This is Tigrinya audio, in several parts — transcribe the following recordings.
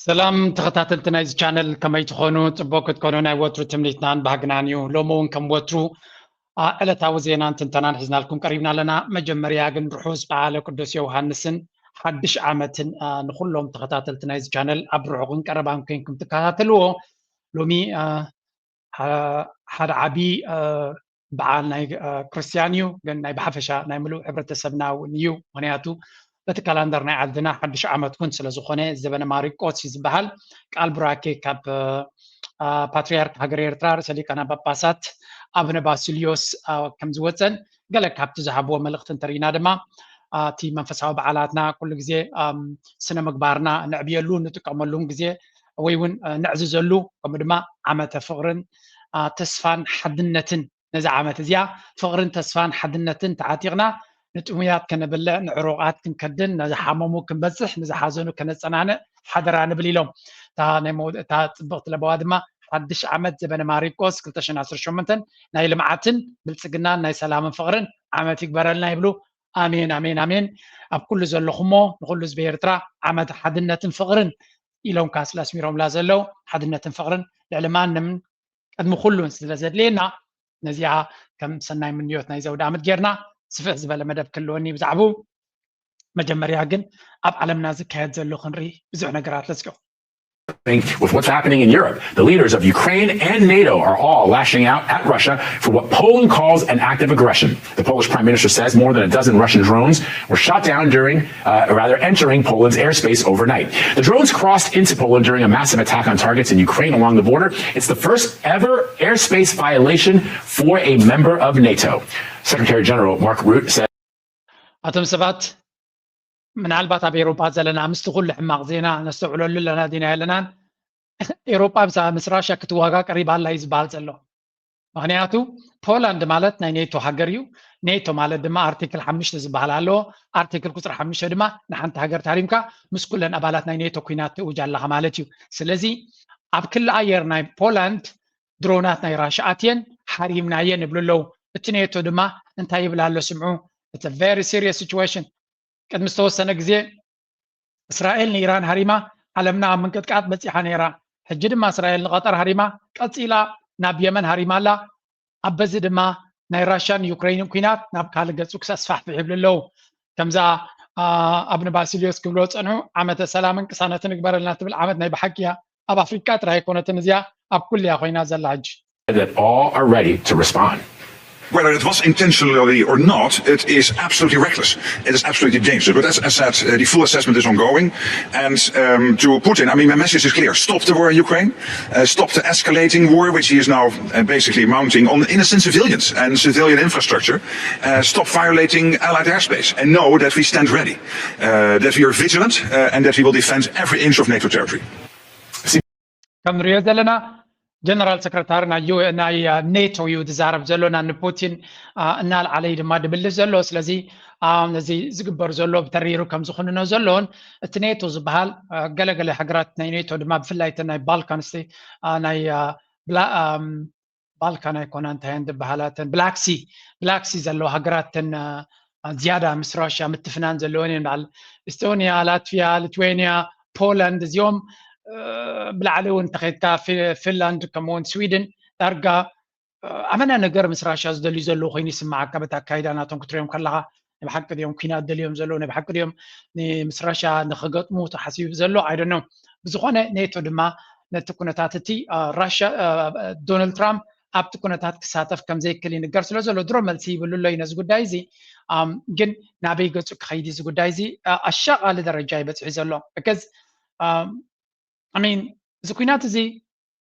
ሰላም ተኸታተልቲ ናይዚ ቻነል፣ ከመይ ትኾኑ? ጽቡቅ ክትኮኑ ናይ ወትሩ ትምኒትናን ባህግናን እዩ። ሎሚ እውን ከም ወትሩ፣ አ፣ ዕለታዊ ዜናን ትንተናን ሒዝናልኩም ቀሪብና ኣለና። መጀመርያ ግን ርሑስ በዓለ ቅዱስ ዮሃንስን ሓድሽ ዓመትን፣ አ፣ ንኹሎም ተኸታተልቲ ናይዚ ቻነል ኣብ ርሑቕን ቀረባን ኮይንኩም ትከታተልዎ። ሎሚ፣ አ፣ ሓ-፣ ሓደ ዓቢ፣ አ፣ በዓል ናይ፣ አ፣ ክርስትያን እዩ፣ ግን ናይ ብሓፈሻ ናይ ምሉእ ሕብረተሰብና እውን እዩ። ምኽንያቱ በቲ ካላንደር ናይ ዓድና ሓድሽ ዓመት እውን ስለ ዝኾነ ዘበነ ማሪቆስ እዩ ዝበሃል። ቃል ቡራኬ ካብ፣ አ፣ ፓትርያርክ ሃገረ ኤርትራ ርእሰ ሊቃነ ጳጳሳት ኣቡነ ባሲልዮስ፣ አ፣ ከም ዝወጸን ገለ ካብቲ ዝሃብዎ መልእኽቲ እንተርኢና ድማ፣ አ፣ እቲ መንፈሳዊ በዓላትና ኩሉ ግዜ፣ ኣም፣ ስነ ምግባርና ነዕብየሉ፣ ንጥቀመሉን ግዜ ወይ እውን፣ አ፣ ነዕዝዘሉ፣ ከምኡ ድማ ዓመተ ፍቕርን፣ አ፣ ተስፋን ሓድነትን፣ ነዛ ዓመት እዚኣ ፍቕርን ተስፋን ሓድነትን ተዓጢቕና ንጥሙያት ከነብልዕ፣ ንዕሩቓት ክንከድን፣ ንዝሓመሙ ክንበጽሕ፣ ንዝሓዘኑ ከነጸናንዕ ሓደራ ንብል ኢሎም። እታ ናይ መው-፣ እታ ጽብቕቲ ለበዋ ድማ ሓድሽ ዓመት ዘበነ ማሪቆስ ክልተ ሽሕን ዓሰርተ ሸሞንተን ናይ ልምዓትን ብልጽግናን ናይ ሰላምን ፍቕርን ዓመት ይግበረልና ይብሉ። ኣሜን፣ ኣሜን፣ ኣሜን። ኣብ ኩሉ ዘለኹሞ ንኹሉ ህዝቢ ኤርትራ ዓመት ሓድነትን ፍቕርን ኢሎም ካስላ ኣስሚሮምላ ዘለዉ። ሓድነትን ፍቕርን ልዕሊ ማንም ቅድሚ ኩሉን ስለ ዘድልየና፣ ነዚኣ ከም ሰናይ ምንዮት ናይ ዘውደ ዓመት ጌርና ስፍሕ ዝበለ መደብ ክህልወኒ ብዛዕባኡ። መጀመርያ ግን ኣብ ዓለምና ዝካየድ ዘሎ ክንርኢ ብዙሕ ነገራት። Let's go. With what's happening in Europe, the leaders of Ukraine and NATO are all lashing out at Russia for what Poland calls an act of aggression. The Polish prime minister says more than a dozen Russian drones were shot down during, uh, rather, entering Poland's airspace overnight. The drones crossed into Poland during a massive attack on targets in Ukraine along the border. It's the first ever airspace violation for a member of NATO. Secretary General Mark Rutte said, ኣቶም ሰባት፣ ምናልባት ኣብ ኤውሮጳ ዘለና ምስቲ ኩሉ ሕማቕ ዜና ነስተውዕለሉ ኣለና ዲና የለናን፣ ኤውሮጳ ምስ፣ ምስ ራሽያ ክትዋጋ ቀሪባ ኣላ እዩ ዝበሃል ዘሎ። ምኽንያቱ ፖላንድ ማለት ናይ ኔቶ ሃገር እዩ። ኔቶ ማለት ድማ ኣርቲክል ሓሙሽተ ዝበሃል ኣለዎ። ኣርቲክል ቁጽሪ ሓሙሽተ ድማ ንሓንቲ ሃገር ታሪምካ ምስ ኩለን ኣባላት ናይ ኔቶ ኲናት ትእውጅ ኣለኻ ማለት እዩ። ስለዚ ኣብ ክሊ ኣየር ናይ ፖላንድ ድሮናት ናይ ራሽያ ኣትየን፣ ሓሪምናየን ይብሉ ኣለዉ። እቲ ኔቶ ድማ እንታይ ይብል ኣሎ ስምዑ። It's a very serious situation። ቅድሚ ዝተወሰነ ግዜ እስራኤል ንኢራን ሃሪማ ዓለምና ኣብ ምንቅጥቃጥ በጺሓ ነይራ። ሕጂ ድማ እስራኤል ንቐጠር ሃሪማ ቀጺላ ናብ የመን ሃሪማ ኣላ። ኣብ በዚ ድማ ናይ ራሽያን ዩክሬንን ኲናት ናብ ካልእ ገጹ ክሰስፋሕፍሕ ይብሉ ኣለዉ። ከምዛ፣ አ፣ ኣቡነ ባሲልዮስ ክብልዎ ዝጸንሑ ዓመተ ሰላምን ቅሳነትን ይግበረልና ትብል ዓመት ናይ ብሓቂ እያ። ኣብ ኣፍሪቃ ጥራይ ኣይኮነትን እዚኣ፣ ኣብ ኩሉ እያ ኮይና ዘላ ሕጂ። That all are ready to respond. Whether it was intentionally or not, it is absolutely reckless. It is absolutely dangerous. But as I said, uh, the full assessment is ongoing. And um, to Putin, I mean, my message is clear. Stop the war in Ukraine. Uh, stop the escalating war, which he is now uh, basically mounting on innocent civilians and civilian infrastructure. Uh, stop violating allied airspace. And know that we stand ready, uh, that we are vigilant, uh, and that we will defend every inch of NATO territory. ከም ንሪኦ ዘለና ጀነራል ሰክረታሪ ናይ ዩ-፣ ናይ፣ አ፣ ኔቶ እዩ ዝዛረብ ዘሎ፣ ናብ ንፑቲን፣ አ፣ እናልዓለ እዩ ድማ ድብልስ ዘሎ። ስለዚ፣ አ፣ ነዚ ዝግበር ዘሎ ብተሪሩ ከም ዝኹንኖ ዘሎን እቲ ኔቶ ዝበሃል፣ አ፣ ገለገለ ሃገራት ናይ ኔቶ ድማ ብፍላይ እተን ናይ ባልካን ስቴ-፣ አ፣ ናይ፣ አ፣ ብላ-፣ ኣም፣ ባልካን ኣይኮና እንታይ እየን ዝበሃላ እተን ብላክሲ፣ ብላክሲ ዘለዋ ሃገራት እተን፣ አ፣ ዝያዳ ምስ ራሽያ ምትፍናን ዘለወን እየን። በዓል ኤስቶንያ፣ ላትቪያ፣ ሊትዌንያ፣ ፖላንድ እዚኦም፣ እ፣ ብላዕሊ እውን እንተኸይድካ ፊ-፣ ፊንላንድ ከምኡውን ስዊድን ዳርጋ፣ እ፣ ኣመና ነገር ምስ ራሽያ ዝደልዩ ዘለዉ ኮይኑ ይስምዓካ በቲ ኣካይዳ ናቶም ክትሪኦም ከለኻ። ናይ ብሓቂ ድዮም ኲናት ደልዮም ዘለዉ? ናይ ብሓቂ ድዮም ን-፣ ምስ ራሽያ ንኽገጥሙ ተሓሲቡ ዘሎ? I don't know። ብዝኾነ ኔቶ ድማ ነቲ ኩነታት እቲ፣ እ፣ ራሽያ፣ እ፣ ዶናልድ ትራምፕ ኣብቲ ኩነታት ክሳተፍ ከም ዘይክእል ይንገር ስለ ዘሎ ድሮ መልሲ ይብሉ ኣሎ እዩ ነዚ ጉዳይ እዚ። ኣም፣ ግን ናበይ ገጹ ክኸይድ እዚ ጉዳይ እዚ፣ እ፣ ኣሻቓሊ ደረጃ እዩ በጺሑ ዘሎ። Because፣ ኣም፣ I mean፣ እዚ ኲናት እዚ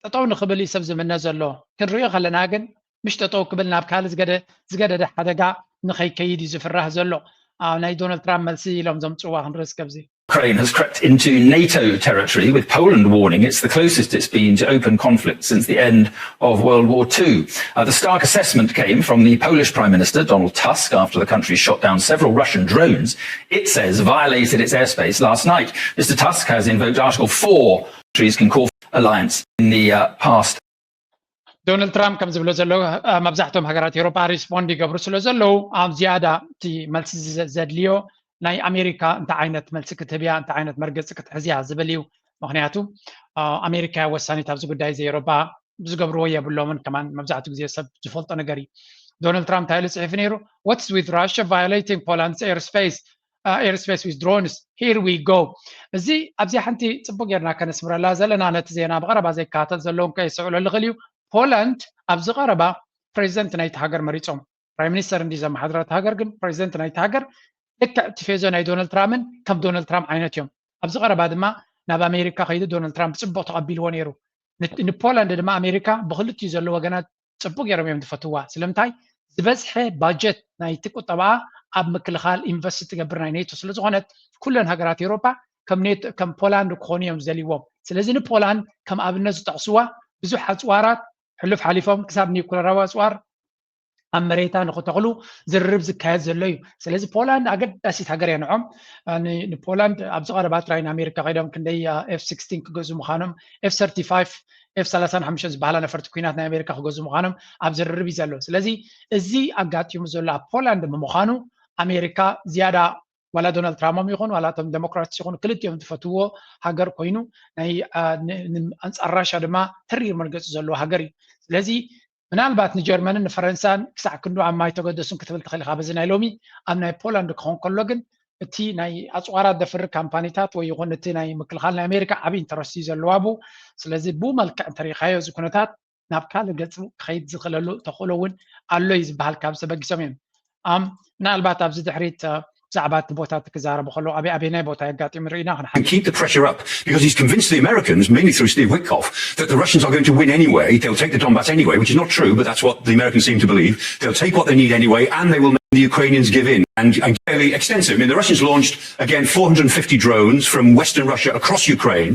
ጠጠው ንኽብል እዩ ሰብ ዝምነ ዘሎ። ክንሪኦ ከለና ግን ምሽ ጠጠው ክብል ናብ ካልእ ዝገደ-፣ ዝገደደ ሓደጋ ንኸይከይድ እዩ ዝፍራህ ዘሎ። ኣብ ናይ ዶናልድ ትራምፕ መልሲ ኢሎም ዘምጽዋ ክንርኢ እስከ ኣብዚ። Ukraine has crept into NATO territory, with Poland warning it's the closest it's been to open conflict since the end of World War Two. Uh, the stark assessment came from the Polish Prime Minister, Donald Tusk, after the country shot down several Russian drones it says violated its airspace last night. Mister Tusk has invoked Article four. Countries can call for alliance in the uh, past. ዶናልድ ትራምፕ ከም ዝብሎ ዘሎ፣ እ፣ መብዛሕትኦም ሃገራት ኤውሮጳ ሪስፖንድ ይገብሩ ስለ ዘለዉ፣ ኣብ ዝያዳ እቲ መልሲ ዘ-፣ ዘድልዮ ናይ ኣሜሪካ እንታይ ዓይነት መልሲ ክትህብ እያ፣ እንታይ ዓይነት መርገጺ ክትሕዝ እያ ዝብል እዩ። ምክንያቱ ኣሜሪካ ወሳኒት ኣብዚ ጉዳይ እዚ። ኤሮፓ ዝገብርዎ የብሎምን። ከማን መብዛሕትኡ ግዜ ሰብ ዝፈልጦ ነገር እዩ። ዶናልድ ትራምፕ እንታይ ኢሉ ፅሒፉ ነይሩ? What's with Russia violating Poland's airspace, uh, airspace with drones? Here we go. እዚ ኣብዚ ሓንቲ ፅቡቅ ጌርና ከነስምረላ ዘለና፣ ነቲ ዜና ብቀረባ ዘይከታተል ዘለውን ከየስተውዕሎ ዝኽእል እዩ። ፖላንድ ኣብዚ ቀረባ ፕሬዚደንት ናይቲ ሃገር መሪፆም። ፕራይም ሚኒስተር እንዲ ዘመሓድራ እቲ ሃገር፣ ግን ፕሬዚደንት ናይቲ ሃገር ልክዕ ቲፌዞ ናይ ዶናልድ ትራምፕን ከም ዶናልድ ትራምፕ ዓይነት እዮም። ኣብዚ ቀረባ ድማ ናብ ኣሜሪካ ከይዱ ዶናልድ ትራምፕ ጽቡቕ ተቐቢልዎ ነይሩ። ንፖላንድ ድማ ኣሜሪካ ብክልቲኡ ዘሎ ወገናት ጽቡቕ ገይሮም እዮም ዝፈትዋ። ስለምንታይ? ዝበዝሐ ባጀት ናይቲ ቁጠባኣ ኣብ ምክልኻል ኢንቨስት ትገብር ናይ ኔቶ ስለ ዝኾነት፣ ኩለን ሃገራት ኤውሮፓ ከም ኔቶ ከም ፖላንድ ክኾኑ እዮም ዝደልይዎም። ስለዚ ንፖላንድ ከም ኣብነት ዝጠቕስዋ ብዙሕ ኣጽዋራት ሕሉፍ ሓሊፎም ክሳብ ኒኩለራዊ ኣጽዋር ኣብ መሬታ ንክተኽሉ ዝርርብ ዝካየድ ዘሎ እዩ። ስለዚ ፖላንድ ኣገዳሲት ሃገር እያ ንዖም። ንፖላንድ ኣብዚ ቀረባ ጥራይ ንኣሜሪካ ከይዶም ክንደይ ኤፍ ሲክስቲን ክገዙ ምዃኖም፣ ኤፍ ሰርቲ ፋይቭ፣ ኤፍ ሰላሳን ሓሙሽተን ዝበሃላ ነፈርቲ ኩናት ናይ ኣሜሪካ ክገዙ ምዃኖም ኣብ ዝርርብ እዩ ዘሎ። ስለዚ እዚ ኣጋጢሙ ዘሎ ኣብ ፖላንድ ብምዃኑ ኣሜሪካ ዝያዳ ዋላ ዶናልድ ትራምፖም ይኹን ዋላ እቶም ዴሞክራትስ ይኹኑ ክልቲኦም ዝፈትዎ ሃገር ኮይኑ ናይ ኣንፃር ራሻ ድማ ተሪር መርገፂ ዘለዎ ሃገር እዩ። ስለዚ ምናልባት ንጀርመንን ንፈረንሳን ክሳዕ ክንዱ ኣብ ማይ ተገደሱን ክትብል ትኽእል ኢኻ በዚ ናይ ሎሚ። ኣብ ናይ ፖላንድ ክኸውን ከሎ ግን እቲ ናይ ኣፅዋራት ደፍር ካምፓኒታት ወይ ይኹን እቲ ናይ ምክልኻል ናይ ኣሜሪካ ዓብዪ ኢንተረስት እዩ ዘለዎ ኣብኡ። ስለዚ ብኡ መልክዕ እንተሪኢኻዮ እዚ ኩነታት ናብ ካልእ ገፅ ክኸይድ ዝኽእለሉ ተኽእሎ እውን ኣሎ እዩ ዝበሃል ካብ ተበጊሶም እዮም። ምናልባት ኣብዚ ድሕሪት ብዛዕባ እቲ ቦታ ክዛረቡ ከለዉ ኣበይ ኣበይናይ ቦታ የጋጢሙ ርኢና ክንሓ and keep the pressure up because he's convinced the Americans, mainly through Steve Witkoff, that the Russians are going to win anyway. They'll take the Donbass anyway, which is not true, but that's what the Americans seem to believe. They'll take what they need anyway, and they will make the Ukrainians give in. And, and fairly extensive. I mean, the Russians launched, again, four hundred fifty drones from western Russia across Ukraine,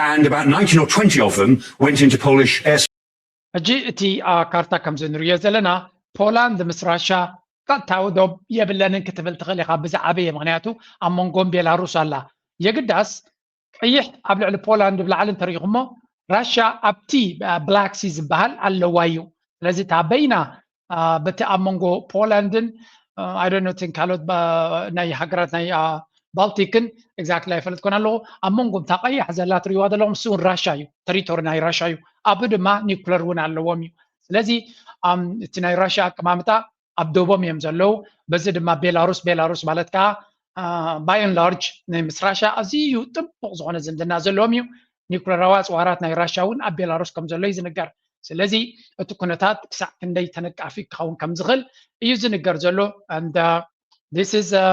and about nineteen or twenty of them went into Polish airspace. ሕጂ እቲ ካርታ ከምዚ ንሪኦ ዘለና ፖላንድ ምስ ራሻ ቀጥታዊ ዶብ የብለንን ክትብል ትኽእል ኢኻ ብዝዓበየ ምክንያቱ ኣብ መንጎን ቤላሩስ ኣላ። የግዳስ ቀይሕ ኣብ ልዕሊ ፖላንድ ብላዕሊ እንተሪኢኹሞ ራሻ ኣብቲ ብላክ ሲ ዝበሃል ኣለዋ እዩ። ስለዚ እታ በይና በቲ ኣብ መንጎ ፖላንድን ኣይዶኖትን ካልኦት ናይ ሃገራት ናይ ባልቲክን ኤግዛክትሊ ኣይፈልጥኩን ኣለኹ ኣብ መንጎ እታ ቀያሕ ዘላ ትሪዋ ዘለኹም እሱ እውን ራሻ እዩ። ተሪቶሪ ናይ ራሻ እዩ። ኣብኡ ድማ ኒኩለር እውን ኣለዎም እዩ። ስለዚ እቲ ናይ ራሻ ኣቀማምጣ ኣብ ደቦም እዮም ዘለዉ። በዚ ድማ ቤላሩስ ቤላሩስ ማለት ከዓ ባይ ን ላርጅ ምስ ራሻ ኣዝዩ ጥቡቕ ዝኾነ ዝምድና ዘለዎም እዩ። ኒኩለራዊ ኣፅዋራት ናይ ራሻ እውን ኣብ ቤላሩስ ከም ዘሎ እዩ ዝንገር። ስለዚ እቲ ኩነታት ክሳዕ ክንደይ ተነቃፊ ክኸውን ከም ዝኽእል እዩ ዝንገር ዘሎ። And this is a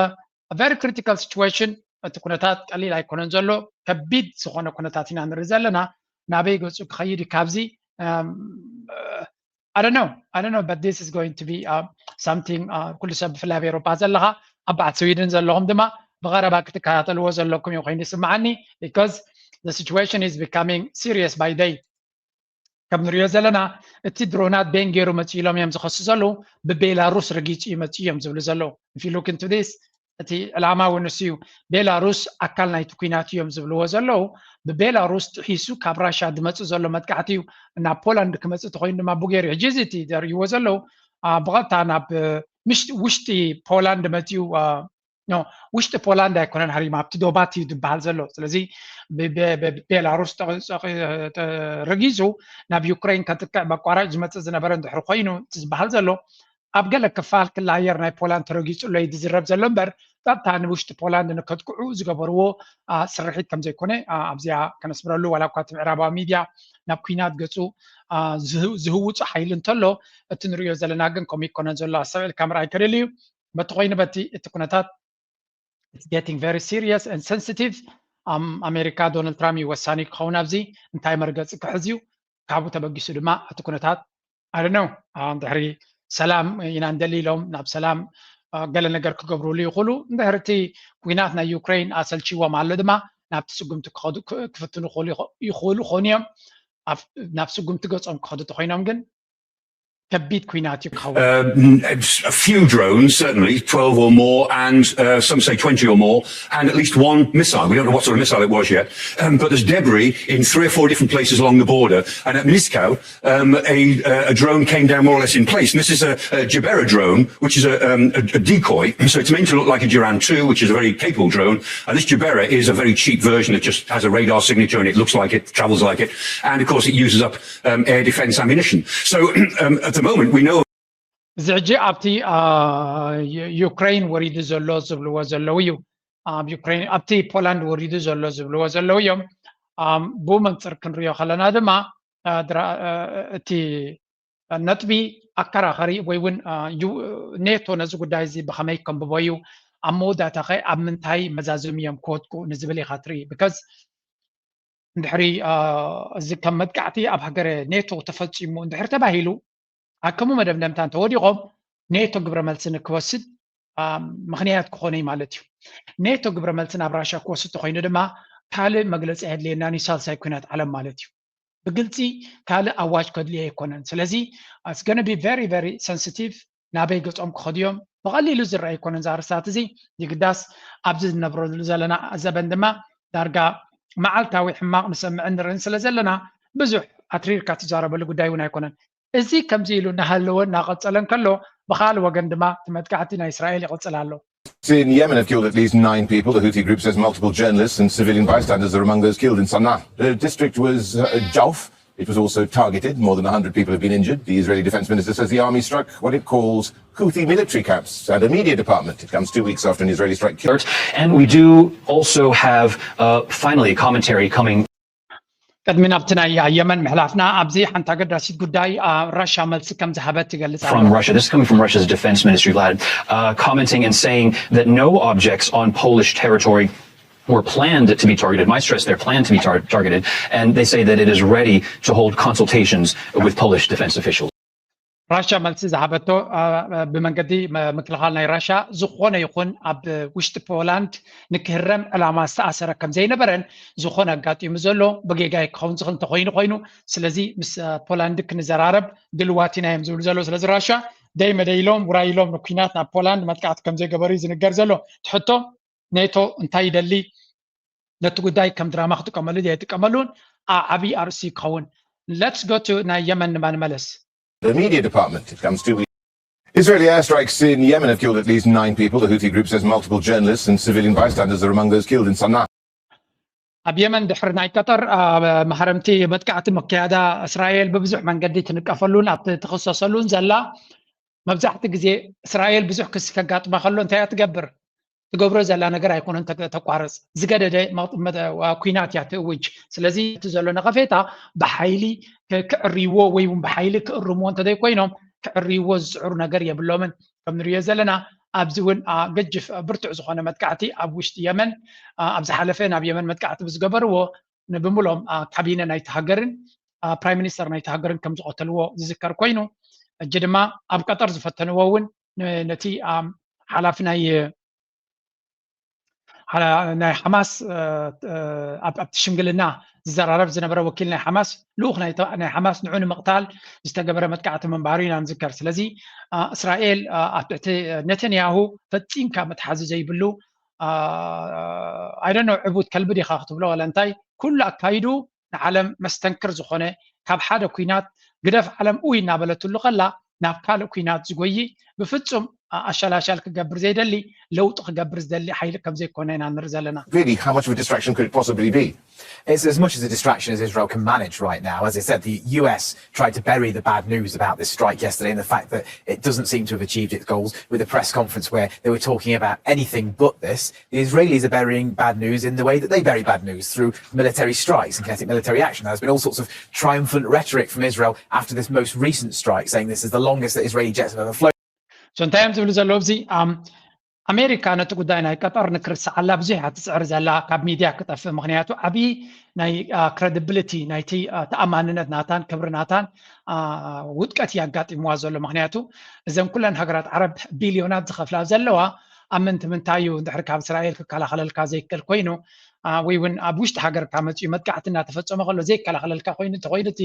very critical situation። እቲ ኩነታት ቀሊል ኣይኮነን ዘሎ፣ ከቢድ ዝኾነ ኩነታት ኢና ንርኢ ዘለና። ናበይ ገፁ ክኸይድ እዩ ካብዚ? I don't know, I don't know, but this is going to be something ኩሉ ሰብ ብፍላይ ኣብ ኤሮፓ ዘለኻ ኣብ በዓል ስዊድን ዘለኹም ድማ ብቐረባ ክትከታተልዎ ዘለኩም እዩ ኮይኑ ይስምዓኒ። Because the situation is becoming serious by day። ከም ንሪኦ ዘለና እቲ ድሮናት ቤን ገይሩ መፂኡ ኢሎም እዮም ዝኸሱ ዘለዉ። ብቤላሩስ ረጊፁ እዩ መፂኡ እዮም ዝብሉ ዘለዉ። If you look into this እቲ ዕላማ እውን እሱ እዩ። ቤላሩስ ኣካል ናይቲ ኩናት እዮም ዝብልዎ ዘለዉ። ብቤላሩስ ጥሒሱ ካብ ራሻ ዝመፅእ ዘሎ መጥቃዕቲ እዩ። ናብ ፖላንድ ክመፅእ ተኮይኑ ድማ ብገይሩ ሕጂ እዚ እቲ ዘርእይዎ ዘለዉ ብቐጥታ ናብ ውሽጢ ፖላንድ መፂኡ ውሽጢ ፖላንድ ኣይኮነን ሃሪማ ኣብቲ ዶባት እዩ ዝበሃል ዘሎ። ስለዚ ቤላሩስ ረጊዙ ናብ ዩክሬን ከጥቅዕ በቋራጭ ዝመፅእ ዝነበረ እንድሕሪ ኮይኑ ዝበሃል ዘሎ ኣብ ገለ ክፋል ክሊ ኣየር ናይ ፖላንድ ተረጊፁ ኣሎ እዩ ዝዝረብ ዘሎ እምበር ቀጥታ ንውሽጢ ፖላንድ ንከጥቅዑ ዝገበርዎ ስርሒት ከም ዘይኮነ ኣብዚኣ ከነስምረሉ ዋላ እኳ እቲ ምዕራባዊ ሚድያ ናብ ኩናት ገፁ ዝህውፁ ሓይሊ እንተሎ እቲ ንሪኦ ዘለና ግን ከምኡ ይኮነን ዘሎ ኣስተውዒልካ ምርኣይ ከደሊ እዩ። በቲ ኮይኑ በቲ እቲ ኩነታት it's getting very serious and sensitive። ኣሜሪካ ዶናልድ ትራምፕ እዩ ወሳኒ ክኸውን ኣብዚ እንታይ መርገፂ ክሕዝ እዩ ካብኡ ተበጊሱ ድማ እቲ ኩነታት I don't know ድሕሪ ሰላም ኢና እንደሊ ኢሎም ናብ ሰላም ገለ ነገር ክገብሩሉ ይኽእሉ። እንድሕሪ እቲ ኩናት ናይ ዩክሬን ኣሰልችዎም ኣሎ ድማ ናብቲ ስጉምቲ ክፍትኑ ይኽእሉ ይኽእሉ ኾኑ እዮም። ናብ ስጉምቲ ገፆም ክኸዱ ተኮይኖም ግን ከቢድ ኩናት እዩ ክኸውን። Um, a few drones, certainly twelve or more, and uh, some say twenty or more, and at least one missile. We don't know what sort of missile it was yet, um, but there's debris in three or four different places along the border. And at Mniskau, um, a, a drone came down more or less in place. And this is a, a Jabera drone, which is a, um, a, a decoy, so it's meant to look like a Jiran two, which is a very capable drone. And this Jabera is a very cheap version that just has a radar signature and it looks like it, travels like it. And of course, it uses up um, air defense ammunition. So um, at the moment, we know. እዚ ሕጂ ኣብቲ ዩክሬን ወሪዱ ዘሎ ዝብልዎ ዘለዉ እዩ። ኣብ ዩክሬን ኣብቲ ፖላንድ ወሪዱ ዘሎ ዝብልዎ ዘለዉ እዮም። ብኡ መንፅር ክንሪኦ ከለና ድማ እቲ ነጥቢ ኣከራኸሪ ወይ እውን ኔቶ ነዚ ጉዳይ እዚ ብኸመይ ከንብቦ እዩ፣ ኣብ መወዳእታ ኸ ኣብ ምንታይ መዛዝም እዮም ክወድቁ ንዝብል ኢኻ ትርኢ። ብከዝ እንድሕሪ እዚ ከም መጥቃዕቲ ኣብ ሃገረ ኔቶ ተፈፂሙ እንድሕር ተባሂሉ ኣብ ከምኡ መደምደምታ እንተወዲቖም ኔቶ ግብረ መልሲ ንክወስድ ምኽንያት ክኾነ እዩ ማለት እዩ። ኔቶ ግብረ መልሲ ናብ ራሻ ክወስድ ተኮይኑ ድማ ካልእ መግለፂ ኣየድልየናን እዩ፣ ሳልሳይ ኩናት ዓለም ማለት እዩ። ብግልፂ ካልእ ኣዋጅ ከድልዮ ኣይኮነን። ስለዚ it's gonna be very very sensitive። ናበይ ገፆም ክኸዱ እዮም ብቐሊሉ ዝረአ ኣይኮነን። ዛርሳት እዚ ይግዳስ ኣብዚ ዝነብረሉ ዘለና ዘበን ድማ ዳርጋ መዓልታዊ ሕማቕ ንሰምዕን ንርእን ስለ ዘለና ብዙሕ ኣትሪርካ ትዛረበሉ ጉዳይ እውን ኣይኮነን። እዚ ከምዚ ኢሉ እናሃለወ እናቐጸለ እንከሎ ብኻል ወገን ድማ እቲ መጥቃዕቲ ናይ እስራኤል ይቕጽል ኣሎ። In Yemen have killed at least nine people. The Houthi group says multiple journalists and civilian bystanders are among those killed in Sana'a. The district was uh, Jauf. It was also targeted. More than one hundred people have been injured. The Israeli defense minister says the army struck what it calls Houthi military camps and a media department. It comes two weeks after an Israeli strike killed. And we do also have uh, finally commentary coming. ቅድሚ ናብቲ ናይ የመን ምሕላፍና ኣብዚ ሓንቲ ኣገዳሲት ጉዳይ ራሻ መልሲ ከም ዝሃበት ትገልጽ። From Russia. This is coming from Russia's defense ministry, Vlad, uh, commenting and saying that no objects on Polish territory were planned to be targeted. My stress, they're planned to be tar- targeted, and they say that it is ready to hold consultations with Polish defense officials. ራሻ መልሲ ዝሃበቶ ብመንገዲ ምክልኻል ናይ ራሻ ዝኾነ ይኹን ኣብ ውሽጢ ፖላንድ ንክህረም ዕላማ ዝተኣሰረ ከም ዘይነበረን ዝኾነ ኣጋጢሙ ዘሎ ብጌጋ ክኸውን ዝኽእል እንተኮይኑ ኮይኑ ስለዚ ምስ ፖላንድ ክንዘራረብ ድልዋት ኢና እዮም ዝብሉ ዘሎ። ስለዚ ራሻ ደይ መደይ ኢሎም ውራይ ኢሎም ንኩናት ናብ ፖላንድ መጥቃዕቲ ከም ዘይገበሩ እዩ ዝንገር ዘሎ። ትሕቶ ኔቶ እንታይ ይደሊ ነቲ ጉዳይ ከም ድራማ ክጥቀመሉ ዘይጥቀመሉን ዓብዪ ኣርእስቲ ክኸውን። Let's go to ናይ የመን ንመለስ። The media department. It comes to Israeli airstrikes in Yemen have killed at least nine people. The Houthi group says multiple journalists and civilian bystanders are among those killed in Sana'a. ኣብ የመን ድሕሪ ናይ ቀጠር መሃረምቲ መጥቃዕቲ መካየዳ እስራኤል ብብዙሕ መንገዲ ትንቀፈሉን ኣብ ትኽሰሰሉን ዘላ መብዛሕቲ ግዜ እስራኤል ብዙሕ ክሲ ከጋጥማ ከሎ እንታይ እያ ትገብር? ትገብሮ ዘላ ነገር ኣይኮነን ተቋርፅ። ዝገደደ ኩናት እያ ትእውጅ። ስለዚ እቲ ዘሎ ነቐፌታ ብሓይሊ ክዕርይዎ ወይ እውን ብሓይሊ ክእርምዎ እንተዘይኮይኖም ክዕርይዎ ዝፅዕሩ ነገር የብሎምን። ከም ንሪኦ ዘለና ኣብዚ እውን ገጅፍ ብርቱዕ ዝኾነ መጥቃዕቲ ኣብ ውሽጢ የመን ኣብ ዝሓለፈ ናብ የመን መጥቃዕቲ ብዝገበርዎ ንብምሎም ካቢነ ናይቲ ሃገርን ፕራይም ሚኒስተር ናይቲ ሃገርን ከም ዝቐተልዎ ዝዝከር ኮይኑ እጂ ድማ ኣብ ቀጠር ዝፈተንዎ እውን ነቲ ሓላፊ ናይ ናይ ሓማስ ኣብቲ ሽምግልና ዝዘራረብ ዝነበረ ወኪል ናይ ሓማስ ልኡኽ ናይ ሓማስ ንዑ ንምቕታል ዝተገበረ መጥቃዕቲ ምንባሩ ኢና ንዝከር። ስለዚ እስራኤል ኣብ ትሕቲ ነተንያሁ ፈፂምካ መትሓዚ ዘይብሉ ኣይደኖ ዕቡድ ከልቢ ዲኻ ክትብሎ ዋላ እንታይ ኩሉ ኣካይዱ ንዓለም መስተንክር ዝኾነ ካብ ሓደ ኩናት ግደፍ ዓለም ኡይ እናበለትሉ ከላ ናብ ካልእ ኩናት ዝጎይ ብፍፁም ኣሻላሻል ክገብር ዘይደሊ ለውጢ ክገብር ዝደሊ ሓይሊ ከም ዘይኮነ ኢና ንርኢ ዘለና። Really, how much of a distraction could it possibly be? It's as much as a distraction as Israel can manage right now. As I said, the U S tried to bury the bad news about this strike yesterday and the fact that it doesn't seem to have achieved its goals with a press conference where they were talking about anything but this. The Israelis are burying bad news in the way that they bury bad news, through military strikes and kinetic military action. There's been all sorts of triumphant rhetoric from Israel after this most recent strike, saying this is the longest that Israeli jets have ever flown. So እንታይ እዮም ዝብሉ ዘለዉ ኣብዚ ኣሜሪካ ነቲ ጉዳይ ናይ ቀጠር ንክርስዓላ ብዙሕ እያ ትፅዕር ዘላ ካብ ሚድያ ክጠፍእ። ምክንያቱ ዓብዪ ናይ ክረዲብሊቲ ናይቲ ተኣማንነት ናታን ክብሪ ናታን ውድቀት እዩ ኣጋጢምዋ ዘሎ። ምክንያቱ እዘን ኩለን ሃገራት ዓረብ ቢልዮናት ዝኸፍላ ዘለዋ ኣብ ምንቲ ምንታይ እዩ እንድሕር ካብ እስራኤል ክከላኸለልካ ዘይክእል ኮይኑ ወይ እውን ኣብ ውሽጢ ሃገርካ መፅኡ መጥቃዕቲ እናተፈፀመ ከሎ ዘይከላኸለልካ ኮይኑ እንተኮይኑ እቲ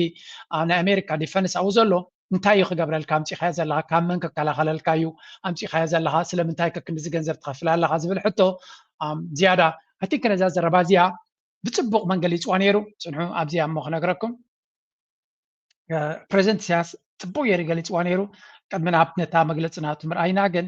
ናይ ኣሜሪካ ዲፈንስ ኣብኡ ዘሎ እንታይ እዩ ክገብረልካ ኣምፂኻዮ ዘለኻ? ካብ መን ክከላኸለልካ እዩ ኣምፂኻዮ ዘለኻ? ስለምንታይ ከ ክንድዚ ገንዘብ ትኸፍል ኣለኻ? ዝብል ሕቶ ዝያዳ ኣይ ቲንክ ነዛ ዘረባ እዚኣ ብፅቡቕ መን ገሊፅዋ ነይሩ? ፅንሑ ኣብዚኣ እሞ ክነግረኩም። ፕሬዚደንት ኢሳያስ ፅቡቕ ገይሩ ገሊፅዋ ነይሩ። ቅድሚ ናብ ነታ መግለፂ ናቱ ምርኣይና ግን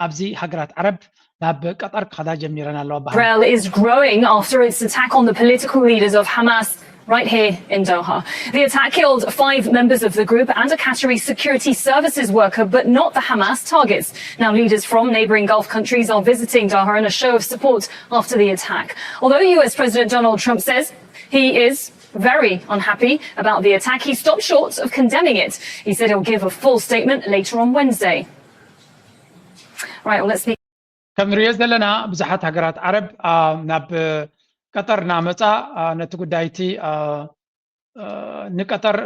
ኣብዚ ሃገራት ዓረብ ናብ ቀጠር ክኸዳ ጀሚረን ኣለዋ በሃል። Israel is growing after its attack on the political leaders of Hamas right here in Doha. The attack killed five members of the group and a Qatari security services worker, but not the Hamas targets. Now, leaders from neighboring Gulf countries are visiting Doha in a show of support after the attack. Although U S President Donald Trump says he is very unhappy about the attack, he stopped short of condemning it. He said he'll give a full statement later on Wednesday. Right, well, let's be ከም ንሪኦ ዘለና ብዙሓት ሃገራት ዓረብ ናብ ቀጠር እናመፃ ነቲ ጉዳይቲ ንቀጠር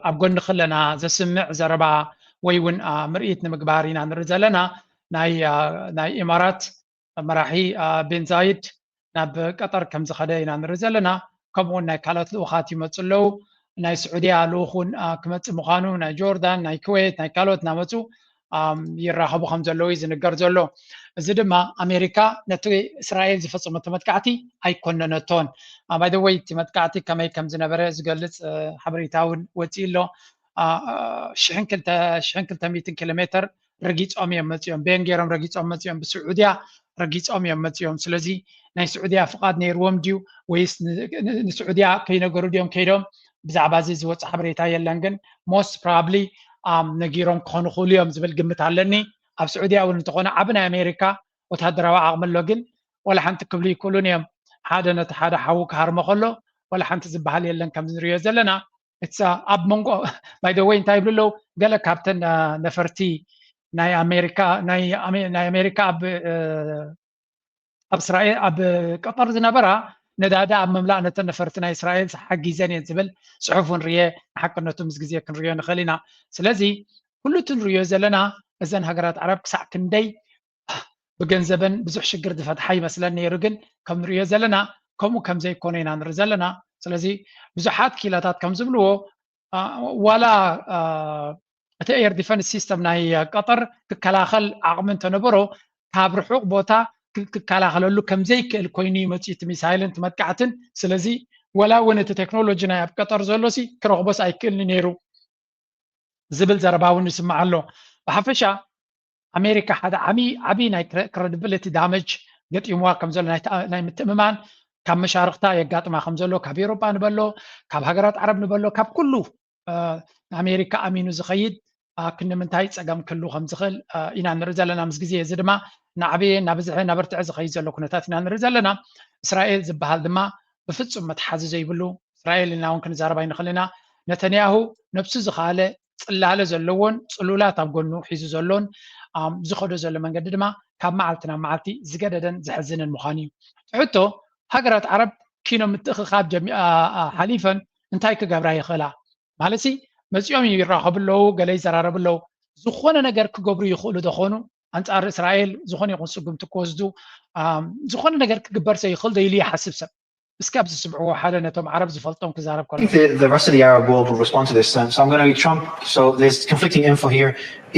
ኣብ ጎኒ ክለና ዘስምዕ ዘረባ ወይ እውን ምርኢት ንምግባር ኢና ንርኢ ዘለና። ናይ ኢማራት መራሒ ቤን ዛይድ ናብ ቀጠር ከም ዝኸደ ኢና ንርኢ ዘለና። ከምኡውን ናይ ካልኦት ልኡኻት ይመፁ ኣለዉ። ናይ ስዑድያ ልኡኽ እውን ክመፅእ ምዃኑ፣ ናይ ጆርዳን፣ ናይ ኩዌት፣ ናይ ካልኦት እናመፁ ይራኸቡ ከም ዘለዉ እዩ ዝንገር ዘሎ። እዚ ድማ ኣሜሪካ ነቲ እስራኤል ዝፈፀመቶ መጥቃዕቲ ኣይኮነነቶን። ባይ ዘ ወይ እቲ መጥቃዕቲ ከመይ ከም ዝነበረ ዝገልፅ ሓበሬታ እውን ወፂኡ ኣሎ። ሽሕን ክልተ ሚእትን ኪሎ ሜትር ረጊፆም እዮም መፂኦም። በየን ገይሮም ረጊፆም መፂኦም? ብስዑድያ ረጊፆም እዮም መፂኦም። ስለዚ ናይ ስዑድያ ፍቓድ ነይርዎም ድዩ ወይስ ንስዑድያ ከይነገሩ ድዮም ከይዶም? ብዛዕባ እዚ ዝወፅእ ሓበሬታ የለን። ግን ሞስት ፕሮባብሊ ነጊሮም ክኾኑ ክእሉ እዮም ዝብል ግምት ኣለኒ። ኣብ ስዑድያ እውን እንተኾነ ዓቢ ናይ ኣሜሪካ ወታደራዊ ዓቕሚ ኣሎ። ግን ዋላ ሓንቲ ክብሉ ይክእሉን እዮም። ሓደ ነቲ ሓደ ሓዊ ክሃርሞ ከሎ ዋላ ሓንቲ ዝበሃል የለን ከም ንሪኦ ዘለና። ኣብ መንጎ ባይ ዘ ወይ እንታይ ይብሉ ኣለዉ? ገለ ካብተን ነፈርቲ ናይ ኣሜሪካ ናይ ኣሜሪካ ኣብ ኣብ እስራኤል ኣብ ቀጠር ዝነበራ ነዳዲ ኣብ ምምላእ ነተን ነፈርቲ ናይ እስራኤል ሓጊዘን እየን ዝብል ፅሑፍ እውን ርየ ንሓቅነቱ ምስ ግዜ ክንርዮ ንኽእል ኢና። ስለዚ ኩሉ እቲ ንሪዮ ዘለና እዘን ሃገራት ዓረብ ክሳዕ ክንደይ ብገንዘበን ብዙሕ ሽግር ዝፈትሓ ይመስለን ነይሩ። ግን ከም ንሪዮ ዘለና ከምኡ ከም ዘይኮነ ኢና ንርኢ ዘለና። ስለዚ ብዙሓት ኪላታት ከም ዝብልዎ ዋላ እቲ ኤር ዲፈንስ ሲስተም ናይ ቀጠር ክከላኸል ዓቕሚ እንተነበሮ ካብ ርሑቕ ቦታ ክከላኸለሉ ከም ዘይክእል ኮይኑ እዩ መፅኡ እቲ ሚሳይልን እቲ መጥቃዕትን። ስለዚ ወላ እውን እቲ ቴክኖሎጂ ናይ ኣብ ቀጠር ዘሎ ሲ ክረኽቦስ ኣይክእልን ነይሩ ዝብል ዘረባ እውን ይስማዕ ኣሎ። ብሓፈሻ ኣሜሪካ ሓደ ዓብዪ ዓብዪ ናይ ክረዲቢሊቲ ዳመጅ ገጢምዋ ከም ዘሎ ናይ ምትእምማን ካብ መሻርኽታ የጋጥማ ከም ዘሎ ካብ ኤውሮጳ ንበሎ ካብ ሃገራት ዓረብ ንበሎ ካብ ኩሉ ንኣሜሪካ ኣሚኑ ዝኸይድ ክንምንታይ ፀገም ክህሉ ከም ዝኽእል ኢና ንርኢ ዘለና ምስ ግዜ። እዚ ድማ ናዕበየ ናብዝሐ ናበርትዐ ዝኸይድ ዘሎ ኩነታት ኢና ንርኢ ዘለና። እስራኤል ዝበሃል ድማ ብፍፁም መትሓዚ ዘይብሉ እስራኤል ኢልና እውን ክንዛረብ ኣይንኽእል ኢና። ነተንያሁ ነብሱ ዝኸኣለ ፅላለ ዘለዎን ፅሉላት ኣብ ጎኑ ሒዙ ዘሎን ዝኸዶ ዘሎ መንገዲ ድማ ካብ መዓልቲ ናብ መዓልቲ ዝገደደን ዘሕዝንን ምዃኑ እዩ። ሕቶ ሃገራት ዓረብ ኪኖ ምትእኽኻብ ሓሊፈን እንታይ ክገብራ ይኽእላ? ማለት መፂኦም ይራኸቡ ኣለዉ፣ ገለ ይዘራረቡ ኣለዉ። ዝኾነ ነገር ክገብሩ ይኽእሉ ዶ ኾኑ? ኣንፃር እስራኤል ዝኾነ ይኹን ስጉምቲ ክወስዱ ዝኾነ ነገር ክግበር ዘይኽእል ዶ ኢሉ ይሓስብ ሰብ? እስኪ ኣብዚ ስምዕዎ ሓደ ነቶም ዓረብ ዝፈልጦም ክዛረብ ከሎ። The, the rest of the Arab world will respond to this. Um, so I'm going to Trump. So there's conflicting info here.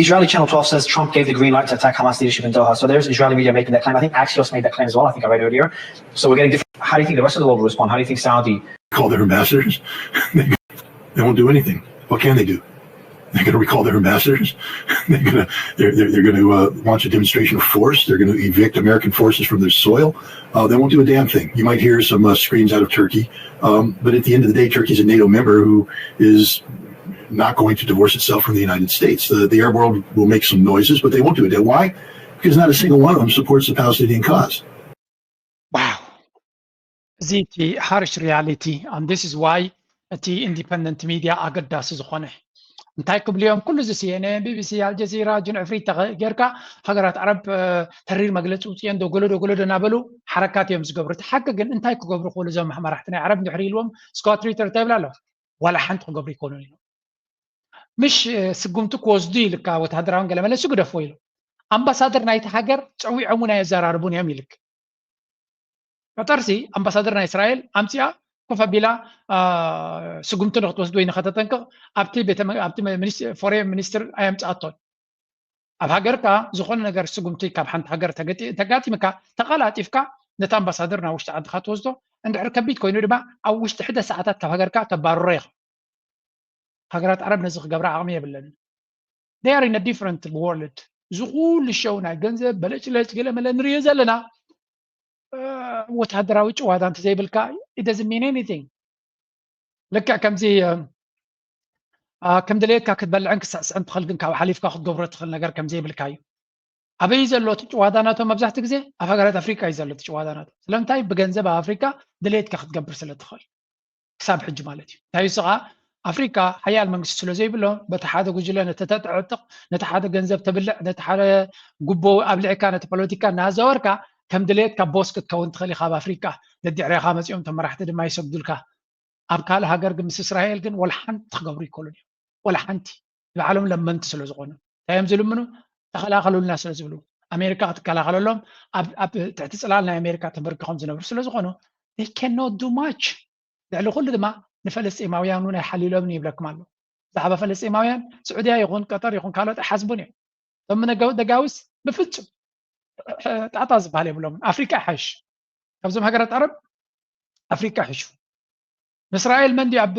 Israeli Channel twelve says Trump gave the green light to attack Hamas leadership in Doha. So there's Israeli media making that claim. I think Axios made that claim as well. I think I read earlier. So we're getting different. How do you think the rest of the world will respond? How do you think Saudi? Call their ambassadors. They won't do anything. What can they do? They're going to recall their ambassadors. They're going to they're, they're, they're going to uh, launch a demonstration of force. They're going to evict American forces from their soil. Uh, they won't do a damn thing. You might hear some uh, screams out of Turkey, um, but at the end of the day, Turkey's a NATO member who is not going to divorce itself from the United States. The, the Arab world will make some noises, but they won't do it. Why? Because not a single one of them supports the Palestinian cause. Wow. እዚ እቲ harsh reality and this is why እቲ independent media ኣገዳሲ ዝኾነ። እንታይ ክብሉ እዮም? ኩሉ እዚ CNN፣ ቢቢሲ፣ ኣልጀዚራ፣ ጅን ዕፍሪት ጌርካ ሃገራት ዓረብ ተሪር መግለፂ ውፅኤን ዶ ገሎ ዶ ገሎ ዶ እናበሉ ሓረካት እዮም ዝገብሩ። እቲ ሓቂ ግን እንታይ ክገብሩ ክእሉ እዞም መራሕቲ ናይ ዓረብ እንድሕር ኢልዎም ስኮት ሪተር እንታይ ይብል ኣሎ? ዋላ ሓንቲ ክገብሩ ይኮኑን ኢሉ ምሽ ስጉምቲ ክወስዱ ኢልካ ወተሃደራውን ገለ መለሱ ግደፎ ኢሉ ኣምባሳደር ናይቲ ሃገር ፀዊዖም እውን ኣየዘራርቡን እዮም ኢልክ። ቀጠርሲ ኣምባሳደር ናይ እስራኤል ኣምፅኣ ኮፍ ኣቢላ ስጉምቲ ንክትወስድ ወይ ንከተጠንቅቕ ኣብቲ ፎሬን ሚኒስትር ኣየምፅኣቶን። ኣብ ሃገርካ ዝኾነ ነገር ስጉምቲ ካብ ሓንቲ ሃገር ተጋጢምካ ተቐላጢፍካ ነቲ ኣምባሳደር ናብ ውሽጢ ዓድካ ትወስዶ፣ እንድሕር ከቢድ ኮይኑ ድማ ኣብ ውሽጢ ሕደ ሰዓታት ካብ ሃገርካ ተባርሮ ኢኻ። ሃገራት ዓረብ ነዚ ክገብራ ዓቕሚ የብለን። They are in a different world። እዚ ኩሉ ሸው ናይ ገንዘብ በለጭለጭ ገለ መለ ንሪኦ ዘለና ወታደራዊ ጭዋዳ እንተዘይብልካ ኢደዝሚን ኒቲንግ። ልክዕ ከምዚ ከም ድሌትካ ክትበልዕን ክስዕስዕን ትኽእል ግን ካብ ሓሊፍካ ክትገብሮ ትኽእል ነገር ከምዘይብልካ እዩ። ኣበይ ዘሎ እቲ ጭዋዳ ናቶም መብዛሕትኡ ግዜ ኣብ ሃገራት ኣፍሪካ እዩ ዘሎ እቲ ጭዋዳ ናቶም። ስለምንታይ? ብገንዘብ ኣብ ኣፍሪካ ድሌትካ ክትገብር ስለ ትኽእል ክሳብ ሕጂ ማለት እዩ። እንታይ እሱ ከዓ ኣፍሪካ ሓያል መንግስቲ ስለ ዘይብሎም በቲ ሓደ ጉጅለ ነቲ ተጥዕጥቕ፣ ነቲ ሓደ ገንዘብ ተብልዕ፣ ነቲ ሓደ ጉቦ ኣብሊዕካ ነቲ ፖለቲካ እናዘወርካ ከም ድሌትካ ቦስ ክትከውን ትኽእል ኢኻ ኣብ ኣፍሪካ። ደድሕሬኻ መፂኦም እቶም መራሕቲ ድማ ይሰግዱልካ። ኣብ ካልእ ሃገር ግን ምስ እስራኤል ግን ወላ ሓንቲ ክገብሩ ይክእሉን እዮም። ወላ ሓንቲ ንባዕሎም ለመንቲ ስለ ዝኾኑ እንታይ እዮም ዝልምኑ? ተኸላኸሉልና ስለ ዝብሉ ኣሜሪካ ክትከላኸለሎም ኣብ ትሕቲ ፅላል ናይ ኣሜሪካ ተንበርኪኾም ዝነብሩ ስለ ዝኾኑ they cannot do much። ልዕሊ ኩሉ ድማ ንፈለስጢማውያን እውን ኣይሓልዩሎምን ይብለኩም ኣሎ። ብዛዕባ ፈለስጢማውያን ስዑድያ ይኹን ቀጠር ይኹን ካልኦት ኣይሓስቡን እዮም። እቶም ደጋውስ ብፍፁም ጣጣ ዝበሃል የብሎምን። ኣፍሪካ ይሓይሽ። ካብዞም ሃገራት ዓረብ ኣፍሪካ ይሕሹ። ንእስራኤል መን ድዩ ኣብ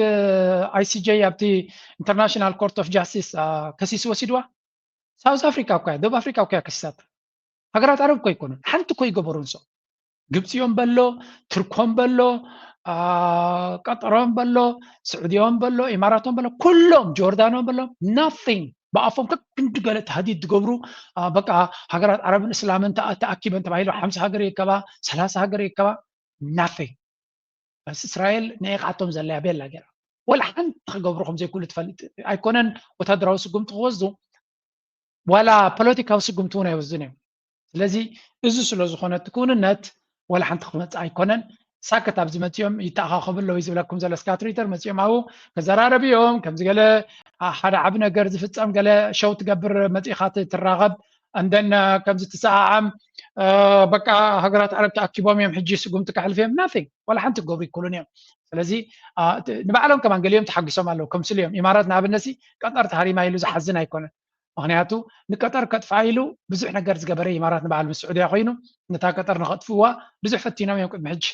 ኣይሲጀ ኣብቲ ኢንተርናሽናል ኮርት ኦፍ ጃስቲስ ከሲሱ ወሲድዋ? ሳውዝ ኣፍሪካ እኳ እያ፣ ደቡብ ኣፍሪካ እኳ እያ ከሲሳታ። ሃገራት ዓረብ እኮ ኣይኮኑን፣ ሓንቲ እኮ ይገበሩ ንሶም። ግብፂዮም በሎ፣ ትርኮም በሎ፣ ቀጠሮም በሎ፣ ስዑዲዮም በሎ፣ ኢማራቶም በሎ፣ ኩሎም ጆርዳኖም በሎ ናቲንግ። ብኣፎም ከክንዲ ገለ ተህዲድ ዝገብሩ በቃ ሃገራት ዓረብን እስላምን ተኣኪበን ተባሂሉ ሓምሳ ሃገር ይከባ፣ ሰላሳ ሃገር ይከባ ናቲንግ። በስ እስራኤል ንዒቓቶም ዘላ እያ ቤላ ገይራ። ወላ ሓንቲ ክገብሩ ከም ዘይክእሉ ትፈልጥ ኣይኮነን። ወታደራዊ ስጉምቲ ክወስዱ ዋላ ፖለቲካዊ ስጉምቲ እውን ኣይወስዱን እዮም። ስለዚ እዚ ስለ ዝኾነ እቲ ክውንነት ዋላ ሓንቲ ክመፅእ ኣይኮነን። ሳክት ኣብዚ መፂኦም ይተኣኻኸቡ ኣለዉ እዩ ዝብለኩም ዘሎ ስካት ሪተር። መፂኦም ኣብኡ ክዘራረቡ እዮም። ከምዚ ገለ ሓደ ዓቢ ነገር ዝፍፀም ገለ ሸው ትገብር መፂኻ ትራኸብ እንደን ከምዚ ትሰዓዓም በቃ ሃገራት ዓረብ ተኣኪቦም እዮም ሕጂ ስጉምቲ ከሕልፉ እዮም ናቲንግ። ዋላ ሓንቲ ክገብሩ ይክእሉን እዮም። ስለዚ ንባዕሎም ከማን ገሊኦም ተሓጊሶም ኣለዉ ከምስሉ እዮም። ኢማራት ንኣብነሲ ቀጠር ተሃሪማ ኢሉ ዝሓዝን ኣይኮነን። ምክንያቱ ንቀጠር ከጥፍኣ ኢሉ ብዙሕ ነገር ዝገበረ ኢማራት ንባዕሉ ምስ ስዑድያ ኮይኑ ነታ ቀጠር ንኸጥፍዋ ብዙሕ ፈቲኖም እዮም። ቅድሚ ሕጂ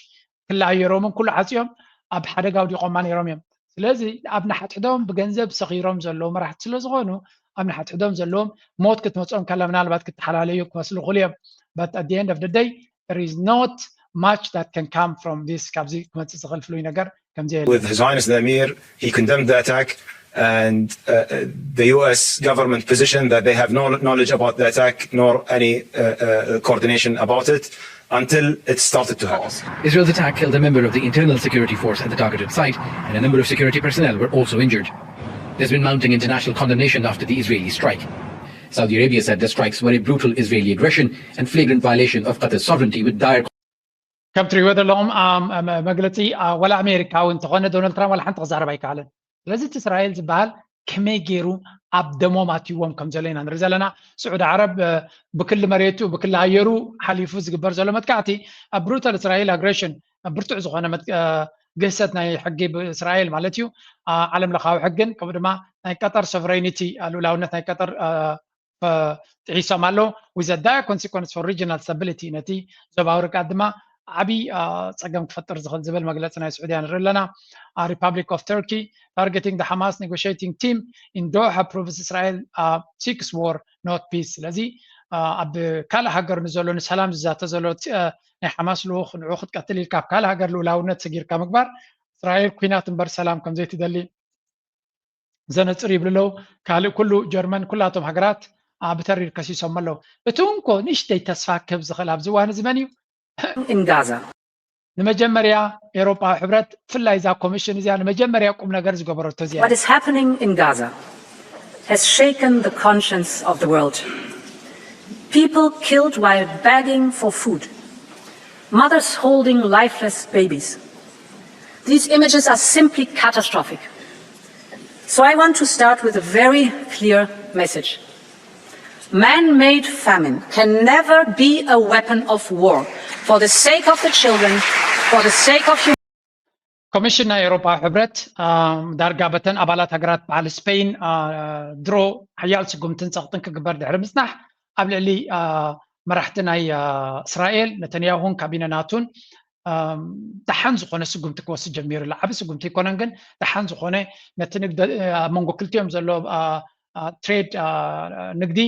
ክለኣየሮምን ኩሉ ዓፅዮም ኣብ ሓደጋ ኣውዲቖማ ነይሮም እዮም። ስለዚ ኣብ ንሓድሕዶም ብገንዘብ ሰኺሮም ዘለዉ መራሕቲ ስለ ዝኾኑ ኣብ ንሓድሕዶም ዘለዎም ሞት ክትመፅኦም ከላ ምናልባት ክተሓላለዩ ክመስሉ ይኽእሉ እዮም። But at the end of the day there is not much that can come from this። ካብዚ ክመፅእ ዝኽእል ፍሉይ ነገር ከምዚ የለ። With His Highness the Emir, he condemned the attack and uh, uh, the U S government position that they have no knowledge about the attack nor any uh, uh, coordination about it until it started to happen. Israel's attack killed a member of the internal security force at the targeted site, and a number of security personnel were also injured. There's been mounting international condemnation after the Israeli strike. Saudi Arabia said the strikes were a brutal Israeli aggression and flagrant violation of Qatar's sovereignty, with dire ከም ትሪእዎ ዘለኹም መግለፂ ወላ ኣሜሪካዊ እንተኾነ ዶናልድ ትራምፕ ዋላ ሓንቲ ክዛረብ ኣይከኣለን። ስለዚ እቲ እስራኤል ዝበሃል ከመይ ገይሩ ኣብ ደሞም ኣትይዎም ከም ዘሎ ኢና ንርኢ ዘለና። ስዑዲ ዓረብ ብክሊ መሬቱ ብክሊ ኣየሩ ሓሊፉ ዝግበር ዘሎ መጥቃዕቲ ኣብ ብሩታል እስራኤል ኣግሬሽን ብርቱዕ ዝኾነ ግህሰት ናይ ሕጊ እስራኤል ማለት እዩ። ዓለም ለኻዊ ሕግን ከምኡ ድማ ናይ ቀጠር ሶቨሬኒቲ ልኡላውነት ናይ ቀጠር ጥሒሶም ኣለዉ። With a dire consequence for regional stability ነቲ ዞባዊ ርግኣት ድማ ዓብዪ ፀገም ክፈጥር ዝኽእል ዝብል መግለፂ ናይ ስዑድያ ንርኢ ኣለና። Republic of Turkey targeting the Hamas negotiating team in Doha proves Israel seeks war not peace። ስለዚ ኣብ ካልእ ሃገር ንዘሎ ንሰላም ዝዛተ ዘሎ ናይ ሓማስ ልኡኽ ንዑ ክትቀትል ኢልካ ኣብ ካልእ ሃገር ልኡላውነት ሰጊርካ ምግባር እስራኤል ኩናት እምበር ሰላም ከምዘይትደሊ ዘነፅር ይብሉ ኣለዉ። ካልእ ኩሉ ጀርመን ኩላቶም ሃገራት ብተሪር ከሲሶም ኣለዉ። እቲ እንኮ ንእሽተይ ተስፋ ክህብ ዝኽእል ኣብዚ እዋን እዚ መን እዩ? in Gaza. ንመጀመርያ ኤውሮጳዊ ሕብረት ብፍላይ እዛ ኮሚሽን እዚኣ ንመጀመርያ ቁም ነገር ዝገበረቶ እዚኣ What is happening in Gaza has shaken the conscience of the world. People killed while begging for food. Mothers holding lifeless babies. These images are simply catastrophic. So I want to start with a very clear message. Man-made famine can never be a weapon of war for the sake of the children, for the sake of humanity. ኮሚሽን ናይ ኤውሮፓ ሕብረት ዳርጋ በተን ኣባላት ሃገራት በዓል ስፔን ድሮ ሓያል ስጉምትን ጸቕጥን ክግበር ድሕሪ ምጽናሕ ኣብ ልዕሊ መራሕቲ ናይ እስራኤል ነተንያሁን ካቢነ ናቱን ደሓን ዝኾነ ስጉምቲ ክወስድ ጀሚሩ ኣሎ። ዓቢ ስጉምቲ ኣይኮነን፣ ግን ደሓን ዝኾነ ነቲ ንግዲ ኣብ መንጎ ክልቲኦም ዘሎ ትሬድ ንግዲ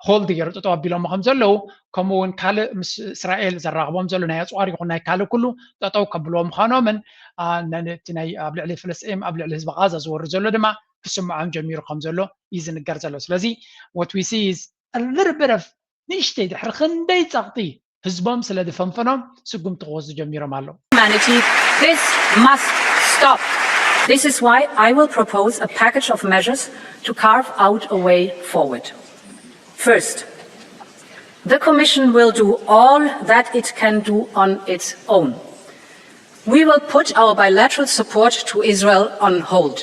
ሆልድ ገይሩ ጠጠው ኣቢሎሞ ከም ዘለዉ፣ ከምኡ እውን ካልእ ምስ እስራኤል ዘራኽቦም ዘሎ ናይ ኣፅዋር ይኹን ናይ ካልእ ኩሉ ጠጠው ከብልዎ ምዃኖምን ነቲ ናይ ኣብ ልዕሊ ፍልስጤም ኣብ ልዕሊ ህዝቢ ቃዛ ዝወርድ ዘሎ ድማ ክስምዖም ጀሚሩ ከም ዘሎ እዩ ዝንገር ዘሎ። ስለዚ what we see is a little bit of ንእሽተይ ድሕሪ ክንደይ ጸቕጢ ህዝቦም ስለ ዝፈንፈኖም ስጉምቲ ክወስዱ ጀሚሮም ኣለዉ። Humanity, this must stop. This is why I will propose a package of measures to carve out a way forward. First, the Commission will do all that it can do on its own. We will put our bilateral support to Israel on hold.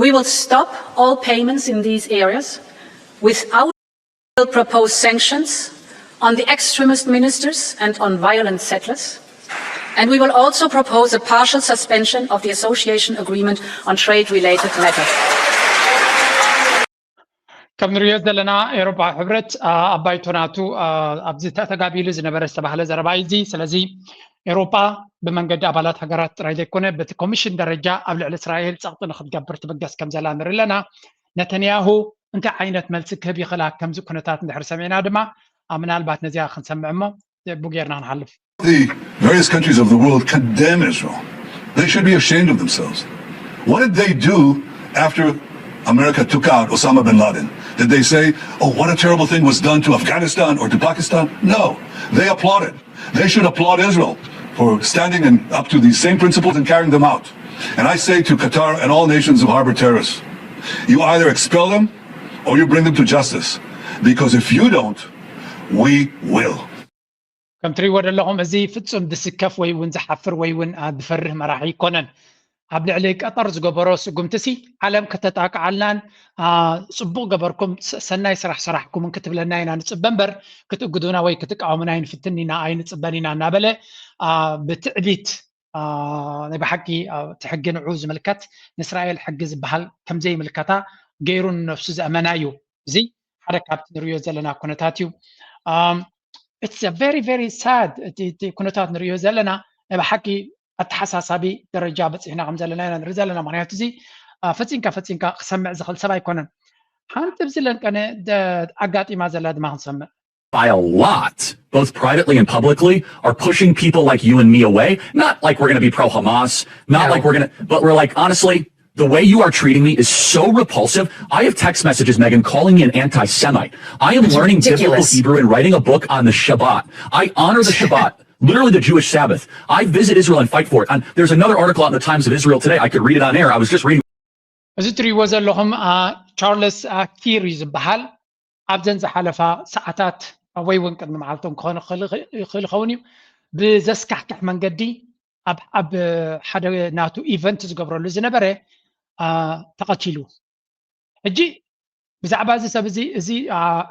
We will stop all payments in these areas without will propose sanctions on the extremist ministers and on violent settlers. And we will also propose a partial suspension of the association agreement on trade-related matters. ከም ንሪኦ ዘለና ኤሮፓ ሕብረት ኣብ ባይቶ ናቱ ኣብዚ ተተጋቢሉ ዝነበረ ዝተባህለ ዘረባ እዩ። ስለዚ ኤሮፓ ብመንገዲ ኣባላት ሃገራት ጥራይ ዘይኮነ በቲ ኮሚሽን ደረጃ ኣብ ልዕሊ እስራኤል ጸቕጢ ንክትገብር ትብገስ ከም ዘላ ንርኢ ኣለና። ነተንያሁ እንታይ ዓይነት መልሲ ክህብ ይኽእል ከምዚ ኩነታት እንድሕር ሰሚዕና ድማ ምናልባት ነዚኣ ክንሰምዕ እሞ ብኡ ጌርና ክንሓልፍ። The various countries of the world condemn Israel. They should be ashamed of themselves. What did they do after America took out Osama bin Laden? Did they say, oh, what a terrible thing was done to Afghanistan or to Pakistan? No, they applauded. They should applaud Israel for standing and up to these same principles and carrying them out. And I say to Qatar and all nations who harbor terrorists, you either expel them or you bring them to justice. Because if you don't, we will. ከም ትሪእዎ ዘለኹም እዚ ፍጹም ዝስከፍ ወይ እውን ዝሓፍር ወይ እውን ዝፈርህ መራሒ ኣይኮነን። ኣብ ልዕሊ ቀጠር ዝገበሮ ስጉምቲ ሲ ዓለም ከተጣቅዓልናን ጽቡቕ ገበርኩም ሰናይ ስራሕ ሰራሕኩምን ክትብለና ኢና ንጽበ እምበር ክትእግዱና ወይ ክትቃወሙና ኣይንፍትን ኢና ኣይንጽበን ኢና እናበለ ብትዕቢት ናይ ብሓቂ እቲ ሕጊ ንዑ ዝምልከት ንእስራኤል ሕጊ ዝበሃል ከምዘይምልከታ ገይሩ ንነፍሱ ዘእመና እዩ። እዚ ሓደ ካብቲ ንሪኦ ዘለና ኩነታት እዩ። It's a very very sad እቲ ኩነታት ንሪኦ ዘለና ናይ ብሓቂ ኣተሓሳሳቢ ደረጃ በፂሕና ከም ዘለና ኢና ንርኢ ዘለና። ምክንያቱ እዚ ፈፂምካ ፈፂምካ ክሰምዕ ዝኽእል ሰብ ኣይኮነን። ሓንቲ ብዚ ለንቀነ ኣጋጢማ ዘላ ድማ ክንሰምዕ by a lot, both privately and publicly, are pushing people like you and me away. Not like we're going to be pro Hamas, not like we're going to, but we're like, honestly, the way you are treating me is so repulsive. I have text messages, Megan, calling me an anti Semite. I am learning biblical Hebrew and writing a book on the Shabbat. I honor the Shabbat, literally the Jewish Sabbath. I visit Israel and fight for it. And there's another article on the Times of Israel today. I could read it on air. I was just reading. እዚ ትሪእዎ ዘለኹም ቻርልስ ኪር እዩ ዝበሃል። ኣብዘን ዝሓለፋ ሰዓታት ወይ እውን ቅድሚ መዓልቶም ክኾን ይኽእል ይኸውን እዩ ብዘስካሕክሕ መንገዲ ኣብ ሓደ ናቱ ኢቨንት ዝገብረሉ ዝነበረ ተቐቲሉ። ሕጂ ብዛዕባ እዚ ሰብ እዚ እዚ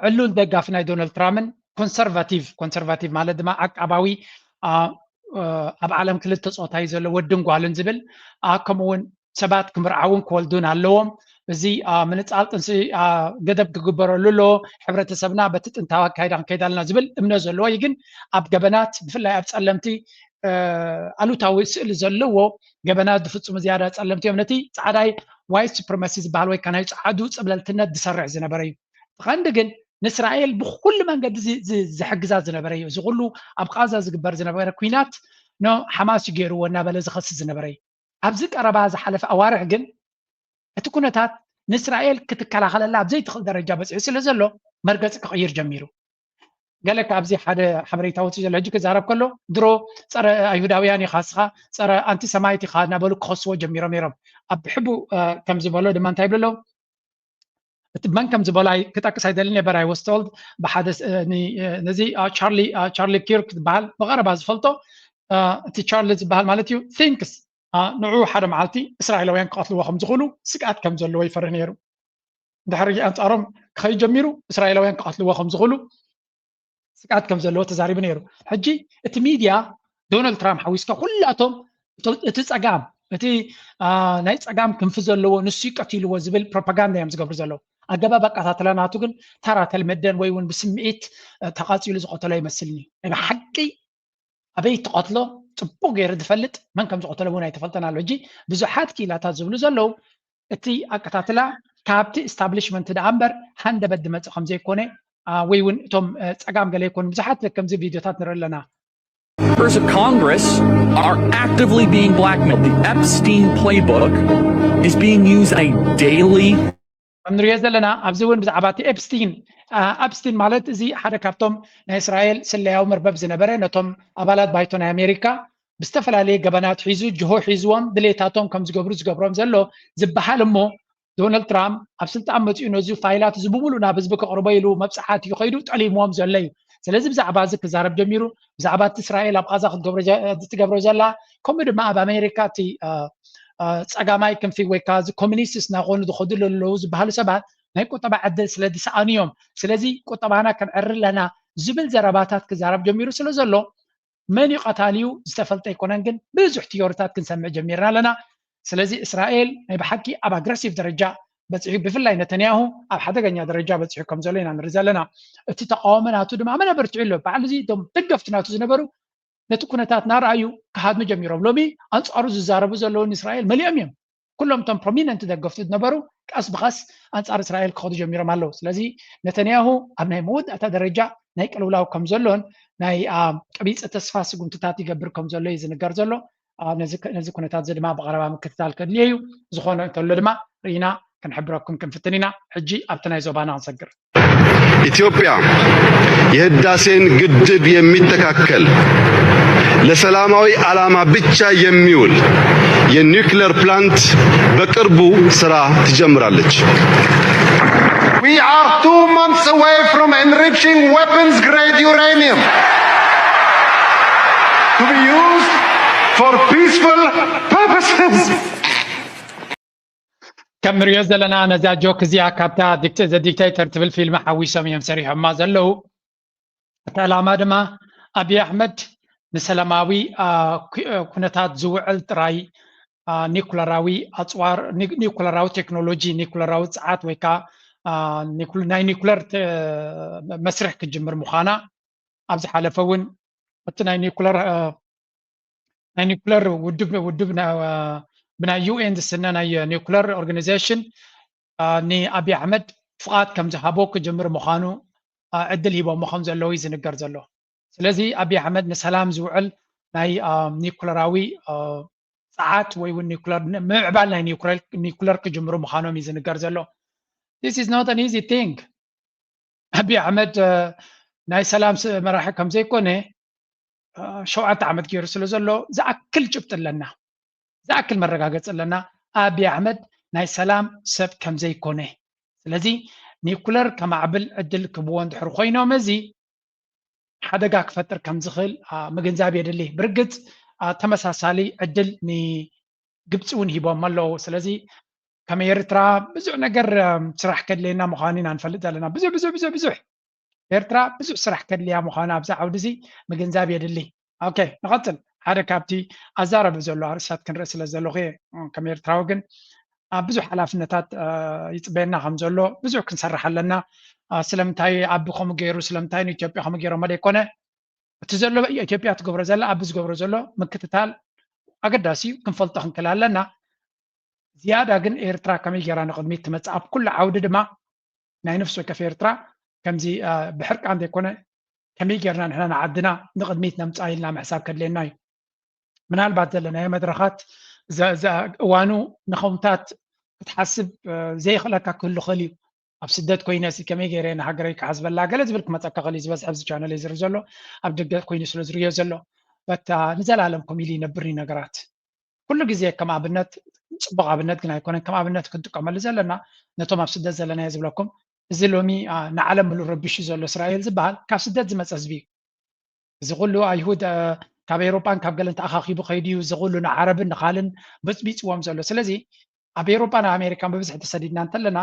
ዕሉል ደጋፊ ናይ ዶናልድ ትራምፕን ኮንሰርቫቲቭ ኮንሰርቫቲቭ ማለት ድማ ዓቃባዊ ኣብ ዓለም ክልተ ፆታ እዩ ዘሎ ወድን ጓልን ዝብል ከምኡ እውን ሰባት ክምርዓውን ክወልዱን ኣለዎም። እዚ ምንፃል ጥንሲ ገደብ ክግበረሉ ኣለዎ። ሕብረተሰብና በቲ ጥንታዊ ኣካይዳ ክንከይድ ኣለና ዝብል እምነት ዘለዎ እዩ። ግን ኣብ ገበናት ብፍላይ ኣብ ፀለምቲ ኣሉታዊ ስእሊ ዘለዎ ገበናት ዝፍፅሙ ዝያዳ ፀለምቲ እዮም። ነቲ ፃዕዳይ ዋይት ሱፕሪማሲ ዝበሃል ወይ ከዓ ናይ ፃዕዱ ፅብለልትነት ዝሰርሕ ዝነበረ እዩ። እቲ ቀንዲ ግን ንእስራኤል ብኩሉ መንገዲ ዝሕግዛ ዝነበረ እዩ። እዚ ኩሉ ኣብ ቃዛ ዝግበር ዝነበረ ኩናት ኖ ሓማስ እዩ ገይርዎ እናበለ ዝኸስስ ዝነበረ እዩ። ኣብዚ ቀረባ ዝሓለፈ ኣዋርሕ ግን እቲ ኩነታት ንእስራኤል ክትከላኸለላ ኣብ ዘይትኽእል ደረጃ በፂሑ ስለ ዘሎ መርገፂ ክቕይር ጀሚሩ። ገለ ካብዚ ሓደ ሓበሬታ ወፂኡ ዘሎ ሕጂ ክዛረብ ከሎ ድሮ ፀረ ኣይሁዳውያን ኢኻ እስኻ ፀረ ኣንቲሰማይት ኢኻ እናበሉ ክኸስዎ ጀሚሮም ነይሮም። ኣብ ሕቡ ከም ዝበሎ ድማ እንታይ ይብሉ ኣለዉ? እቲ መን ከም ዝበሎ ክጠቅስ ኣይደልን ነበር። I was told ብሓደ ነዚ ቻርሊ ቻርሊ ኪርክ ዝበሃል ብቐረባ ዝፈልጦ እቲ ቻርሊ ዝበሃል ማለት እዩ ቲንክስ ንዑ ሓደ መዓልቲ እስራኤላውያን ክቐትልዎ ከም ዝኽእሉ ስግኣት ከም ዘለዎ ይፈርህ ነይሩ። ድሕሪ ኣንጻሮም ክኸይድ ጀሚሩ እስራኤላውያን ክቐትልዎ ከም ዝኽእሉ ስግኣት ከም ዘለዎ ተዛሪቡ ነይሩ። ሕጂ እቲ ሚድያ ዶናልድ ትራምፕ ሓዊስካ ኩላቶም እቲ ጸጋም እቲ ናይ ፀጋም ክንፊ ዘለዎ ንሱ ቀቲልዎ ዝብል ፕሮፓጋንዳ እዮም ዝገብሩ ዘለዉ። ኣገባብ ኣቀታትላ ናቱ ግን ተራ ተልመደን ወይ እውን ብስምዒት ተቃፂሉ ዝቀተሎ ይመስልኒ። ናይ ብሓቂ ኣበይ ተቐትሎ ፅቡቅ ገይሩ ዝፈልጥ፣ መን ከም ዝቐተሎ እውን ኣይተፈልጠን ኣሎ። ሕጂ ብዙሓት ክኢላታት ዝብሉ ዘለዉ እቲ ኣቀታትላ ካብቲ establishment ደኣ እምበር ሃንደበት ዝመፅእ ከም ዘይኮነ ወይ እውን እቶም ፀጋም ገለ ይኮኑ። ብዙሓት ከምዚ ቪድዮታት ንርኢ ኣለና። Members of Congress are actively being blackmailed. The Epstein playbook is being used on a daily ከም ንሪኦ ዘለና ኣብዚ እውን ብዛዕባ እቲ ኤፕስቲን፣ ኤፕስቲን ማለት እዚ ሓደ ካብቶም ናይ እስራኤል ስለያዊ መርበብ ዝነበረ፣ ነቶም ኣባላት ባይቶ ናይ ኣሜሪካ ብዝተፈላለየ ገበናት ሒዙ ጅሆ ሒዝዎም ድሌታቶም ከም ዝገብሩ ዝገብሮም ዘሎ ዝበሃል እሞ፣ ዶናልድ ትራምፕ ኣብ ስልጣን መፂኡ ነዚ ፋይላት እዚ ብምሉእ ናብ ህዝቢ ከቕርቦ ኢሉ መብፅሓት እዩ ከይዱ ጠሊምዎም ዘሎ እዩ። ስለዚ ብዛዕባ እዚ ክዛረብ ጀሚሩ። ብዛዕባ እቲ እስራኤል ኣብ ቃዛ ክትገብሮ ዘ- ትገብሮ ዘላ፣ ከምኡ ድማ ኣብ ኣሜሪካ እቲ ጸጋማይ ክንፊ ወይ ከዓ እዚ ኮሚኒስትስ እናኾኑ ዝኸዱ ኣለዉ ዝበሃሉ ሰባት ናይ ቁጠባ ዕድል ስለ ዝሰኣኑ እዮም። ስለዚ ቁጠባና ከነዕሪ ኣለና ዝብል ዘረባታት ክዛረብ ጀሚሩ ስለ ዘሎ፣ መን እዩ ቀታሊኡ ዝተፈልጠ ኣይኮነን፣ ግን ብዙሕ ቲዮሪታት ክንሰምዕ ጀሚርና ኣለና። ስለዚ እስራኤል ናይ ብሓቂ ኣብ ኣግረሲቭ ደረጃ በፂሑ፣ ብፍላይ ነተንያሁ ኣብ ሓደገኛ ደረጃ በፂሑ ከም ዘሎ ኢና ንርኢ ዘለና። እቲ ተቃውሞ ናቱ ድማ ኣመና በርቲዑ ኣሎ። ባዕሉ እዚ እቶም ደገፍቲ ናቱ ዝነበሩ ነቲ ኩነታት እናረኣዩ ክሃድሙ ጀሚሮም። ሎሚ ኣንፃሩ ዝዛረቡ ዘለዉ ንእስራኤል መሊኦም እዮም። ኩሎም እቶም ፕሮሚነንት ደገፍቱ ዝነበሩ ቀስ ብቐስ ኣንፃር እስራኤል ክኸዱ ጀሚሮም ኣለዉ። ስለዚ ነተንያሁ ኣብ ናይ መወዳእታ ደረጃ ናይ ቅልውላው ከም ዘሎን ናይ ቀቢፀ ተስፋ ስጉምትታት ይገብር ከም ዘሎ እዩ ዝንገር ዘሎ። ነዚ ኩነታት እዚ ድማ ብቐረባ ምክትታል ከድልዮ እዩ። ዝኾነ እንተሎ ድማ ርኢና ክንሕብረኩም ክንፍትን ኢና። ሕጂ ኣብቲ ናይ ዞባና ክንሰግር። ኢትዮጵያ የህዳሴን ግድብ የሚተካከል ለሰላማዊ ዓላማ ብቻ የሚውል የኒውክሌር ፕላንት በቅርቡ ስራ ትጀምራለች። We are two months away from enriching weapons grade uranium to be used for peaceful purposes. ከም ንሪኦ ዘለና ነዛ ጆክ እዚኣ ካብታ ዘ ዲክቴተር ትብል ፊልም ሓዊሶም እዮም ሰሪሖማ ዘለዉ። እቲ ዕላማ ድማ ኣብይ ኣሕመድ ንሰላማዊ ኩነታት ዝውዕል ጥራይ ኒኩለራዊ ኣፅዋር፣ ኒኩለራዊ ቴክኖሎጂ፣ ኒኩለራዊ ፀዓት ወይ ከዓ ናይ ኒኩለር መስርሕ ክጅምር ምዃና ኣብ ዝሓለፈ እውን እቲ ናይ ኒኩለር ናይ ኒኩለር ውድብ ውድብ ብናይ ዩ ኤን ዝስነ ናይ ኒኩለር ኦርጋናይዜሽን ንኣብይ ኣሕመድ ፍቓድ ከም ዝሃቦ ክጅምር ምዃኑ ዕድል ሂቦሞ ከም ዘለዉ እዩ ዝንገር ዘሎ። ስለዚ ኣብይ ኣሕመድ ንሰላም ዝውዕል ናይ ኒኩለራዊ ፀዓት ወይ እውን ኒኩለር ምምዕባል ናይ ኒኩለር ክጅምሩ ምዃኖም እዩ ዝንገር ዘሎ። This is not an easy thing። ኣብይ ኣሕመድ ናይ ሰላም መራሒ ከም ዘይኮነ ሸውዓተ ዓመት ገይሩ ስለ ዘሎ ዝኣክል ጭብጢ ኣለና፣ ዝኣክል መረጋገፂ ኣለና ኣብይ ኣሕመድ ናይ ሰላም ሰብ ከም ዘይኮነ። ስለዚ ኒኩለር ከማዕብል ዕድል ክብዎ እንድሕር ኮይኖም እዚ ሓደጋ ክፈጥር ከም ዝኽእል ምግንዛብ የድሊ። ብርግፅ ተመሳሳሊ ዕድል ንግብፂ እውን ሂቦም ኣለዉ። ስለዚ ከም ኤርትራ ብዙሕ ነገር ስራሕ ከድልየና ምዃኑ ኢና ንፈልጥ ዘለና። ብዙሕ ብዙሕ ብዙሕ ብዙሕ ኤርትራ ብዙሕ ስራሕ ከድልያ ምዃኑ ኣብዚ ዓውዲ እዚ ምግንዛብ የድሊ። ኦኬ፣ ንቐፅል። ሓደ ካብቲ ኣዛረቢ ዘሎ ኣርእስታት ክንርኢ ስለ ዘለኹ እየ። ከም ኤርትራዊ ግን ኣብ ብዙሕ ሓላፍነታት ይፅበየና ከም ዘሎ ብዙሕ ክንሰርሕ ኣለና። ስለምንታይ ኣቢ ከምኡ ገይሩ፣ ስለምንታይ ንኢትዮጵያ ከምኡ ገይሮሞ ዘይኮነ፣ እቲ ዘሎ ኢትዮጵያ ትገብሮ ዘላ፣ ኣቢ ዝገብሮ ዘሎ ምክትታል ኣገዳሲ እዩ፣ ክንፈልጦ ክንክእል ኣለና። ዝያዳ ግን ኤርትራ ከመይ ገይራ ንቕድሚት ትመፅእ፣ ኣብ ኩሉ ዓውዲ ድማ ናይ ነፍሲ ወከፍ ኤርትራ ከምዚ ብሕርቃን ዘይኮነ ከመይ ጌርና ንሕና ንዓድና ንቕድሚት ነምፅኣ ኢልና ምሕሳብ ከድልየና እዩ። ምናልባት ዘለናዮ መድረኻት እዋኑ ንኸምታት ክትሓስብ ዘይኽእለካ ክህሉ ኽእል እዩ። ኣብ ስደት ኮይነ ሲ ከመይ ገይረ ንሃገረይ ክሓስበላ ገለ ዝብል ክመፀካ ኽእል እዩ። ዝበዝሐ ኣብዚ ቻነል እዩ ዝርኢ ዘሎ ኣብ ደገ ኮይኑ ስለ ዝርእዮ ዘሎ በታ ንዘላለም ከም ኢሉ ይነብር እዩ ነገራት። ኩሉ ግዜ ከም ኣብነት፣ ፅቡቕ ኣብነት ግን ኣይኮነን፣ ከም ኣብነት ክንጥቀመሉ ዘለና ነቶም ኣብ ስደት ዘለና እየ ዝብለኩም። እዚ ሎሚ ንዓለም ምሉእ ረቢሹ ዘሎ እስራኤል ዝበሃል ካብ ስደት ዝመፀ ህዝቢ እዩ። እዚ ኩሉ ኣይሁድ ካብ ኤውሮጳን ካብ ገለን ተኣኻኺቡ ከይዱ እዩ እዚ ኩሉ ንዓረብን ንኻልን በፅቢፅዎም ዘሎ። ስለዚ ኣብ ኤውሮጳን ኣብ ኣሜሪካን ብብዝሒ ተሰዲድና እንተለና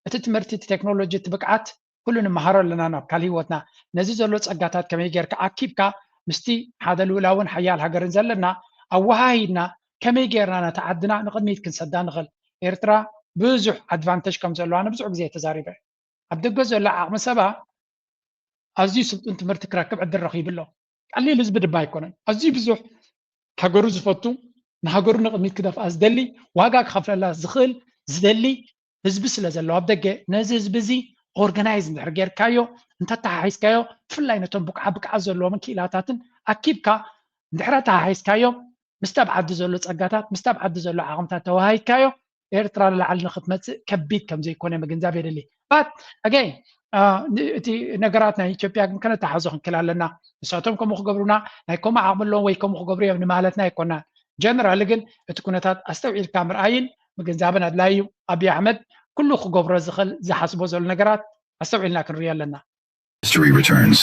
እቲ ትምህርቲ፣ እቲ ቴክኖሎጂ፣ እቲ ብቅዓት ኩሉ ንመሃሮ ኣለና ናብ ካል ህይወትና። ነዚ ዘሎ ጸጋታት ከመይ ጌርካ ኣኪብካ ምስቲ ሓደ ልኡላውን ሓያል ሃገርን ዘለና ኣወሃሂድና ከመይ ጌርና ነታ ዓድና ንቕድሚት ክንሰዳ ንኽእል? ኤርትራ ብዙሕ ኣድቫንተጅ ከም ዘለዋ ኣነ ብዙሕ ግዜ ተዛሪበ። ኣብ ደገ ዘሎ ዓቕሚ ሰባ ኣዝዩ ስልጡን ትምህርቲ ክረክብ ዕድል ረኺቡ ኣሎ። ቀሊል ህዝቢ ድማ ኣይኮነን። ኣዝዩ ብዙሕ ሃገሩ ዝፈቱ፣ ንሃገሩ ንቕድሚት ክደፍኣ ዝደሊ፣ ዋጋ ክኸፍለላ ዝኽእል ዝደሊ ህዝቢ ስለ ዘሎ ኣብ ደገ ነዚ ህዝቢ እዚ ኦርጋናይዝ እንድሕር ጌርካዮ፣ እንተተሓሒዝካዮ፣ ብፍላይ ነቶም ብቅዓ ብቅዓት ዘለዎምን ክኢላታትን ኣኪብካ እንድሕር ኣተሓሒዝካዮ፣ ምስቲ ኣብ ዓዲ ዘሎ ጸጋታት፣ ምስቲ ኣብ ዓዲ ዘሎ ዓቕምታት ተወሃሂድካዮ፣ ኤርትራ ንላዕሊ ንክትመጽእ ከቢድ ከም ዘይኮነ ምግንዛብ የድሊ። But again እቲ ነገራት ናይ ኢትዮጵያ ግን ከነተሓዞ ክንክእል ኣለና። ንሳቶም ከምኡ ክገብሩና ናይ ከምኡ ዓቕሚ ኣለዎም ወይ ከምኡ ክገብሩ እዮም ንማለትና ኣይኮናን። ጀነራሊ ግን እቲ ኩነታት ኣስተውዒልካ ምርኣይን ምግንዛብን ኣድላይ እዩ። ኣብይ ኣሕመድ ኩሉ ክገብሮ ዝኽእል ዝሓስቦ ዘሎ ነገራት ኣስተውዒልና ክንሪኦ ኣለና። History returns.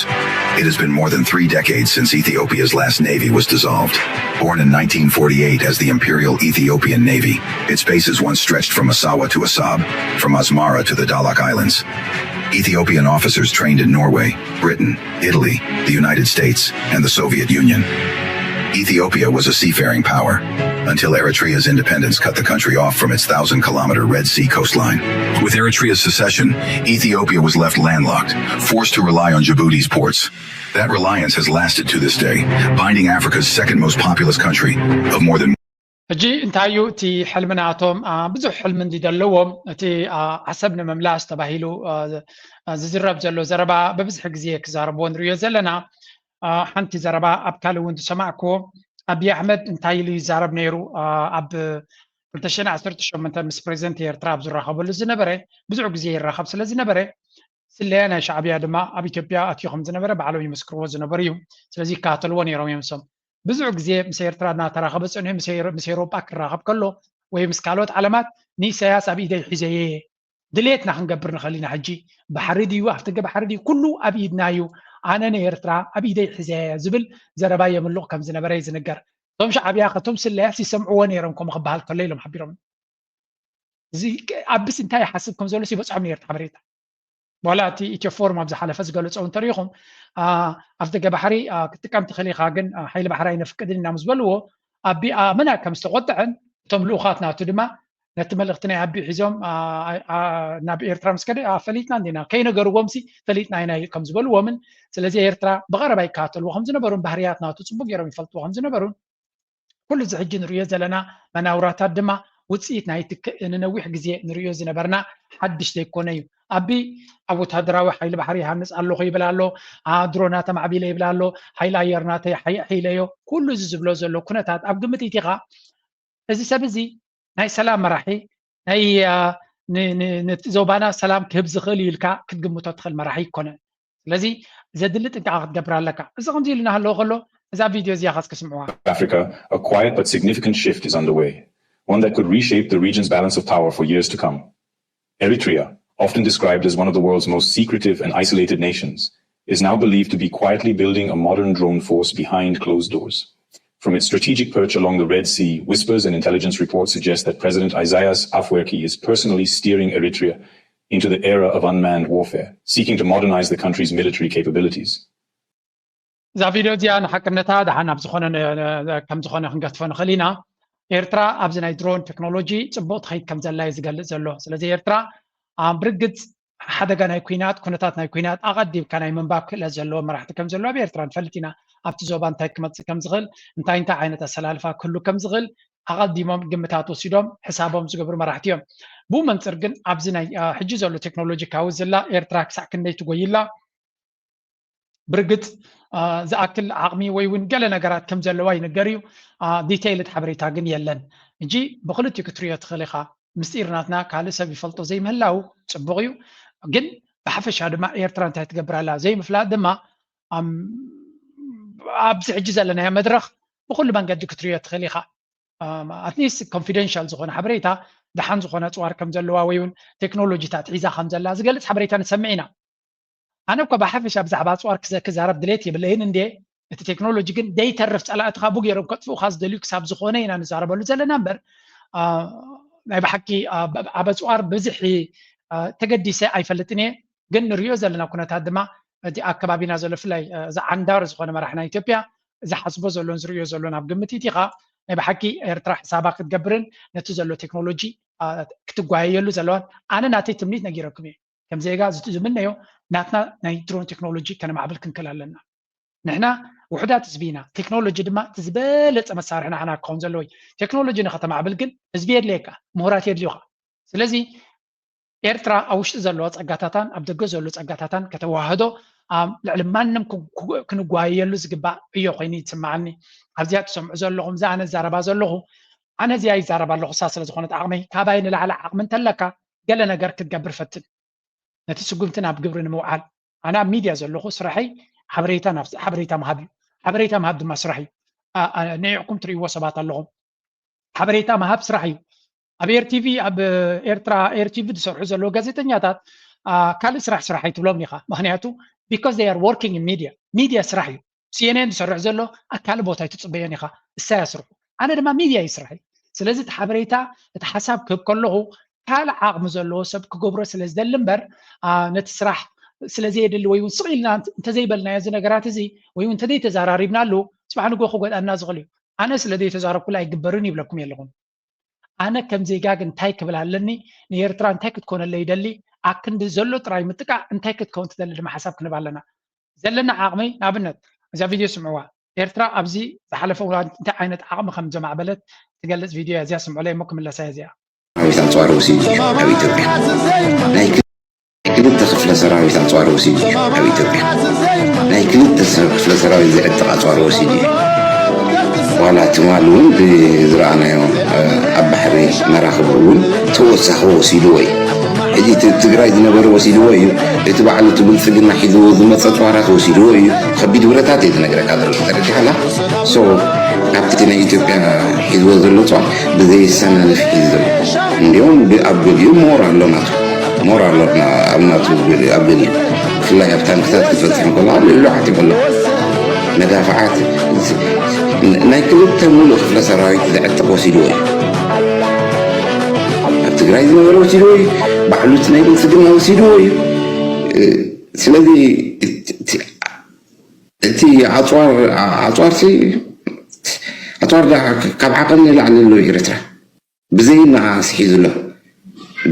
It has been more than three decades since Ethiopia's last navy was dissolved. Born in nineteen forty-eight as the Imperial Ethiopian Navy, its bases once stretched from Massawa to Assab, from Asmara to the Dalak Islands. Ethiopian officers trained in Norway, Britain, Italy, the United States, and the Soviet Union. Ethiopia was a seafaring power until Eritrea's independence cut the country off from its thousand kilometer Red Sea coastline. With Eritrea's secession, Ethiopia was left landlocked, forced to rely on Djibouti's ports. That reliance has lasted to this day, binding Africa's second most populous country of more than ሕጂ እንታይ እዩ እቲ ሕልሚ ናቶም? ብዙሕ ሕልሚ እንዲ ዘለዎም፣ እቲ ዓሰብ ንምምላስ ተባሂሉ ዝዝረብ ዘሎ ዘረባ ብብዝሒ ግዜ ክዛረብዎ ንሪኦ ዘለና። ሓንቲ ዘረባ ኣብ ካልእ እውን ዝሰማዕክዎ፣ ኣብይ ኣሕመድ እንታይ ኢሉ ይዛረብ ነይሩ ኣብ ክልተ ሽሕን ዓሰርተ ሸሞንተን ምስ ፕሬዚደንት ኤርትራ ኣብ ዝራኸበሉ ዝነበረ፣ ብዙሕ ግዜ ይራኸብ ስለ ዝነበረ፣ ስለያ ናይ ሻዕብያ ድማ ኣብ ኢትዮጵያ ኣትዩ ከም ዝነበረ ባዕሎም ይምስክርዎ ዝነበሩ እዩ። ስለዚ ይከታተልዎ ነይሮም እዮም። እሶም ብዙሕ ግዜ ምስ ኤርትራ እናተራኸበ ፀኒሑ፣ ምስ ኤውሮጳ ክራኸብ ከሎ ወይ ምስ ካልኦት ዓለማት፣ ንኢሳያስ ኣብ ኢደይ ሒዘየ እየ፣ ድሌትና ክንገብር ንኽእል ኢና። ሕጂ ባሕሪ ድዩ ኣፍደገ ባሕሪ ድዩ ኩሉ ኣብ ኢድና እዩ፣ ኣነ ንኤርትራ ኣብ ኢደይ ሒዘየ ዝብል ዘረባ የምልቕ ከም ዝነበረ እዩ ዝንገር። እቶም ሻዕብያ ከቶም ስለያስ ይሰምዕዎ ነይሮም ከምኡ ክበሃል ከሎ ኢሎም ሓቢሮም። እዚ ኣብስ እንታይ ይሓስብ ከም ዘሎ ይበፅሖም ነይሩ ሓበሬታ። ዋላ እቲ ኢትዮ ፎርም ኣብ ዝሓለፈ ዝገለፆ እንተሪኢኹም፣ ኣፍደገ ባሕሪ ክትጥቀም ትኽእል ኢኻ፣ ግን ሓይሊ ባሕሪ ኣይነፍቅድን ኢና ምስ በልዎ፣ ኣቢ ኣመና ከም ዝተቆጥዐን እቶም ልኡኻት ናቱ ድማ ነቲ መልእኽቲ ናይ ኣቢ ሒዞም ናብ ኤርትራ ምስ ከደ ፈሊጥና እንዲና ከይነገርዎም ሲ ፈሊጥና ኢና ከም ዝበልዎምን፣ ስለዚ ኤርትራ ብቐረባ ይከታተልዎ ከም ዝነበሩን ባህርያት ናቱ ፅቡቅ ገይሮም ይፈልጥዎ ከም ዝነበሩን ኩሉ እዚ ሕጂ ንሪኦ ዘለና መናውራታት ድማ ውፅኢት ናይቲ ንነዊሕ ግዜ ንሪኦ ዝነበርና ሓድሽ ዘይኮነ እዩ። ኣቢ ኣብ ወታደራዊ ሓይሊ ባሕሪ ይሃንፅ ኣለኹ ይብል ኣሎ፣ ድሮናት ኣማዕቢለ ይብል ኣሎ፣ ሓይሊ ኣየር ናተይ ሓይለዮ፣ ኩሉ እዚ ዝብሎ ዘሎ ኩነታት ኣብ ግምት ኢቲኻ እዚ ሰብ እዚ ናይ ሰላም መራሒ ናይ ነቲ ዞባና ሰላም ክህብ ዝኽእል እዩ ኢልካ ክትግምቶ ትኽእል መራሒ ይኮነን። ስለዚ ዘድሊ ጥንቃቐ ክትገብር ኣለካ። እዚ ከምዚ ኢሉ እናሃለወ ከሎ እዛ ቪድዮ እዚኣ ካስ ክስምዕዋ። Africa, a quiet but significant shift is underway, one that could reshape the region's balance of power for years to come. Eritrea, often described as one of the world's most secretive and isolated nations, is now believed to be quietly building a modern drone force behind closed doors. From its strategic perch along the Red Sea, whispers and intelligence reports suggest that President Isaias Afwerki is personally steering Eritrea into the era of unmanned warfare, seeking to modernize the country's military capabilities. እዛ ቪድዮ እዚኣ ንሓቅነታ ደሓን ኣብ ዝኾነ ከም ዝኾነ ክንገትፎ ንኽእል ኢና። ኤርትራ ኣብዚ ናይ ድሮን ቴክኖሎጂ ፅቡቅ ትኸይድ ከም ዘላ እዩ ዝገልፅ ዘሎ። ስለዚ ኤርትራ ብርግፅ ሓደጋ ናይ ኩናት፣ ኩነታት ናይ ኩናት ኣቐዲምካ ናይ ምንባብ ክእለት ዘለዎ መራሕቲ ከም ዘለዎ ኣብ ኤርትራ ንፈልጥ ኢና። ኣብቲ ዞባ እንታይ ክመፅእ ከም ዝኽእል፣ እንታይ እንታይ ዓይነት ኣሰላልፋ ክህሉ ከም ዝኽእል ኣቐዲሞም ግምታት ወሲዶም ሕሳቦም ዝገብሩ መራሕቲ እዮም። ብኡ መንፅር ግን ኣብዚ ናይ ሕጂ ዘሎ ቴክኖሎጂ ካዊ ዝላ ኤርትራ ክሳዕ ክንደይ ትጎይላ ብርግፅ ዝኣክል ዓቕሚ ወይ እውን ገለ ነገራት ከም ዘለዋ ይንገር እዩ። ዲቴይልድ ሓበሬታ ግን የለን። እንጂ ብክልቲኡ ክትሪኦ ትኽእል ኢኻ። ምስጢር ናትና ካልእ ሰብ ይፈልጦ ዘይምህላው ፅቡቕ እዩ። ግን ብሓፈሻ ድማ ኤርትራ እንታይ ትገብር ኣላ ዘይምፍላጥ ድማ ኣብዚ ሕጂ ዘለናዮ መድረኽ ብኩሉ መንገዲ ክትሪኦ ትኽእል ኢኻ። ኣትሊስት ኮንፊደንሻል ዝኾነ ሓበሬታ ደሓን ዝኾነ ኣፅዋር ከም ዘለዋ ወይ እውን ቴክኖሎጂታት ሒዛ ከም ዘላ ዝገልፅ ሓበሬታ ንሰምዕ ኢና። ኣነ እኳ ብሓፈሻ ብዛዕባ ኣፅዋር ክዛረብ ድሌት የብለይን እንዴ፣ እቲ ቴክኖሎጂ ግን ደይተርፍ ፀላእትኻ ብገይሮም ከጥፍኡኻ ዝደልዩ ክሳብ ዝኾነ ኢና ንዛረበሉ ዘለና እምበር ናይ ብሓቂ ኣብ ኣፅዋር ብዝሒ ተገዲሰ ኣይፈልጥን እየ። ግን ንሪኦ ዘለና ኩነታት ድማ እቲ ኣከባቢና ዘሎ ብፍላይ እዚ ዓንዳር ዝኾነ መራሒ ናይ ኢትዮጵያ ዝሓስቦ ዘሎን ዝሪኦ ዘሎን ኣብ ግምት ኢቲኻ ናይ ብሓቂ ኤርትራ ሕሳባ ክትገብርን ነቲ ዘሎ ቴክኖሎጂ ክትጓየየሉ ዘለዋን ኣነ ናተይ ትምኒት ነጊረኩም እየ። ከም ዜጋ ዝምነዮ ናትና ናይ ድሮን ቴክኖሎጂ ከነማዕብል ክንክእል ኣለና። ንሕና ውሕዳት ህዝቢ ኢና። ቴክኖሎጂ ድማ እቲ ዝበለፀ መሳርሒ ናሕና ክኸውን ዘለዎ እዩ። ቴክኖሎጂ ንኸተማዕብል ግን ህዝቢ የድልየካ፣ ምሁራት የድልዩካ። ስለዚ ኤርትራ ኣብ ውሽጢ ዘለዎ ፀጋታታን ኣብ ደገ ዘሎ ፀጋታታን ከተዋህዶ ኣብ ልዕሊ ማንም ክንጓየየሉ ዝግባእ እዮ ኮይኑ ይስማዓኒ። ኣብዚኣ ትሰምዑ ዘለኹም እዛ ኣነ ዝዛረባ ዘለኹ ኣነ እዚኣ ይዛረብ ኣለኹ እሳ ስለ ዝኾነት ዓቕመይ ካባይ ንላዕሊ ዓቕሚ እንተለካ ገለ ነገር ክትገብር ፈትን። ነቲ ስጉምቲ ናብ ግብሪ ንምውዓል ኣነ ኣብ ሚድያ ዘለኹ ስራሐይ ሓበሬታ ናብ ሓበሬታ ምሃብ እዩ። ሓበሬታ ምሃብ ድማ ስራሕ እዩ። ንዕኹም ትርእይዎ ሰባት ኣለኹም። ሓበሬታ ምሃብ ስራሕ እዩ። ኣብ ኤርቲቪ ኣብ ኤርትራ ኤርቲቪ ዝሰርሑ ዘለዉ ጋዜጠኛታት ካልእ ስራሕ ስራሕ ኣይትብሎም ኢኻ። ምክንያቱ because they are working in media media ስራሕ እዩ። ሲኤንኤን ዝሰርሕ ዘሎ ኣብ ካልእ ቦታ ኣይትፅበዮን ኢኻ። እሳያ ስርሑ ኣነ ድማ ሚድያ እዩ ስራሕ እዩ። ስለዚ እቲ ሓበሬታ እቲ ሓሳብ ክህብ ከለኹ ካልእ ዓቕሚ ዘለዎ ሰብ ክገብሮ ስለ ዝደሊ እምበር ነቲ ስራሕ ስለዘየድሊ ወይ እውን ስቕ ኢልና እንተዘይበልናዮ እዚ ነገራት እዚ ወይ እውን እንተዘይተዘራሪብናሉ ፅባሕ ንጎ ክጎድኣና ዝኽእል እዩ። ኣነ ስለ ዘይተዛረብኩሉ ኣይግበርን ይብለኩም የለኹም። ኣነ ከም ዜጋ ግን እንታይ ክብል ኣለኒ? ንኤርትራ እንታይ ክትኮነለይ ይደሊ? ኣብ ክንዲ ዘሎ ጥራይ ምጥቃዕ እንታይ ክትከውን ትደሊ ድማ ሓሳብ ክንብ ኣለና። ዘለና ዓቕሚ ንኣብነት እዛ ቪድዮ ስምዕዋ። ኤርትራ ኣብዚ ዝሓለፈ እዋን እንታይ ዓይነት ዓቕሚ ከም ዘማዕበለት ትገልጽ ቪድዮ እያ። እዚኣ ስምዑለይ እሞ ክምለሳ እያ እዚኣ። ሰራዊት ኣጽዋር ወሲዱ ኣብ ኢትዮጵያ ናይ ክልተ ክፍለ ሰራዊት ኣጽዋር ወሲዱ ኣብ ኢትዮጵያ ናይ ክልተ ክፍለ ሰራዊት ዝዕጥቕ ኣጽዋር ወሲዱ እዩ። ዋላ ትማል እውን ብዝረኣናዮ ኣብ ባሕሪ መራኽቡ እውን ተወሳኺ ወሲድዎ እዩ። ሕጂ እቲ ትግራይ ዝነበረ ወሲድዎ እዩ። እቲ ባዕሉ እቲ ብልፅግና ሒዝዎ ዝመፀ ኣፅዋራት ወሲድዎ እዩ። ከቢድ ብረታት እዩ ዝነግረካ ዘሎ ተረዲኻና። ሶ ካብቲ ናይ ኢትዮጵያ ሒዝዎ ዘሎ ኣፅዋር ብዘየሰናንፍ ሒዙ ዘሎ እንዲያውም ኣብ ገሊኡ ሞር ኣሎ ናቱ ሞር ኣሎ ኣብ ናቱ ኣብ ገሊኡ ብፍላይ ኣብ ታንክታት ክትበፅሕ እንከሎ ልዕሉ ዓቲቑ ኣሎ። መዳፍዓት ናይ ክልተ ሙሉእ ክፍለ ሰራዊት ዘዕጥቕ ወሲድዎ እዩ። ኣብ ትግራይ ዝነበረ ወሲድዎ እዩ። ባዕሉ እቲ ናይ ብልፅግና ወሲድዎ እዩ። ስለዚ እቲ ኣፅዋር ኣፅዋርሲ ኣፅዋር ካብ ዓቐን ንላዕሊ ኣሎ ኤርትራ። ብዘይ ንኣስ ሒዙ ኣሎ።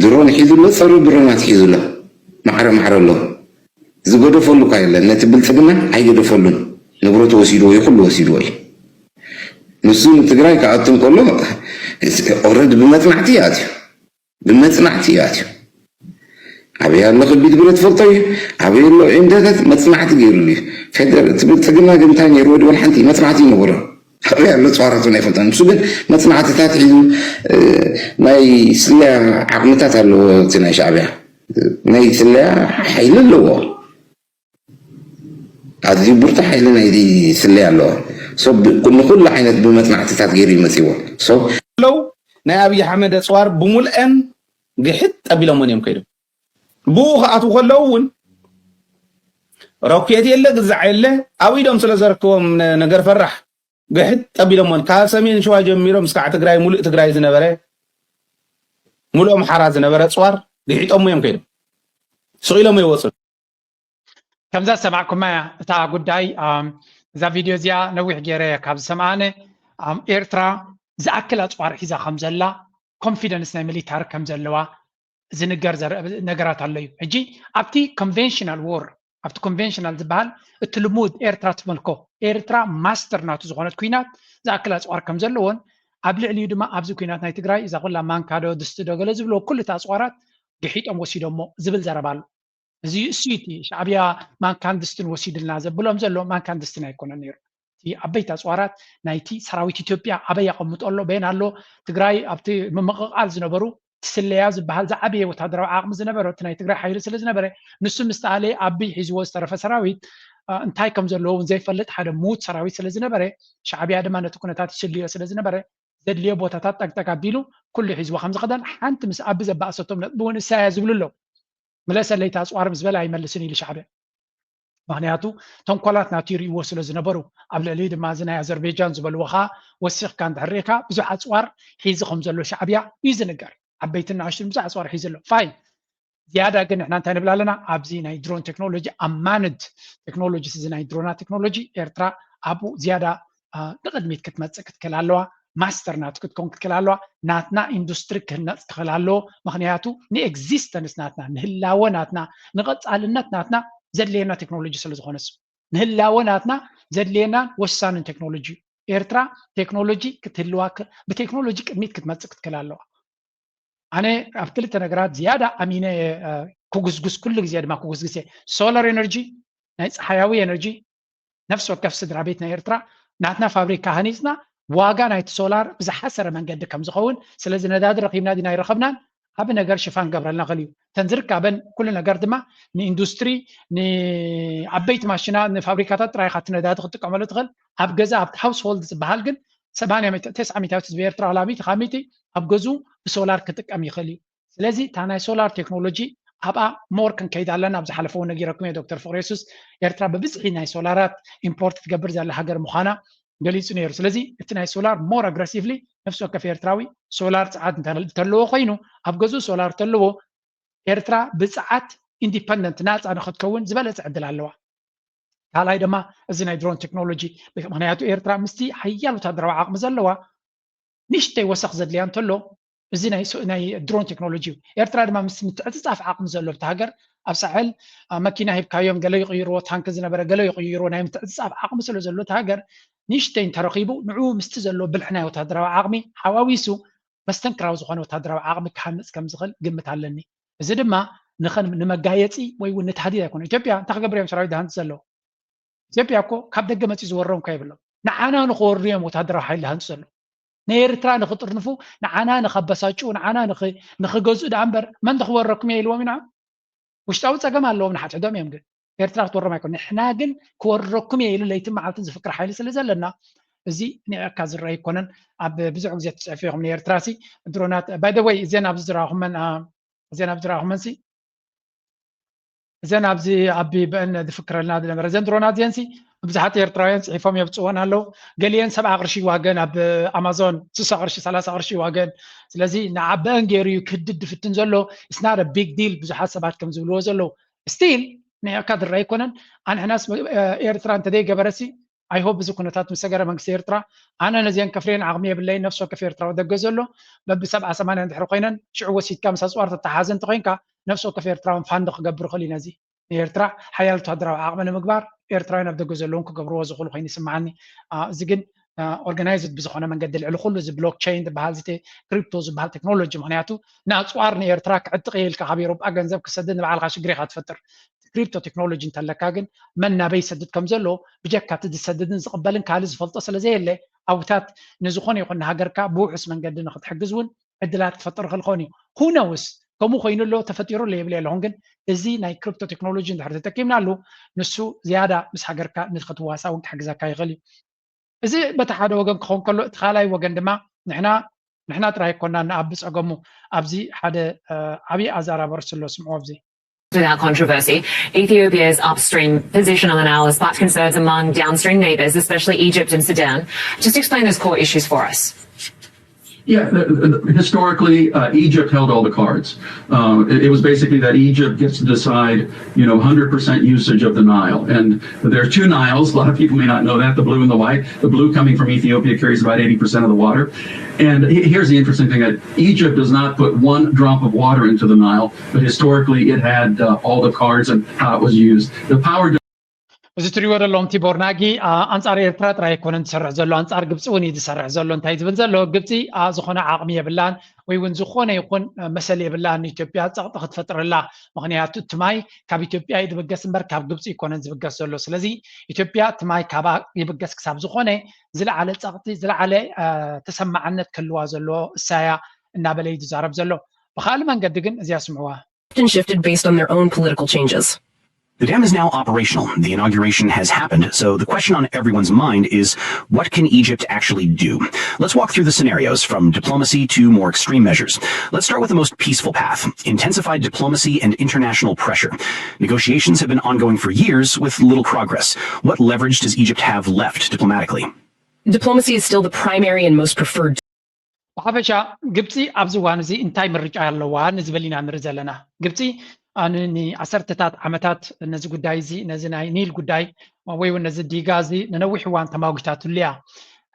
ድሮን ሒዙ ኣሎ፣ ጸረ ድሮናት ሒዙ ኣሎ። ማዕረ ማዕረ ኣሎ። ዝገደፈሉ እኳ የለን። ነቲ ብልጽግና ኣይገደፈሉን። ንብረቱ ወሲድዎ እዩ፣ ኩሉ ወሲድዎ እዩ። ንሱ ንትግራይ ክኣቱ እንከሎ ኦረድ ብመጽናዕቲ እዩ ኣትዩ። ብመጽናዕቲ እዩ ኣትዩ። ኣበይ ኣሎ ከቢድ ብረት ፈልጦ እዩ። ኣበይ ኣሎ ዒንደተት መጽናዕቲ ገይሩሉ እዩ። ፌደር እቲ ብልጽግና ግን እንታይ ነይርዎ ድበል ሓንቲ መጽናዕቲ ይነበሮ። ኣበይ ኣሎ ኣጽዋራቱ ናይ ፈልጦ ንሱ ግን መጽናዕትታት ሒዙ ናይ ስለያ ዓቕምታት ኣለዎ። እቲ ናይ ሻዕብያ ናይ ስለያ ሓይሊ ኣለዎ። ኣዝዩ ብርቱ ሓይሊ ናይ ስለያ ኣለዎ። ንኩሉ ዓይነት ብመጽናዕትታት ገይሩ ይመጽዎ። ለው ናይ ኣብይ ኣሕመድ ኣጽዋር ብሙልአን ግሕጥ ኣቢሎሞን እዮም ከይዶም። ብኡ ክኣትዉ ከለዉ እውን ሮኬት የለ ግዛዕ የለ ኣብ ኢዶም ስለ ዘረክቦም ነገር ፈራሕ ግሕጥ ኣቢሎሞን ካብ ሰሜን ሸዋ ጀሚሮም እስካዕ ትግራይ ሙሉእ ትግራይ ዝነበረ ሙሉእ ኣምሓራ ዝነበረ ኣፅዋር ግሒጦሞ እዮም ከይዶም ስቕ ኢሎም ኣይወፁን። ከምዛ ዝሰማዕኩማ እያ እታ ጉዳይ። እዛ ቪድዮ እዚኣ ነዊሕ ገይረ ካብ ዝሰምኣ ኣነ ኤርትራ ዝኣክል ኣፅዋር ሒዛ ከም ዘላ ኮንፊደንስ ናይ ሚሊታሪ ከም ዘለዋ ዝንገር ዘርእ ነገራት ኣሎ እዩ። ሕጂ ኣብቲ ኮንቨንሽናል ዎር ኣብቲ ኮንቨንሽናል ዝበሃል እቲ ልሙድ ኤርትራ ትመልኮ ኤርትራ ማስተር ናቱ ዝኾነት ኩናት ዝኣክል ኣፅዋር ከም ዘለዎን ኣብ ልዕሊኡ ድማ ኣብዚ ኩናት ናይ ትግራይ እዛ ኩላ ማንካዶ ድስቲ ዶ ገለ ዝብሎ ኩሉ እቲ ኣፅዋራት ግሒጦም ወሲዶሞ ዝብል ዘረባ ኣሎ። እዚ እሱ እቲ ሻዕብያ ማንካን ድስትን ወሲድልና ዘብሎም ዘሎ ማንካን ድስትን ኣይኮነን ነይሩ። እቲ ዓበይቲ ኣፅዋራት ናይቲ ሰራዊት ኢትዮጵያ ኣበይ ኣቐምጦ ኣሎ በየን ኣሎ ትግራይ ኣብቲ ምምቕቓል ዝነበሩ ትስለያ ዝበሃል ዝዓበየ ወታደራዊ ዓቕሚ ዝነበረ እቲ ናይ ትግራይ ሓይሊ ስለ ዝነበረ ንሱ ምስ ተኣለየ ኣቢይ ሒዝዎ ዝተረፈ ሰራዊት እንታይ ከም ዘለዎ እውን ዘይፈልጥ ሓደ ምዉት ሰራዊት ስለ ዝነበረ ሻዕብያ ድማ ነቲ ኩነታት ይስልዮ ስለ ዝነበረ ዘድልዮ ቦታታት ጠቅጠቅ ኣቢሉ ኩሉ ሒዝዎ ከም ዝኸደን ሓንቲ ምስ ኣቢ ዘባእሰቶም ነጥቢ እውን እሳያ ዝብሉ ኣለዉ። ምለሰለይ እቲ ኣፅዋር ምስ በለ ኣይመልስን ኢሉ ሻዕብያ። ምክንያቱ ተንኮላት ናቱ ይርእይዎ ስለ ዝነበሩ ኣብ ልዕሊ ድማ እዚ ናይ ኣዘርቤጃን ዝበልዎ ከዓ ወሲኽካ እንድሕር ርኢካ ብዙሕ ኣፅዋር ሒዙ ከም ዘሎ ሻዕብያ እዩ ዝንገር። ዓበይትን ንኣሽቱን ብዙሕ ኣፅዋር ሒዙ ኣሎ። ፋይን ዝያዳ ግን ንሕና እንታይ ንብል ኣለና ኣብዚ ናይ ድሮን ቴክኖሎጂ ኣማንድ ቴክኖሎጂ እዚ ናይ ድሮና ቴክኖሎጂ ኤርትራ ኣብኡ ዝያዳ ንቅድሚት ክትመፅእ ክትክእል ኣለዋ። master ናቱ ክትከውን ክትክእል ኣለዋ። ናትና ኢንዱስትሪ ክህነፅ ክኽእል ኣለዎ። ምክንያቱ ንኤግዚስተንስ ናትና፣ ንህላወ ናትና፣ ንቐፃልነት ናትና ዘድልየና ቴክኖሎጂ ስለ ዝኾነስ፣ ንህላወ ናትና ዘድልየና ወሳንን ቴክኖሎጂ እዩ። ኤርትራ ቴክኖሎጂ ክትህልዋ፣ ብቴክኖሎጂ ቅድሚት ክትመፅእ ክትክእል ኣለዋ። ኣነ ኣብ ክልተ ነገራት ዝያዳ ኣሚነ ክጉስጉስ፣ ኩሉ ግዜ ድማ ክጉስጉስ እየ። ሶላር ኤነርጂ፣ ናይ ፀሓያዊ ኤነርጂ፣ ነፍሲ ወከፍ ስድራ ቤት ናይ ኤርትራ ናትና ፋብሪካ ሃኒፅና፣ ዋጋ ናይቲ ሶላር ብዝሓሰረ መንገዲ ከም ዝኸውን፣ ስለዚ ነዳዲ ረኺብና ዲና ይረኸብናን፣ ዓቢ ነገር ሽፋን ገብረልና ክእል እዩ። እተን ዝርካበን ኩሉ ነገር ድማ ንኢንዱስትሪ፣ ንዓበይቲ ማሽና፣ ንፋብሪካታት ጥራይ ኢኻ እቲ ነዳዲ ክትጥቀመሉ ትኽእል። ኣብ ገዛ፣ ኣብ ሃውስሆልድ ዝበሃል ግን ሰማንያ ሚእቲ፣ ተስዓ ሚእታዊት ህዝቢ ኤርትራ፣ ዋላ ሚእቲ ካብ ሚእቲ ኣብ ገዝኡ ብሶላር ክጥቀም ይኽእል እዩ። ስለዚ እታ ናይ ሶላር ቴክኖሎጂ ኣብኣ ሞር ክንከይድ ኣለና። ኣብ ዝሓለፈ እውን ነጊረኩም እየ፣ ዶክተር ፍቕረ የሱስ ኤርትራ ብብዝሒ ናይ ሶላራት ኢምፖርት ትገብር ዘላ ሃገር ምዃና ገሊጹ ነይሩ። ስለዚ እቲ ናይ ሶላር ሞር ኣግረሲቭሊ ነፍሲ ወከፍ ኤርትራዊ ሶላር ጸዓት እንተለዎ ኮይኑ፣ ኣብ ገዝኡ ሶላር ተለዎ፣ ኤርትራ ብጸዓት ኢንዲፐንደንት፣ ናጻ ንክትከውን ዝበለጸ ዕድል ኣለዋ። ካልኣይ ድማ እዚ ናይ ድሮን ቴክኖሎጂ፣ ምክንያቱ ኤርትራ ምስቲ ሓያል ወታደራዊ ዓቕሚ ዘለዋ፣ ንእሽተይ ወሰኽ ዘድልያ እንተሎ፣ እዚ ናይ ድሮን ቴክኖሎጂ እዩ። ኤርትራ ድማ ምስ ምትዕጽጻፍ ዓቕሚ ዘሎ፣ ኣብቲ ሃገር ኣብ ሳሕል መኪና ሂብካዮም ገለ ይቕይርዎ፣ ታንክ ዝነበረ ገለ ይቕይርዎ፣ ናይ ምትዕጽጻፍ ዓቕሚ ስለ ዘሎ እቲ ሃገር ንእሽተይ እንተረኺቡ፣ ንዕኡ ምስቲ ዘሎ ብልሒ ናይ ወታደራዊ ዓቕሚ ሓዋዊሱ መስተንክራዊ ዝኾነ ወታደራዊ ዓቕሚ ክሃንጽ ከም ዝኽእል ግምት ኣለኒ። እዚ ድማ ንመጋየጺ ወይ እውን ንታህዲድ ኣይኮነ። ኢትዮጵያ እንታይ ክገብር እዮም ሰራዊት ዝሃንጽ ዘለዉ? ኢትዮጵያ እኮ ካብ ደገ መጺኡ ዝወሮም እኳ የብሎም። ንዓና ንኽወሩ እዮም ወታደራዊ ሓይሊ ዝሃንጹ ዘለዉ። ንኤርትራ ንኽጥርንፉ፣ ንዓና ንኸበሳጭኡ፣ ንዓና ንኽገዝኡ ደኣ እምበር መን ክወረኩም እየ ኢልዎም ኢና። ውሽጣዊ ጸገም ኣለዎም ንሓድሕዶም እዮም፣ ግን ኤርትራ ክትወሮም ኣይኮነ። ንሕና ግን ክወረኩም እየ ኢሉ ለይትን መዓልትን ዝፍክር ሓይሊ ስለ ዘለና፣ እዚ ንዕካ ዝረአ ኣይኮነን። ኣብ ብዙሕ ግዜ ትጽሕፉ ኢኹም ንኤርትራ ሲ ድሮናት፣ ባይ ዘ ወይ እዘን ኣብዚ ዝረኣኹመን፣ እዘን ኣብዚ ዝረኣኹመን ሲ እዘን ኣብዚ ኣብ ቢቢኤን ዝፍክረልና ዝነበረ እዘን ድሮናት እዚአን ሲ ብዙሓት ኤርትራውያን ጽሒፎም የብጽወን ኣለዉ። ገሊአን ሰብዓ ቅርሺ ይዋገን፣ ኣብ ኣማዞን ስሳ ቅርሺ፣ ሰላሳ ቅርሺ ይዋገን። ስለዚ ንዓበአን ገይሩ እዩ ክህድድ ዝፍትን ዘሎ። It's not a big deal ብዙሓት ሰባት ከም ዝብልዎ ዘለዉ። ስቲል ንዕካ ዝረአ ኣይኮነን። ኣንሕናስ ኤርትራ እንተደይገበረሲ፣ I hope እዚ ኩነታት ምስ ሰገረ መንግስቲ ኤርትራ፣ ኣነ ነዚአን ከፍልየን ዓቕሚ የብለይን። ነፍሲ ወከፍ ኤርትራዊ ደገ ዘሎ በቢ ሰብዓ ሰማንያ እንድሕሪ ኮይነን ሽዑ ወሲድካ ምስ ኣጽዋር ተተሓሓዘ እንተኮይንካ፣ ነፍሲ ወከፍ ኤርትራውን ፋንድ ክገብር ይኽእል እዩ። ነዚ ንኤርትራ ሓያል ወታደራዊ ዓቕሚ ንምግባር ኤርትራውያን ኣብ ደገ ዘለውን ክገብርዎ ዝኽእሉ ኮይኑ ይስምዓኒ። እዚ ግን ኦርጋናይዝድ ብዝኾነ መንገዲ ልዕሊ ኩሉ እዚ ብሎክቸይን ዝበሃል፣ እዚ ክሪፕቶ ዝበሃል ቴክኖሎጂ፣ ምክንያቱ ንኣጽዋር ንኤርትራ ክዕጥቕ እየ ኢልካ ካብ ኤውሮጳ ገንዘብ ክሰድድ ንባዕልካ ሽግር ኢኻ ትፈጥር። ክሪፕቶ ቴክኖሎጂ እንተለካ ግን መን ናበይ ይሰድድ ከም ዘሎ ብጀካ እቲ ዝሰድድን ዝቕበልን ካልእ ዝፈልጦ ስለ ዘየለ፣ ኣብታት ንዝኾነ ይኹን ንሃገርካ ብውሑስ መንገዲ ንክትሕግዝ እውን ዕድላት ክፈጥር ይኽእል ክኸውን እዩ። Who knows? ከምኡ ኮይኑ ኣሎ፣ ተፈጢሩ ኣሎ ይብል የለኹን፣ ግን እዚ ናይ ክሪፕቶ ቴክኖሎጂ እንድሕር ተጠቂምናሉ፣ ንሱ ዝያዳ ምስ ሃገርካ ንክትዋሳእ እውን ክሕግዘካ ይኽእል እዩ። እዚ በቲ ሓደ ወገን ክኸውን ከሎ፣ እቲ ካልኣይ ወገን ድማ ንሕና ንሕና ጥራይ ኣይኮናን ንኣቢ ጸገሙ። ኣብዚ ሓደ ዓብዪ ኣዘራረባ ርእሲ ኣሎ፣ ስምዑ ኣብዚ። Without controversy, Ethiopia's upstream position on the Nile has sparked concerns among downstream neighbours, especially Egypt and Sudan. Just explain those core issues for us. Yeah, historically, uh, Egypt held all the cards. Uh, it, it, was basically that Egypt gets to decide, you know, one hundred percent usage of the Nile. And there are two Niles. A lot of people may not know that, the blue and the white. The blue coming from Ethiopia carries about eighty percent of the water. And here's the interesting thing, that Egypt does not put one drop of water into the Nile, but historically it had uh, all the cards and how it was used. The power እዚ ትሪእዎ ዘለኹም ቲቦር ናጊ ኣንጻር ኤርትራ ጥራይ ኣይኮነን ዝሰርሕ ዘሎ፣ ኣንጻር ግብፂ እውን እዩ ዝሰርሕ ዘሎ። እንታይ ዝብል ዘሎ? ግብፂ ዝኾነ ዓቕሚ የብላን ወይ እውን ዝኾነ ይኹን መሰል የብላን ንኢትዮጵያ ፀቕጢ ክትፈጥረላ። ምክንያቱ እቲ ማይ ካብ ኢትዮጵያ እዩ ዝብገስ እምበር ካብ ግብፂ ኣይኮነን ዝብገስ ዘሎ። ስለዚ ኢትዮጵያ እቲ ማይ ካባ ይብገስ ክሳብ ዝኾነ ዝለዓለ ፀቕጢ፣ ዝለዓለ ተሰማዕነት ክህልዋ ዘለዎ እሳያ እናበለ እዩ ዝዛረብ ዘሎ። ብካልእ መንገዲ ግን እዚኣ ስምዕዋ። Shifted based on their own political changes. The dam is now operational. The inauguration has happened, so the question on everyone's mind is, what can Egypt actually do? Let's walk through the scenarios, from diplomacy to more extreme measures. Let's start with the most peaceful path, intensified diplomacy and international pressure. Negotiations have been ongoing for years with little progress. What leverage does Egypt have left diplomatically? Diplomacy is still the primary and most preferred ብሓፈሻ ግብፂ ኣብዚ እዋን እዚ እንታይ ምርጫ ኣለዋ ንዝብል ኢና ንርኢ ዘለና። ግብፂ ንዓሰርተታት ዓመታት ነዚ ጉዳይ እዚ፣ ነዚ ናይ ኒል ጉዳይ ወይ እውን ነዚ ዲጋ እዚ ንነዊሕ እዋን ተማጒታትሉ እያ።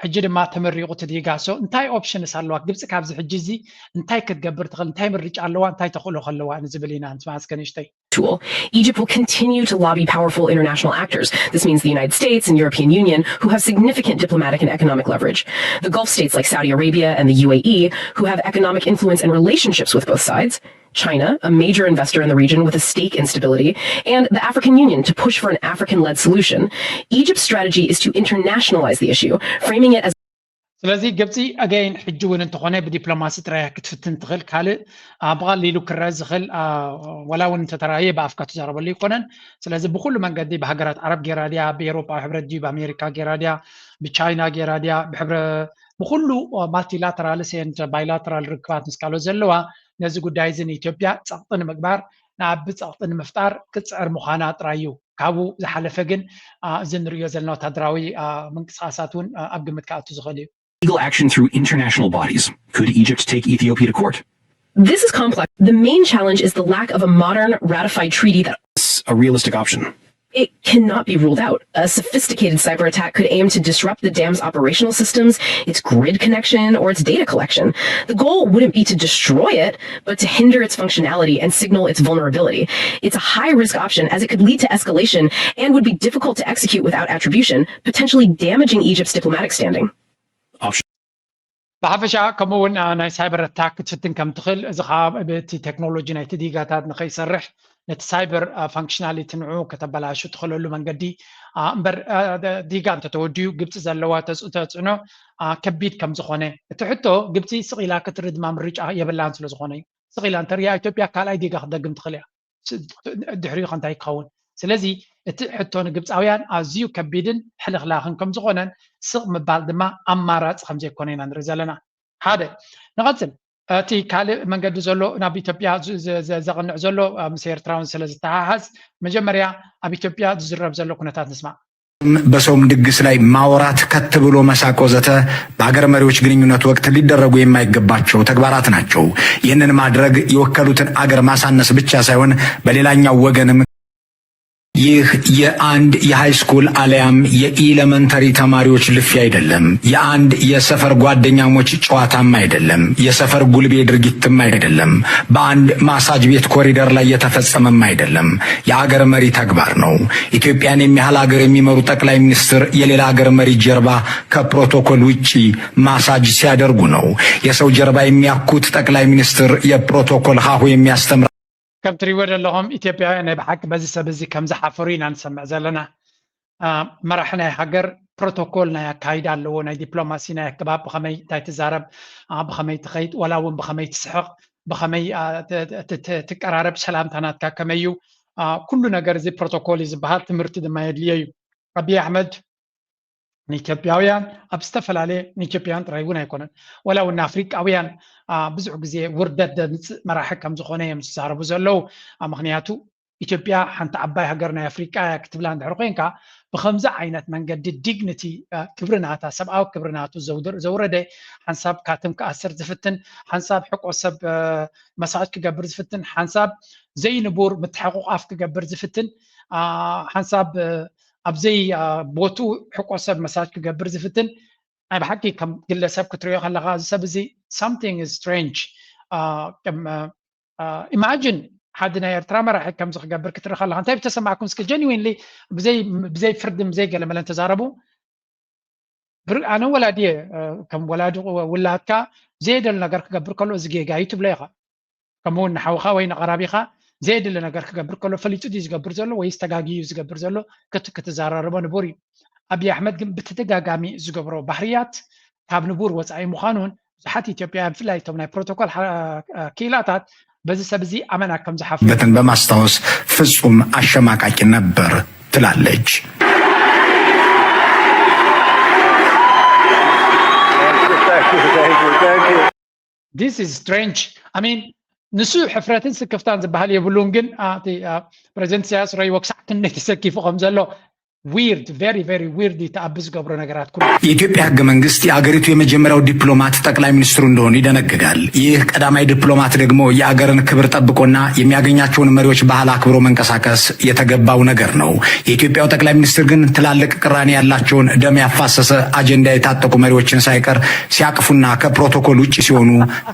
ሕጂ ድማ ተመሪቑ ትዲጋ። So እንታይ ኦፕሽንስ ኣለዋ ግብፂ ካብዚ ሕጂ እዚ? እንታይ ክትገብር ትኽእል? እንታይ ምርጫ ኣለዋ? እንታይ ተኽእሎ ከለዋ ንዝብል ኢና ንስማስከ ንእሽተይ። Tool. Egypt will continue to lobby powerful international actors. This means the United States and European Union, who have significant diplomatic and economic leverage. The Gulf states like Saudi Arabia and the U A E, who have economic influence and relationships with both sides. China, a major investor in the region with a stake in stability, and the African Union to push for an African led solution. Egypt's strategy is to internationalize the issue, framing it as ስለዚ ግብፂ ኣገይን ሕጂ እውን እንተኾነ ብዲፕሎማሲ ጥራይ ክትፍትን ትኽእል። ካልእ ብቐሊሉ ክረአ ዝኽእል፣ ወላ እውን እንተተራየ ብኣፍካ ትዛረበሉ ኣይኮነን። ስለዚ ብኩሉ መንገዲ ብሃገራት ዓረብ ገይራ ድያ፣ ብኤሮጳ ሕብረት ድዩ፣ ብኣሜሪካ ገይራ ድያ፣ ብቻይና ገይራ ድያ፣ ብሕብረ ብኩሉ ማልቲላተራልስ and ባይላተራል ርክባት ምስ ካልኦት ዘለዋ ነዚ ጉዳይ እዚ ንኢትዮጵያ ጸቕጢ ንምግባር ንኣቢ ጸቕጢ ንምፍጣር ክትጽዕር ምዃና ጥራይ እዩ። ካብኡ ዝሓለፈ ግን እዚ እንሪኦ ዘለና ወታደራዊ ምንቅስቃሳት እውን ኣብ ግምት ክኣቱ ዝኽእል እዩ። Legal action through international bodies. Could Egypt take Ethiopia to court? This is complex. The main challenge is the lack of a modern ratified treaty that It's a realistic option. It cannot be ruled out. A sophisticated cyber attack could aim to disrupt the dam's operational systems, its grid connection, or its data collection. The goal wouldn't be to destroy it, but to hinder its functionality and signal its vulnerability. It's a high risk option as it could lead to escalation and would be difficult to execute without attribution, potentially damaging Egypt's diplomatic standing. ብሓፈሻ ከምኡ እውን ናይ ሳይበር ኣታክ ክትፍትን ከም ትኽእል፣ እዚ ከዓ እቲ ቴክኖሎጂ ናይቲ ዲጋታት ንኸይሰርሕ ነቲ ሳይበር ፋንክሽናሊቲ ንዑ ከተበላሹ ትኽእለሉ መንገዲ እምበር፣ ዲጋ እንተተወዲኡ ግብፂ ዘለዋ ተፅዕኖ ከቢድ ከም ዝኾነ፣ እቲ ሕቶ ግብፂ ስቕ ኢላ ክትሪ ድማ ምርጫ የብላን ስለ ዝኾነ እዩ። ስቕ ኢላ እንተሪኣ ኢትዮጵያ ካልኣይ ዲጋ ክትደግም ትኽእል እያ። ድሕሪኡ ከ እንታይ ክኸውን? ስለዚ እቲ ሕቶ ንግብፃውያን ኣዝዩ ከቢድን ሕልኽላኽን ከም ዝኾነን ስቕ ምባል ድማ ኣማራፂ ከም ዘይኮነ ኢና ንርኢ ዘለና። ሓደ ንቐፅል። እቲ ካልእ መንገዲ ዘሎ ናብ ኢትዮጵያ ዘቕንዕ ዘሎ ምስ ኤርትራውን ስለ ዝተሓሓዝ መጀመርያ ኣብ ኢትዮጵያ ዝዝረብ ዘሎ ኩነታት ንስማዕ። በሰውም ድግስ ላይ ማውራት፣ ከት ብሎ መሳቅ ወዘተ በሀገር መሪዎች ግንኙነት ወቅት ሊደረጉ የማይገባቸው ተግባራት ናቸው። ይህንን ማድረግ የወከሉትን አገር ማሳነስ ብቻ ሳይሆን በሌላኛው ወገንም ይህ የአንድ የሃይስኩል አለያም የኢለመንተሪ ተማሪዎች ልፊያ አይደለም። የአንድ የሰፈር ጓደኛሞች ጨዋታም አይደለም። የሰፈር ጉልቤ ድርጊትም አይደለም። በአንድ ማሳጅ ቤት ኮሪደር ላይ የተፈጸመም አይደለም። የአገር መሪ ተግባር ነው። ኢትዮጵያን የሚያህል አገር የሚመሩ ጠቅላይ ሚኒስትር የሌላ አገር መሪ ጀርባ ከፕሮቶኮል ውጪ ማሳጅ ሲያደርጉ ነው። የሰው ጀርባ የሚያኩት ጠቅላይ ሚኒስትር የፕሮቶኮል ሀሁ የሚያስተምር ከም ትሪእዎ ዘለኹም ኢትዮጵያውያን ናይ ብሓቂ በዚ ሰብ እዚ ከም ዝሓፈሩ ኢና ንሰምዕ ዘለና። መራሒ ናይ ሃገር ፕሮቶኮል ናይ ኣካይዳ ኣለዎ። ናይ ዲፕሎማሲ ናይ ኣገባብ ብኸመይ እንታይ ትዛረብ፣ ብኸመይ ትኸይድ፣ ዋላ እውን ብኸመይ ትስሕቕ፣ ብኸመይ ትቀራረብ፣ ሰላምታ ናትካ ከመይ እዩ፣ ኩሉ ነገር እዚ ፕሮቶኮል እዩ ዝበሃል። ትምህርቲ ድማ የድልዮ እዩ። ኣብይ ኣሕመድ ንኢትዮጵያውያን ኣብ ዝተፈላለየ ንኢትዮጵያውያን ጥራይ እውን ኣይኮነን፣ ዋላ እውን ንኣፍሪቃውያን ብዙሕ ግዜ ውርደት ዘምፅእ መራሒ ከም ዝኾነ እዮም ዝዛረቡ ዘለዉ። ምክንያቱ ኢትዮጵያ ሓንቲ ዓባይ ሃገር ናይ ኣፍሪቃ እያ ክትብላ እንድሕር ኮይንካ ብከምዚ ዓይነት መንገዲ ዲግኒቲ ክብሪ ናታ ሰብኣዊ ክብሪ ናቱ ዘውረደ ሓንሳብ ካትም ክኣስር ዝፍትን ሓንሳብ ሕቆ ሰብ መሳጅ ክገብር ዝፍትን ሓንሳብ ዘይንቡር ምትሕቁቃፍ ክገብር ዝፍትን ሓንሳብ ኣብዘይ ቦቱ ሕቆ ሰብ መሳጅ ክገብር ዝፍትን ናይ ብሓቂ ከም ግለሰብ ክትሪኦ ከለካ እዚ ሰብ እዚ something is strange። ኢማጂን ሓደ ናይ ኤርትራ መራሒ ከምዚ ክገብር ክትርኢ ከለካ እንታይ ብተሰማዕኩም? እስኪ ጀኒዊንሊ ብዘይ ፍርዲ ብዘይ ገለመለ እንተዛረቡ ኣነ ወላዲ እየ፣ ከም ወላዲ ውላድካ ዘየደሉ ነገር ክገብር ከሎ እዚ ጌጋ እዩ ትብሎ ኢኻ። ከምኡ እውን ንሓውኻ ወይ ንቐራቢኻ ዘየድሊ ነገር ክገብር ከሎ ፈሊጡ ድዩ ዝገብር ዘሎ ወይስ ተጋግዩ ዝገብር ዘሎ ክትዛራረቦ ንቡር እዩ። ኣብይ ኣሕመድ ግን ብተደጋጋሚ ዝገብሮ ባህርያት ካብ ንቡር ወፃኢ ምዃኑን ብዙሓት ኢትዮጵያውያን ብፍላይ እቶም ናይ ፕሮቶኮል ክኢላታት በዚ ሰብ እዚ ኣመና ከም ዝሓፍሩ በትን በማስታወስ ፍጹም አሸማቃቂ ነበር ትላለች። This is strange. I mean ንሱ ሕፍረትን ስክፍታን ዝበሃል የብሉን፣ ግን ፕሬዚደንት ኢሳያስ ረይዎ ክሳዕ ክንደይ ተሰኪፉ ከም ዘሎ weird, very very weird እዩ እቲ ኣቢ ዝገብሮ ነገራት ኩሉ። የኢትዮጵያ ህገ መንግስት የአገሪቱ የመጀመሪያው ዲፕሎማት ጠቅላይ ሚኒስትሩ እንደሆኑ ይደነግጋል። ይህ ቀዳማይ ዲፕሎማት ደግሞ የአገርን ክብር ጠብቆና የሚያገኛቸውን መሪዎች ባህል አክብሮ መንቀሳቀስ የተገባው ነገር ነው። የኢትዮጵያው ጠቅላይ ሚኒስትር ግን ትላልቅ ቅራኔ ያላቸውን ደም ያፋሰሰ አጀንዳ የታጠቁ መሪዎችን ሳይቀር ሲያቅፉና ከፕሮቶኮል ውጭ ሲሆኑ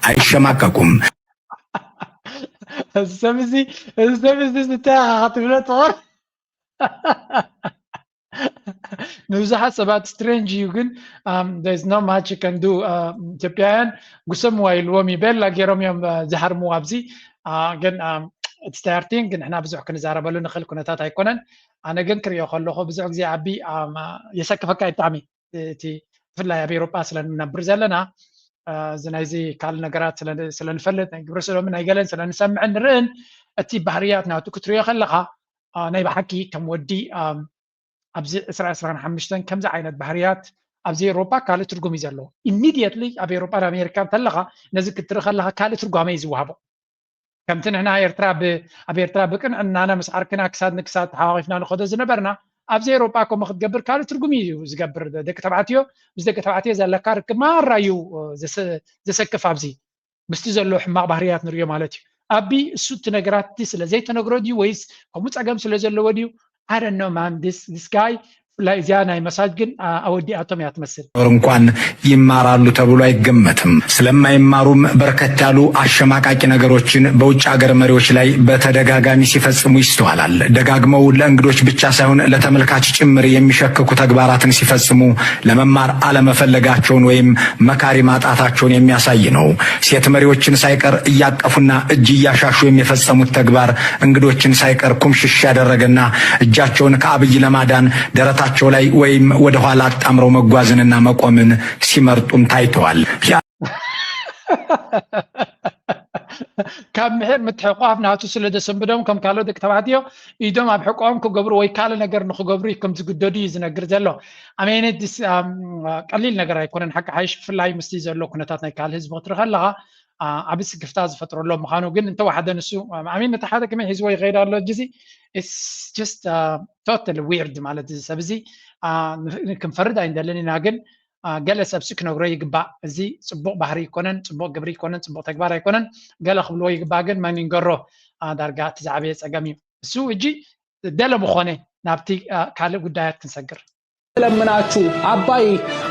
አይሸማቀቁም። እዚ ሰብ እዚ እዚ ሰብ እዚ ዝተያኻ ክትብሎ ትኾን ንብዙሓት ሰባት strange እዩ ግን um, there's no much you can do ኢትዮጵያውያን ጉሰምዋ ኢልዎም እዩ ቤላ ገይሮም እዮም ዝሃርምዋ ኣብዚ ግን እቲ starting ንሕና ብዙሕ ክንዛረበሉ ንኽእል ኩነታት ኣይኮነን ኣነ ግን ክሪኦ ከለኹ ብዙሕ ግዜ ኣቢ የሰክፈካ እዩ ብጣዕሚ እቲ ብፍላይ ኣብ ኤሮጳ ስለ ንነብር ዘለና እዚ ናይዚ ካልእ ነገራት ስለ ንፈልጥ ናይ ግብረ ሰዶምን ናይ ገለን ስለ ንሰምዕን ንርእን እቲ ባህርያት ናቱ ክትሪኦ ከለኻ ናይ ብሓቂ ከም ወዲ ኣብዚ ዕስራ ዕስራን ሓሙሽተን ከምዚ ዓይነት ባህርያት ኣብዚ ኤሮጳ ካልእ ትርጉም እዩ ዘለዎ immediately ኣብ ኤሮጳን ኣሜሪካን ተለኻ ነዚ ክትርኢ ከለኻ ካልእ ትርጓመ እዩ ዝወሃቦ ከምቲ ንሕና ኤርትራ ኣብ ኤርትራ ብቅንዕናና ምስ ዓርክና ክሳድ ንክሳድ ተሓዋቂፍና ንኸዶ ዝነበርና ኣብዚ ኤሮጳ ከምኡ ክትገብር ካልእ ትርጉም እዩ ዝገብር ደቂ ተባዕትዮ ምስ ደቂ ተባዕትዮ ዘለካ ርክብ ማራ እዩ ዘሰክፍ ኣብዚ ምስቲ ዘሎ ሕማቕ ባህርያት ንሪኦ ማለት እዩ ኣቢ እሱ እቲ ነገራት እቲ ስለ ዘይተነግሮ ድዩ ወይስ ከምኡ ፀገም ስለ ዘለዎ ድዩ I don't know man this this guy ብፍላይ እዚኣ ናይ መሳጅ ግን ኣወዲኣቶም እያ ትመስል። እንኳን ይማራሉ ተብሎ አይገመትም። ስለማይማሩም በርከት ያሉ አሸማቃቂ ነገሮችን በውጭ ሀገር መሪዎች ላይ በተደጋጋሚ ሲፈጽሙ ይስተዋላል። ደጋግመው ለእንግዶች ብቻ ሳይሆን ለተመልካች ጭምር የሚሸክኩ ተግባራትን ሲፈጽሙ ለመማር አለመፈለጋቸውን ወይም መካሪ ማጣታቸውን የሚያሳይ ነው። ሴት መሪዎችን ሳይቀር እያቀፉና እጅ እያሻሹ የሚፈጸሙት ተግባር እንግዶችን ሳይቀር ኩምሽሽ ያደረገና እጃቸውን ከአብይ ለማዳን ደረታቸው ላይ ወይም ወደ ኋላ አጣምረው መጓዝንና መቆምን ሲመርጡም ታይተዋል። ካብ ምሕር ምትሕቋፍ ናቱ ስለ ዘሰንብዶም ከም ካልኦት ደቂ ተባዕትዮ ኢዶም ኣብ ሕቆኦም ክገብሩ ወይ ካልእ ነገር ንክገብሩ እዩ ከም ዝግደዱ እዩ ዝነግር ዘሎ። ኣሜነት ቀሊል ነገር ኣይኮነን ሓቂ ሓይሽ ብፍላይ ምስቲ ዘሎ ኩነታት ናይ ካልእ ህዝቢ ክትርኢ ከለኻ ዓቢ ስክፍታ ዝፈጥረሎም ምዃኑ ግን እንተወሓደ ንሱ ኣሜን ነቲ ሓደ ከመይ ሒዝዎ ይኸይድ ኣሎ ጅዚ it's just totally weird ማለት እዚ ሰብ እዚ ክንፈርድ ኣይንደልን ኢና ግን ገለ ሰብሲ ክነግሮ ይግባእ እዚ ፅቡቅ ባህሪ ይኮነን ፅቡቅ ግብሪ ይኮነን ፅቡቅ ተግባር ኣይኮነን ገለ ክብልዎ ይግባእ ግን መን ይንገሮ ዳርጋ እቲ ዝዓበየ ፀገም እዩ እሱ እጂ ደለ ምኾነ ናብቲ ካልእ ጉዳያት ክንሰግር ለምናችሁ አባይ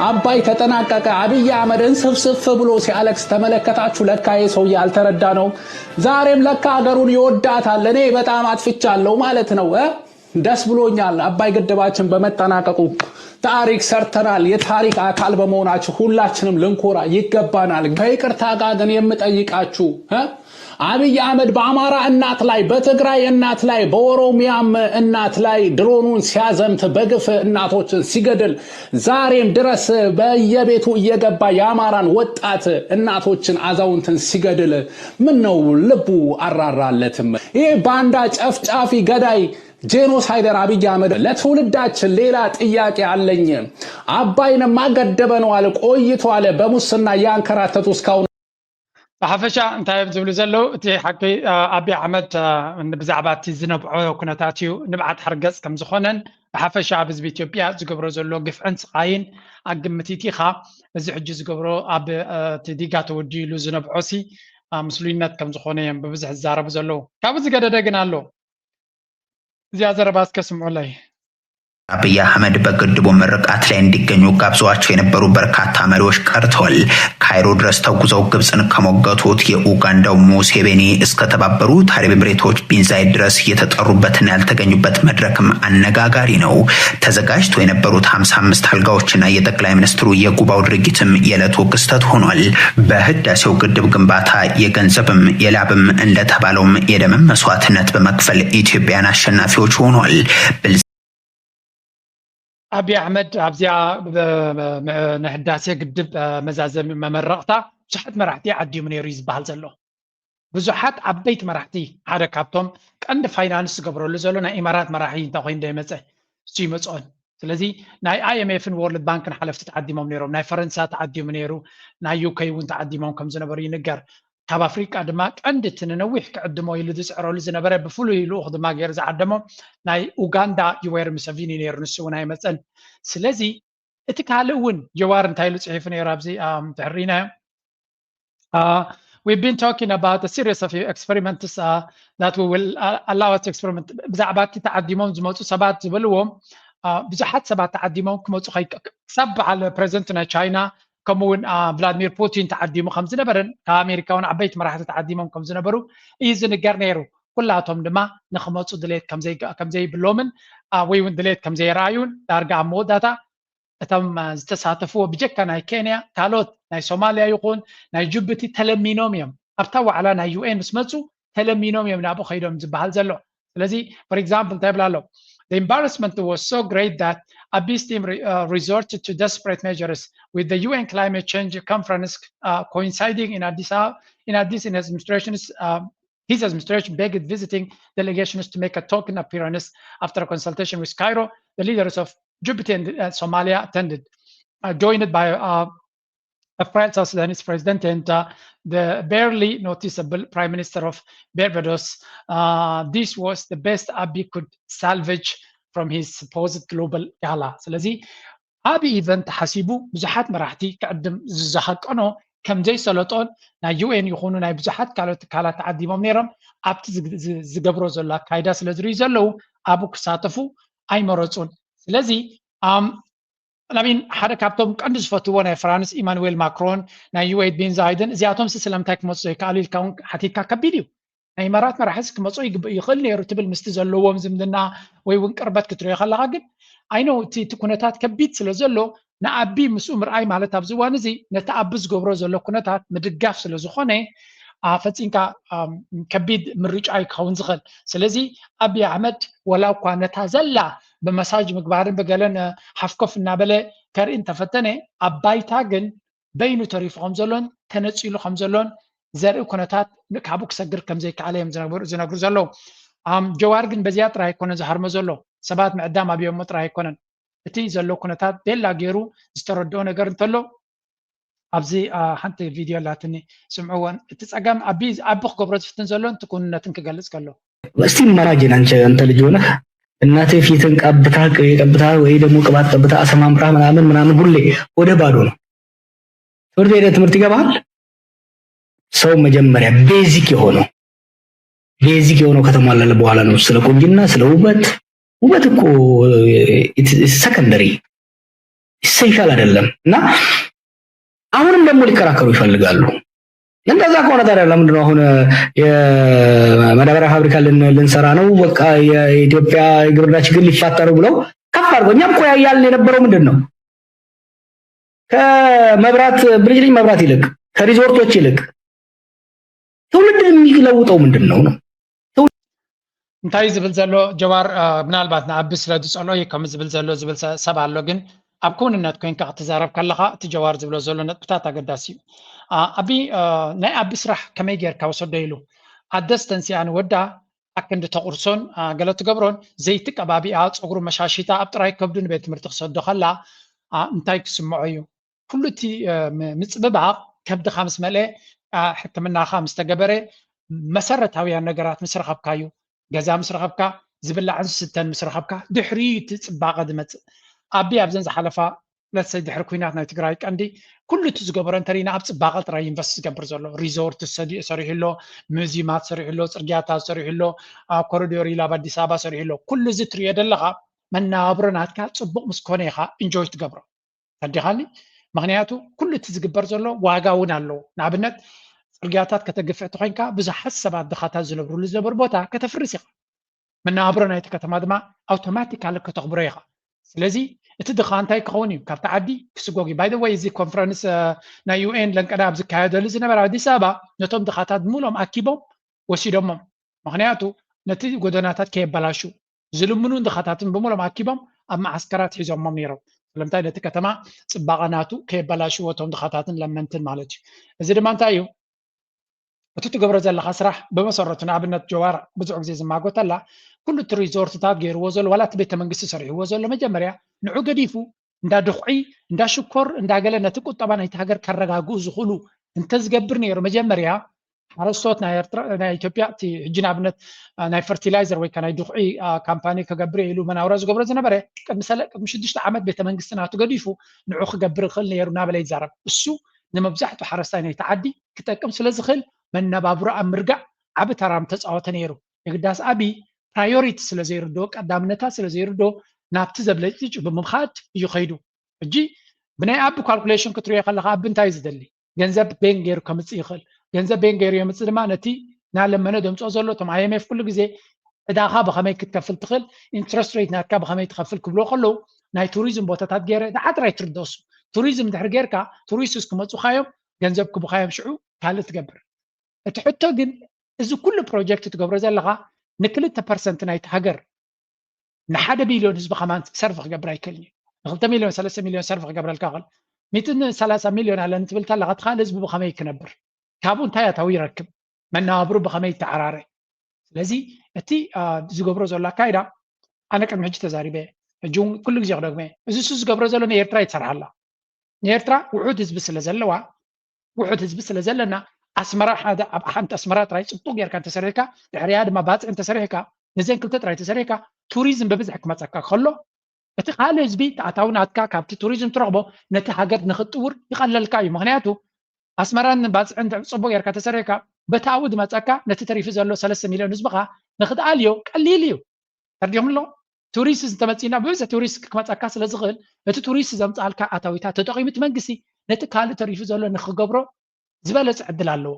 አባይ ተጠናቀቀ አብይ አህመድን ስፍስፍ ብሎ ሲያለቅስ ተመለከታችሁ ለካ ይህ ሰውዬ ያልተረዳ ነው ዛሬም ለካ ሀገሩን ይወዳታል እኔ በጣም አጥፍቻለሁ ማለት ነው ደስ ብሎኛል አባይ ግድባችን በመጠናቀቁ ታሪክ ሰርተናል የታሪክ አካል በመሆናችን ሁላችንም ልንኮራ ይገባናል ከይቅርታ ጋር ግን የምጠይቃችሁ አብይ አህመድ በአማራ እናት ላይ በትግራይ እናት ላይ በኦሮሚያም እናት ላይ ድሮኑን ሲያዘምት በግፍ እናቶችን ሲገድል ዛሬም ድረስ በየቤቱ እየገባ የአማራን ወጣት እናቶችን አዛውንትን ሲገድል ምን ነው ልቡ አራራለትም ይህ ባንዳ ጨፍጫፊ ገዳይ ጄኖሳይደር አብይ አህመድ ለትውልዳችን ሌላ ጥያቄ አለኝ። አባይንማ ገድበነዋል ቆይቷል በሙስና እያንከራተቱ እስካሁን። ብሓፈሻ እንታይ እዮም ዝብሉ ዘለዉ? እቲ ሓቂ ኣቢ ኣሕመድ ብዛዕባ እቲ ዝነብዖ ኩነታት እዩ ንብዓት ሓርገፅ ከም ዝኾነን ብሓፈሻ ኣብ ህዝቢ ኢትዮጵያ ዝገብሮ ዘሎ ግፍዕን ስቓይን ኣግምቲት ኢኻ። እዚ ሕጂ ዝገብሮ ኣብ እቲ ዲጋ ተወዲሉ ዝነብዖ ሲ ምስሉይነት ከም ዝኾነ እዮም ብብዝሒ ዝዛረቡ ዘለዉ። ካብኡ ዝገደደ ግን ኣሎ። እዚኣ ዘረባ እስከ ስምዑለይ። አብይ አህመድ በግድቡ ምርቃት ላይ እንዲገኙ ጋብዘዋቸው የነበሩ በርካታ መሪዎች ቀርተዋል። ካይሮ ድረስ ተጉዘው ግብፅን ከሞገቱት የኡጋንዳው ሙሴቬኒ እስከ ተባበሩት አረብ ኤምሬቶች ቢንዛይድ ድረስ የተጠሩበትና ያልተገኙበት መድረክም አነጋጋሪ ነው። ተዘጋጅተው የነበሩት ሀምሳ አምስት አልጋዎችና የጠቅላይ ሚኒስትሩ የጉባው ድርጊትም የዕለቱ ክስተት ሆኗል። በህዳሴው ግድብ ግንባታ የገንዘብም የላብም እንደተባለውም የደምም መስዋዕትነት በመክፈል ኢትዮጵያን አሸናፊዎች ሆኗል። ኣቢ ኣሕመድ ኣብዚኣ ንህዳሴ ግድብ መዛዘሚ መመረቕታ ብዙሓት መራሕቲ ዓዲሙ ነይሩ እዩ ዝበሃል ዘሎ። ብዙሓት ዓበይቲ መራሕቲ ሓደ ካብቶም ቀንዲ ፋይናንስ ዝገብረሉ ዘሎ ናይ ኢማራት መራሒ እንታይ ኮይኑ ዶ ይመፀ እሱ ይመፅኦን። ስለዚ ናይ ኣይኤምኤፍን ወርልድ ባንክን ሓለፍቲ ተዓዲሞም ነይሮም። ናይ ፈረንሳ ተዓዲሙ ነይሩ፣ ናይ ዩከይ እውን ተዓዲሞም ከም ዝነበሩ ይንገር። ካብ ኣፍሪቃ ድማ ቀንዲ እቲ ንነዊሕ ክዕድሞ ኢሉ ዝፅዕረሉ ዝነበረ ብፍሉይ ልኡኽ ድማ ገይሩ ዝዓደሞ ናይ ኡጋንዳ ዩዌሪ ሙሰቪኒ ነይሩ። ንሱ እውን ኣይመፀን። ስለዚ እቲ ካልእ እውን ጀዋር እንታይ ኢሉ ፅሒፉ ነይሩ ኣብዚ ድሕሪናዮ We've been talking about a series of experiments uh, that we will uh, allow us to experiment ብዛዕባ እቲ ተዓዲሞም ዝመፁ ሰባት ዝበልዎም ብዙሓት ሰባት ተዓዲሞም ክመፁ ክሳብ በዓል ፕሬዚደንት ናይ ቻይና ከምኡ እውን ቭላድሚር ፑቲን ተዓዲሙ ከም ዝነበረን ካብ ኣሜሪካ እውን ዓበይቲ መራሕቲ ተዓዲሞም ከም ዝነበሩ እዩ ዝንገር ነይሩ። ኩላቶም ድማ ንክመፁ ድሌት ከም ዘይብሎምን ወይ እውን ድሌት ከም ዘየረኣዩን ዳርጋ ኣብ መወዳእታ እቶም ዝተሳተፍዎ ብጀካ ናይ ኬንያ ካልኦት ናይ ሶማልያ ይኹን ናይ ጅቡቲ ተለሚኖም እዮም። ኣብታ ዋዕላ ናይ ዩኤን ምስ መፁ ተለሚኖም እዮም ናብኡ ከይዶም ዝበሃል ዘሎ። ስለዚ for example እንታይ ይብል ኣሎ? The embarrassment was so great that Abiy team re- uh, resorted to desperate measures with the U N climate change conference uh, coinciding in Addis, Ab- in Addis in his administration's uh, his administration begged visiting delegations to make a token appearance. After a consultation with Cairo, the leaders of Djibouti and uh, Somalia attended, uh, joined by uh, a French South Sudanese president and uh, the barely noticeable prime minister of Barbados. Uh, this was the best Abiy could salvage from his supposed global gala. ስለዚ ዓቢ ኢቨንት ሓሲቡ ብዙሓት መራሕቲ ክዕድም ዝሃቀኖ ከም ዘይሰለጦን ናይ ዩኤን ይኹኑ ናይ ብዙሓት ካልኦት ትካላት ተዓዲሞም ነይሮም ኣብቲ ዝገብሮ ዘሎ ኣካይዳ ስለ ዝርእዩ ዘለዉ ኣብኡ ክሳተፉ ኣይመረፁን። ስለዚ ላሚን ሓደ ካብቶም ቀንዲ ዝፈትዎ ናይ ፍራንስ ኢማኑዌል ማክሮን ናይ ዩኤት ቤንዛይደን እዚኣቶም ሲ ስለምንታይ ክመፁ ዘይከኣሉ ኢልካ እውን ሓቲትካ ከቢድ እዩ። ናይ ኢማራት መራሕስ ክመፁ ይኽእል ነይሩ ትብል ምስቲ ዘለዎም ዝምድና ወይ እውን ቅርበት ክትሪኦ ከለካ ግን ኣይኖ እቲ እቲ ኩነታት ከቢድ ስለ ዘሎ ንኣቢ ምስኡ ምርኣይ ማለት ኣብዚ እዋን እዚ ነቲ ኣቢ ዝገብሮ ዘሎ ኩነታት ምድጋፍ ስለ ዝኾነ ፈፂምካ ከቢድ ምርጫ እዩ ክኸውን ዝኽእል። ስለዚ ኣቢ ኣሕመድ ወላ እኳ ነታ ዘላ ብመሳጅ ምግባርን ብገለን ሓፍኮፍ እናበለ ከርኢ እንተፈተነ ኣብ ባይታ ግን በይኑ ተሪፉ ከም ዘሎን ተነፂሉ ከም ዘሎን ዘርኢ ኩነታት ካብኡ ክሰግር ከም ዘይከኣለ እዮም ዝነግሩ ዘለዉ። ጀዋር ግን በዚኣ ጥራይ ኣይኮነን ዝሃርሞ ዘሎ፣ ሰባት ምዕዳም ኣብዮሞ ጥራይ ኣይኮነን። እቲ ዘሎ ኩነታት ቤላ ገይሩ ዝተረድኦ ነገር እንተሎ ኣብዚ ሓንቲ ቪድዮ ኣላትኒ ስምዕዎን። እቲ ፀገም ኣቢ ክገብሮ ዝፍትን ዘሎን እቲ ክውንነትን ክገልፅ ከሎ እስቲ ኢማጂን አንተ ልጅ ሆነህ እናቴ ፊትን ቀብታ ቅቤ ቀብታ ወይ ደግሞ ቅባት ቀብታ አሰማምራ ምናምን ምናምን ሁሌ ወደ ባዶ ነው። ትምህርት ሄደህ ትምህርት ይገባሃል። ሰው መጀመሪያ ቤዚክ የሆነው ቤዚክ የሆነው ከተሟላለ በኋላ ነው ስለ ቁንጅና ስለ ውበት። ውበት እኮ ሰከንደሪ ኢሰንሻል አይደለም። እና አሁንም ደግሞ ሊከራከሩ ይፈልጋሉ። እንደዛ ከሆነ ታዲያ ለምንድነው አሁን የማዳበሪያ ፋብሪካ ልንሰራ ነው በቃ የኢትዮጵያ የግብርና ችግር ሊፋታ ነው ብለው ከፍ አድርጎ እኛም እኮ ያልን የነበረው ምንድን ነው ከመብራት ብሪጅሊኝ መብራት ይልቅ ከሪዞርቶች ይልቅ ትውልድ የሚለውጠው ምንድን ነው ነው እንታይ ዝብል ዘሎ ጀዋር ምናልባት ንኣቢ ስለ ዝፀልኦ እዩ ከም ዝብል ዘሎ ዝብል ሰብ ኣሎ ግን ኣብ ክውንነት ኮይንካ ክትዛረብ ከለካ እቲ ጀዋር ዝብሎ ዘሎ ነጥብታት ኣገዳሲ እዩ። ኣቢ ናይ ኣቢ ስራሕ ከመይ ጌርካ ወሰዶ ኢሉ ኣደስተንሲኣ ንወዳ ኣክንዲ ተቁርሶን ገለ ትገብሮን ዘይቲ ቀባቢኣ ፀጉሩ መሻሽታ ኣብ ጥራይ ከብዱ ንቤት ትምህርቲ ክሰዶ ከላ እንታይ ክስምዖ እዩ? ኩሉ እቲ ምፅብባቕ ከብድኻ ምስ መልአ ሕክምናኻ ምስ ተገበረ መሰረታውያን ነገራት ምስ ረኸብካ እዩ። ገዛ ምስ ረኸብካ፣ ዝብላዕን ዝስተን ምስ ረኸብካ ድሕሪኡ እዩ እቲ ፅባቐ ዝመፅእ። ኣቢ ኣብዘን ዝሓለፋ ለሰይ ድሕሪ ኩናት ናይ ትግራይ ቀንዲ ኩሉ እቲ ዝገበሮ እንተሪና ኣብ ፅባቐ ጥራይ ኢንቨስት ዝገብር ዘሎ ሪዞርት ሰሪሑ ኣሎ፣ ሙዚየማት ሰሪሑ ኣሎ፣ ፅርግያታት ሰሪሑ ኣሎ፣ ኮሪዶር ኢሉ ኣብ ኣዲስ ኣበባ ሰሪሑ ኣሎ። ኩሉ እዚ ትሪኦ ዘለኻ መነባብሮ ናትካ ፅቡቕ ምስ ኮነ ኢኻ ኢንጆይ ትገብሮ። ተረዲኻኒ? ምኽንያቱ ኩሉ እቲ ዝግበር ዘሎ ዋጋ እውን ኣለዎ። ንኣብነት ፅርግያታት ከተግፍዕ ተኮይንካ ብዙሓት ሰባት ድኻታት ዝነብርሉ ዝነበሩ ቦታ ከተፍርስ ኢኻ። መነባብሮ ናይቲ ከተማ ድማ ኣውቶማቲካሊ ከተኽብሮ ኢኻ። ስለዚ እቲ ድኻ እንታይ ክኸውን እዩ? ካብቲ ዓዲ ክስጎግ እዩ። ባይ ወይ እዚ ኮንፈረንስ ናይ ዩኤን ለንቀዳ ኣብ ዝካየደሉ ዝነበረ ኣዲስ ኣበባ ነቶም ድኻታት ብምሎም ኣኪቦም ወሲዶሞም። ምኽንያቱ ነቲ ጎደናታት ከየበላሹ ዝልምኑን ድኻታትን ብምሎም ኣኪቦም ኣብ መዓስከራት ሒዞሞም ነይሮም። ስለምንታይ ነቲ ከተማ ፅባቐ ናቱ ከየበላሽዎ እቶም ድኻታትን ለመንትን ማለት እዩ። እዚ ድማ እንታይ እዩ? እቲ ትገብሮ ዘለካ ስራሕ ብመሰረቱ ንኣብነት ጀዋር ብዙሕ ግዜ ዝማጎተላ ኩሉ እቲ ሪዞርትታት ገይርዎ ዘሎ ዋላ እቲ ቤተ መንግስቲ ሰሪሕዎ ዘሎ መጀመርያ ንዑ ገዲፉ እንዳ ድኹዒ እንዳ ሽኮር እንዳ ገለ ነቲ ቁጠባ ናይቲ ሃገር ከረጋግኡ ዝኽእሉ እንተዝገብር ነይሩ መጀመርያ ሓረስቶት ናይ ኤርትራ ናይ ኢትዮጵያ እቲ ሕጂ ንኣብነት ናይ ፈርቲላይዘር ወይ ናይ ድኹዒ ካምፓኒ ክገብር ኢሉ መናውራ ዝገብሮ ዝነበረ ቅድሚ ሰለ ቅድሚ ሽዱሽተ ዓመት ቤተ መንግስቲ ናቱ ገዲፉ ንዑ ክገብር ይኽእል ነይሩ እናበለ ይዛረብ። እሱ ንመብዛሕትኡ ሓረስታይ ናይቲ ዓዲ ክጠቅም ስለ ዝኽእል መነባብሮ ኣብ ምርጋእ ዓቢ ተራ ምተፃወተ ነይሩ። የግዳስ ኣቢ ፕራዮሪቲ ስለ ዘይርዶ ቀዳምነታት ስለ ዘይርዶ ናብቲ ዘብለጭልጭ ብምኻድ እዩ ከይዱ። ሕጂ ብናይ ኣቢ ካልኩሌሽን ክትሪኦ ከለካ ኣቢ እንታይ እዩ ዝደሊ? ገንዘብ ቤን ገይሩ ከምፅእ ይኽእል። ገንዘብ ቤን ገይሩ የምፅእ ድማ ነቲ ናለመነ ደምፅኦ ዘሎ እቶም ኣይኤምኤፍ ኩሉ ግዜ ዕዳኻ ብኸመይ ክትከፍል ትኽእል፣ ኢንትረስት ሬት ናትካ ብኸመይ ትኸፍል ክብሎ ከለዉ ናይ ቱሪዝም ቦታታት ገይረ ንዓጥራይ ትርደሱ። ቱሪዝም ድሕር ጌርካ ቱሪስትስ ክመፁኻዮም ገንዘብ ክቡኻዮም ሽዑ ካልእ ትገብር። እቲ ሕቶ ግን እዚ ኩሉ ፕሮጀክት ትገብሮ ዘለኻ ንክልተ ፐርሰንት ናይቲ ሃገር ንሓደ ቢልዮን ህዝቢ ከማን ሰርቭ ክገብር ኣይክእልን እዩ። ንክልተ ሚልዮን ሰለስተ ሚልዮን ሰርቭ ክገብረልካ ክእል ሚትን ሰላሳ ሚልዮን ኣለኒ ትብል ተለኻ እቲ ካልእ ህዝቢ ብኸመይ ክነብር? ካብኡ እንታይ ኣታዊ ይረክብ? መነባብሩ ብኸመይ ይተዓራረ? ስለዚ እቲ ዝገብሮ ዘሎ ኣካይዳ ኣነ ቅድሚ ሕጂ ተዛሪበ ሕጂ እውን ኩሉ ግዜ ክደግመ እዚ እሱ ዝገብሮ ዘሎ ንኤርትራ ይትሰርሓላ ንኤርትራ ውሑድ ህዝቢ ስለ ዘለዋ ውሑድ ህዝቢ ስለ ዘለና ኣስመራ ሓደ ኣብ ሓንቲ ኣስመራ ጥራይ ፅቡቅ ጌርካ እንተሰሪሕካ ድሕሪያ ድማ ባፅዕ እንተሰሪሕካ ነዘን ክልተ ጥራይ ተሰሪሕካ ቱሪዝም ብብዝሒ ክመፀካ ከሎ እቲ ካልእ ህዝቢ ተኣታዊ ናትካ ካብቲ ቱሪዝም ትረኽቦ ነቲ ሃገር ንክጥውር ይቐለልካ እዩ ምክንያቱ ኣስመራን ባፅዕን ፅቡቅ ጌርካ ተሰሪሕካ በታዊ ዝመፀካ ነቲ ተሪፉ ዘሎ ሰለስተ ሚልዮን ህዝብካ ንክትኣልዮ ቀሊል እዩ ተርዲኹም ኣሎ ቱሪስት እንተመፂና ብብዝሒ ቱሪስት ክመፀካ ስለ ዝኽእል እቲ ቱሪስት ዘምፃልካ ኣታዊታት ተጠቂሙ እቲ መንግስቲ ነቲ ካልእ ተሪፉ ዘሎ ንክገብሮ ዝበለፀ ዕድል ኣለዎ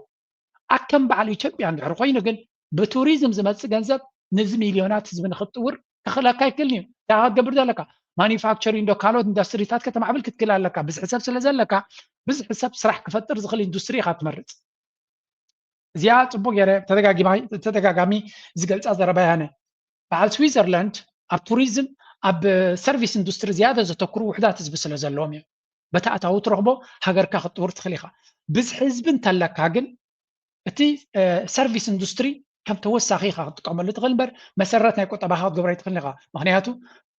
ኣከም በዓል ኢትዮጵያ እንድሕር ኮይኑ ግን ብቱሪዝም ዝመፅእ ገንዘብ ንዚ ሚልዮናት ህዝቢ ንክትጥውር ከኽእለካ ይክእል እዩ እንታይ ክትገብር ዘለካ ማኒፋክቸሪንግ ዶ ካልኦት ኢንዱስትሪታት ከተማዕብል ክትክእል ኣለካ ብዝሒ ሰብ ስለ ዘለካ ብዝሒ ሰብ ስራሕ ክፈጥር ዝኽእል ኢንዱስትሪ ኢካ ትመርፅ እዚኣ ፅቡቅ ገይረ ተደጋጋሚ ዝገልፃ ዘረባ ያነ በዓል ስዊዘርላንድ ኣብ ቱሪዝም ኣብ ሰርቪስ ኢንዱስትሪ ዝያደ ዘተክሩ ውሕዳት ህዝቢ ስለ ዘለዎም እዮም በቲ ኣታዊ ትረኽቦ ሃገርካ ክትጥውር ትኽእል ኢኻ ብዝሒ ህዝቢ እንተለካ ግን እቲ ሰርቪስ ኢንዱስትሪ ከም ተወሳኺ ኢኻ ክትጥቀመሉ ትኽእል እምበር መሰረት ናይ ቁጠባኻ ክትገብሮ ኣይትኽእል ኢኻ ምክንያቱ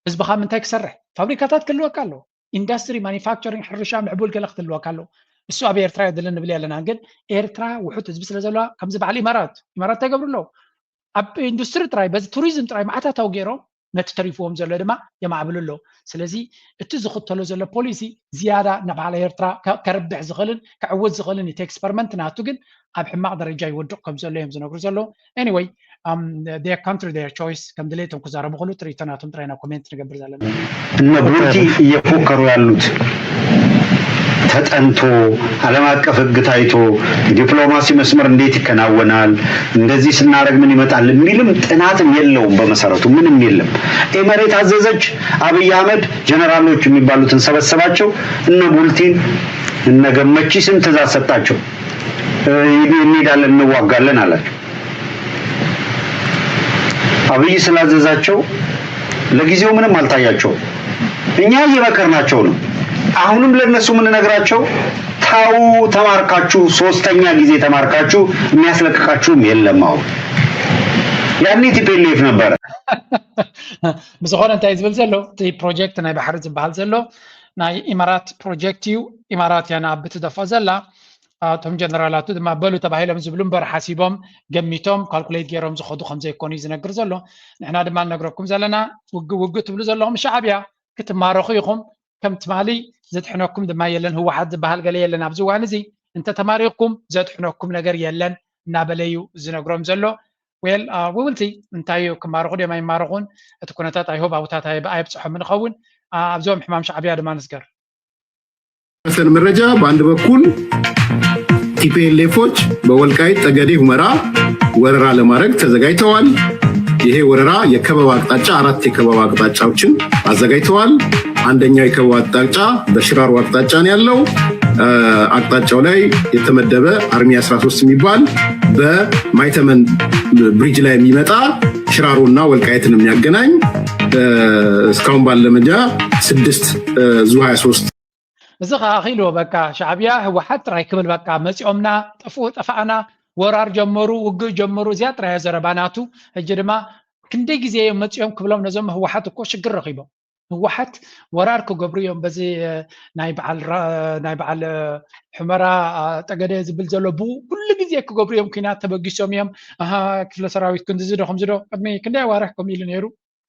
ህዝብኻ ምንታይ ክሰርሕ ፋብሪካታት ክህልወካ ኣለዎ ኢንዳስትሪ ማኒፋክቸሪንግ ሕርሻ ምዕቡል ገለ ክትህልወካ ኣለዎ እሱ ኣብ ኤርትራ የድልን ንብል ኣለና ግን ኤርትራ ውሑድ ህዝቢ ስለ ዘለዋ ከምዚ በዓል ኢማራት ኢማራት እንታይ ገብሩ ኣለዉ ኣብ ኢንዱስትሪ ጥራይ በዚ ቱሪዝም ጥራይ መዓታታዊ ገይሮም ነቲ ተሪፍዎም ዘሎ ድማ የማዕብሉ ኣለዉ ስለዚ እቲ ዝኽተሎ ዘሎ ፖሊሲ ዝያዳ ንባዕል ኤርትራ ከርብሕ ዝኽእልን ክዕውት ዝኽእልን እቲ ኤክስፐሪመንት ናቱ ግን ኣብ ሕማቕ ደረጃ ይወድቕ ከም ዘሎ እዮም ዝነግሩ ዘለዉ anyway their country their choice ከም ድሌቶም ክዛረቡ ከሉ ትርኢቶ ናቶም ጥራይ ኢና ኮሜንት ንገብር ዘለና እነ ቡቲ እየፎከሩ ያሉት ተጠንቶ ዓለም አቀፍ ህግ ታይቶ የዲፕሎማሲ መስመር እንዴት ይከናወናል፣ እንደዚህ ስናደርግ ምን ይመጣል የሚልም ጥናትም የለውም። በመሰረቱ ምንም የለም። ኤመሬት አዘዘች፣ አብይ አህመድ ጀነራሎች የሚባሉትን ሰበሰባቸው፣ እነ ቡልቲን እነ ገመቺስን ትእዛዝ ሰጣቸው። እንሄዳለን እንዋጋለን አላቸው። አብይ ስላዘዛቸው ለጊዜው ምንም አልታያቸውም። እኛ እየመከርናቸው ነው። አሁንም ለነሱ የምንነግራቸው ታው ተማርካችሁ ሶስተኛ ጊዜ ተማርካችሁ የሚያስለቅቃችሁም የለም። አሁን ያኔ ቲፒኤልኤፍ ነበረ። ብዝኾነ እንታይ ዝብል ዘሎ እቲ ፕሮጀክት ናይ ባሕሪ ዝበሃል ዘሎ ናይ ኢማራት ፕሮጀክት እዩ። ኢማራት እያ ንኣቢ ትደፎ ዘላ። እቶም ጀነራላቱ ድማ በሉ ተባሂሎም ዝብሉ እምበር ሓሲቦም ገሚቶም ካልኩሌት ገይሮም ዝኸዱ ከም ዘይኮኑ እዩ ዝነግር ዘሎ። ንሕና ድማ ንነግረኩም ዘለና ውግእ ውግእ ትብሉ ዘለኹም ሻዕብያ ክትማረኹ ኢኹም። ከም ትማሊ ዘድሕነኩም ድማ የለን፣ ህወሓት ዝበሃል ገለ የለን። ኣብዚ እዋን እዚ እንተተማሪኽኩም ዘድሕነኩም ነገር የለን እናበለ እዩ ዝነግሮም ዘሎ። ዌል ውውልቲ እንታይ እዩ ክማረኹ ድዮም ኣይማረኹን እቲ ኩነታት ኣይሆብ ኣብታት ኣይብፅሖም ንኸውን ኣብዞም ሕማም ሻዕብያ ድማ ንስገር መሰል መረጃ በአንድ በኩል ቲፒኤልኤፎች በወልቃይት ጠገዴ ሁመራ ወረራ ለማድረግ ተዘጋጅተዋል። ይሄ ወረራ የከበባ አቅጣጫ አራት የከበባ አቅጣጫዎችን አዘጋጅተዋል። አንደኛው የከበባ አቅጣጫ በሽራሮ አቅጣጫ ነው ያለው። አቅጣጫው ላይ የተመደበ አርሚ አስራ ሶስት የሚባል በማይተመን ብሪጅ ላይ የሚመጣ ሽራሮና ወልቃይትን የሚያገናኝ እስካሁን ባለ መረጃ ስድስት ዙ ሀያ ሶስት እዚ ከዓ ኣኺልዎ በቃ ሻዕብያ ህወሓት ጥራይ ክብል በቃ መፂኦምና ጠፍኡ ጠፋእና ወራር ጀመሩ ውግእ ጀመሩ እዚኣ ጥራይ ዘረባ ናቱ ሕጂ ድማ ክንደይ ግዜ እዮም መፂኦም ክብሎም ነዞም ህወሓት እኮ ሽግር ረኺቦም ህወሓት ወራር ክገብሩ እዮም። በዚ ናይ በዓል ናይ በዓል ሕመራ ጠገደ ዝብል ዘሎ ብኡ ኩሉ ግዜ ክገብሩ እዮም። ኩናት ተበጊሶም እዮም። ክፍለ ሰራዊት ክንዲ ዝዶ ከምዚ ዶ ቅድሚ ክንደይ ኣዋርሕ ከምኡ ኢሉ ነይሩ።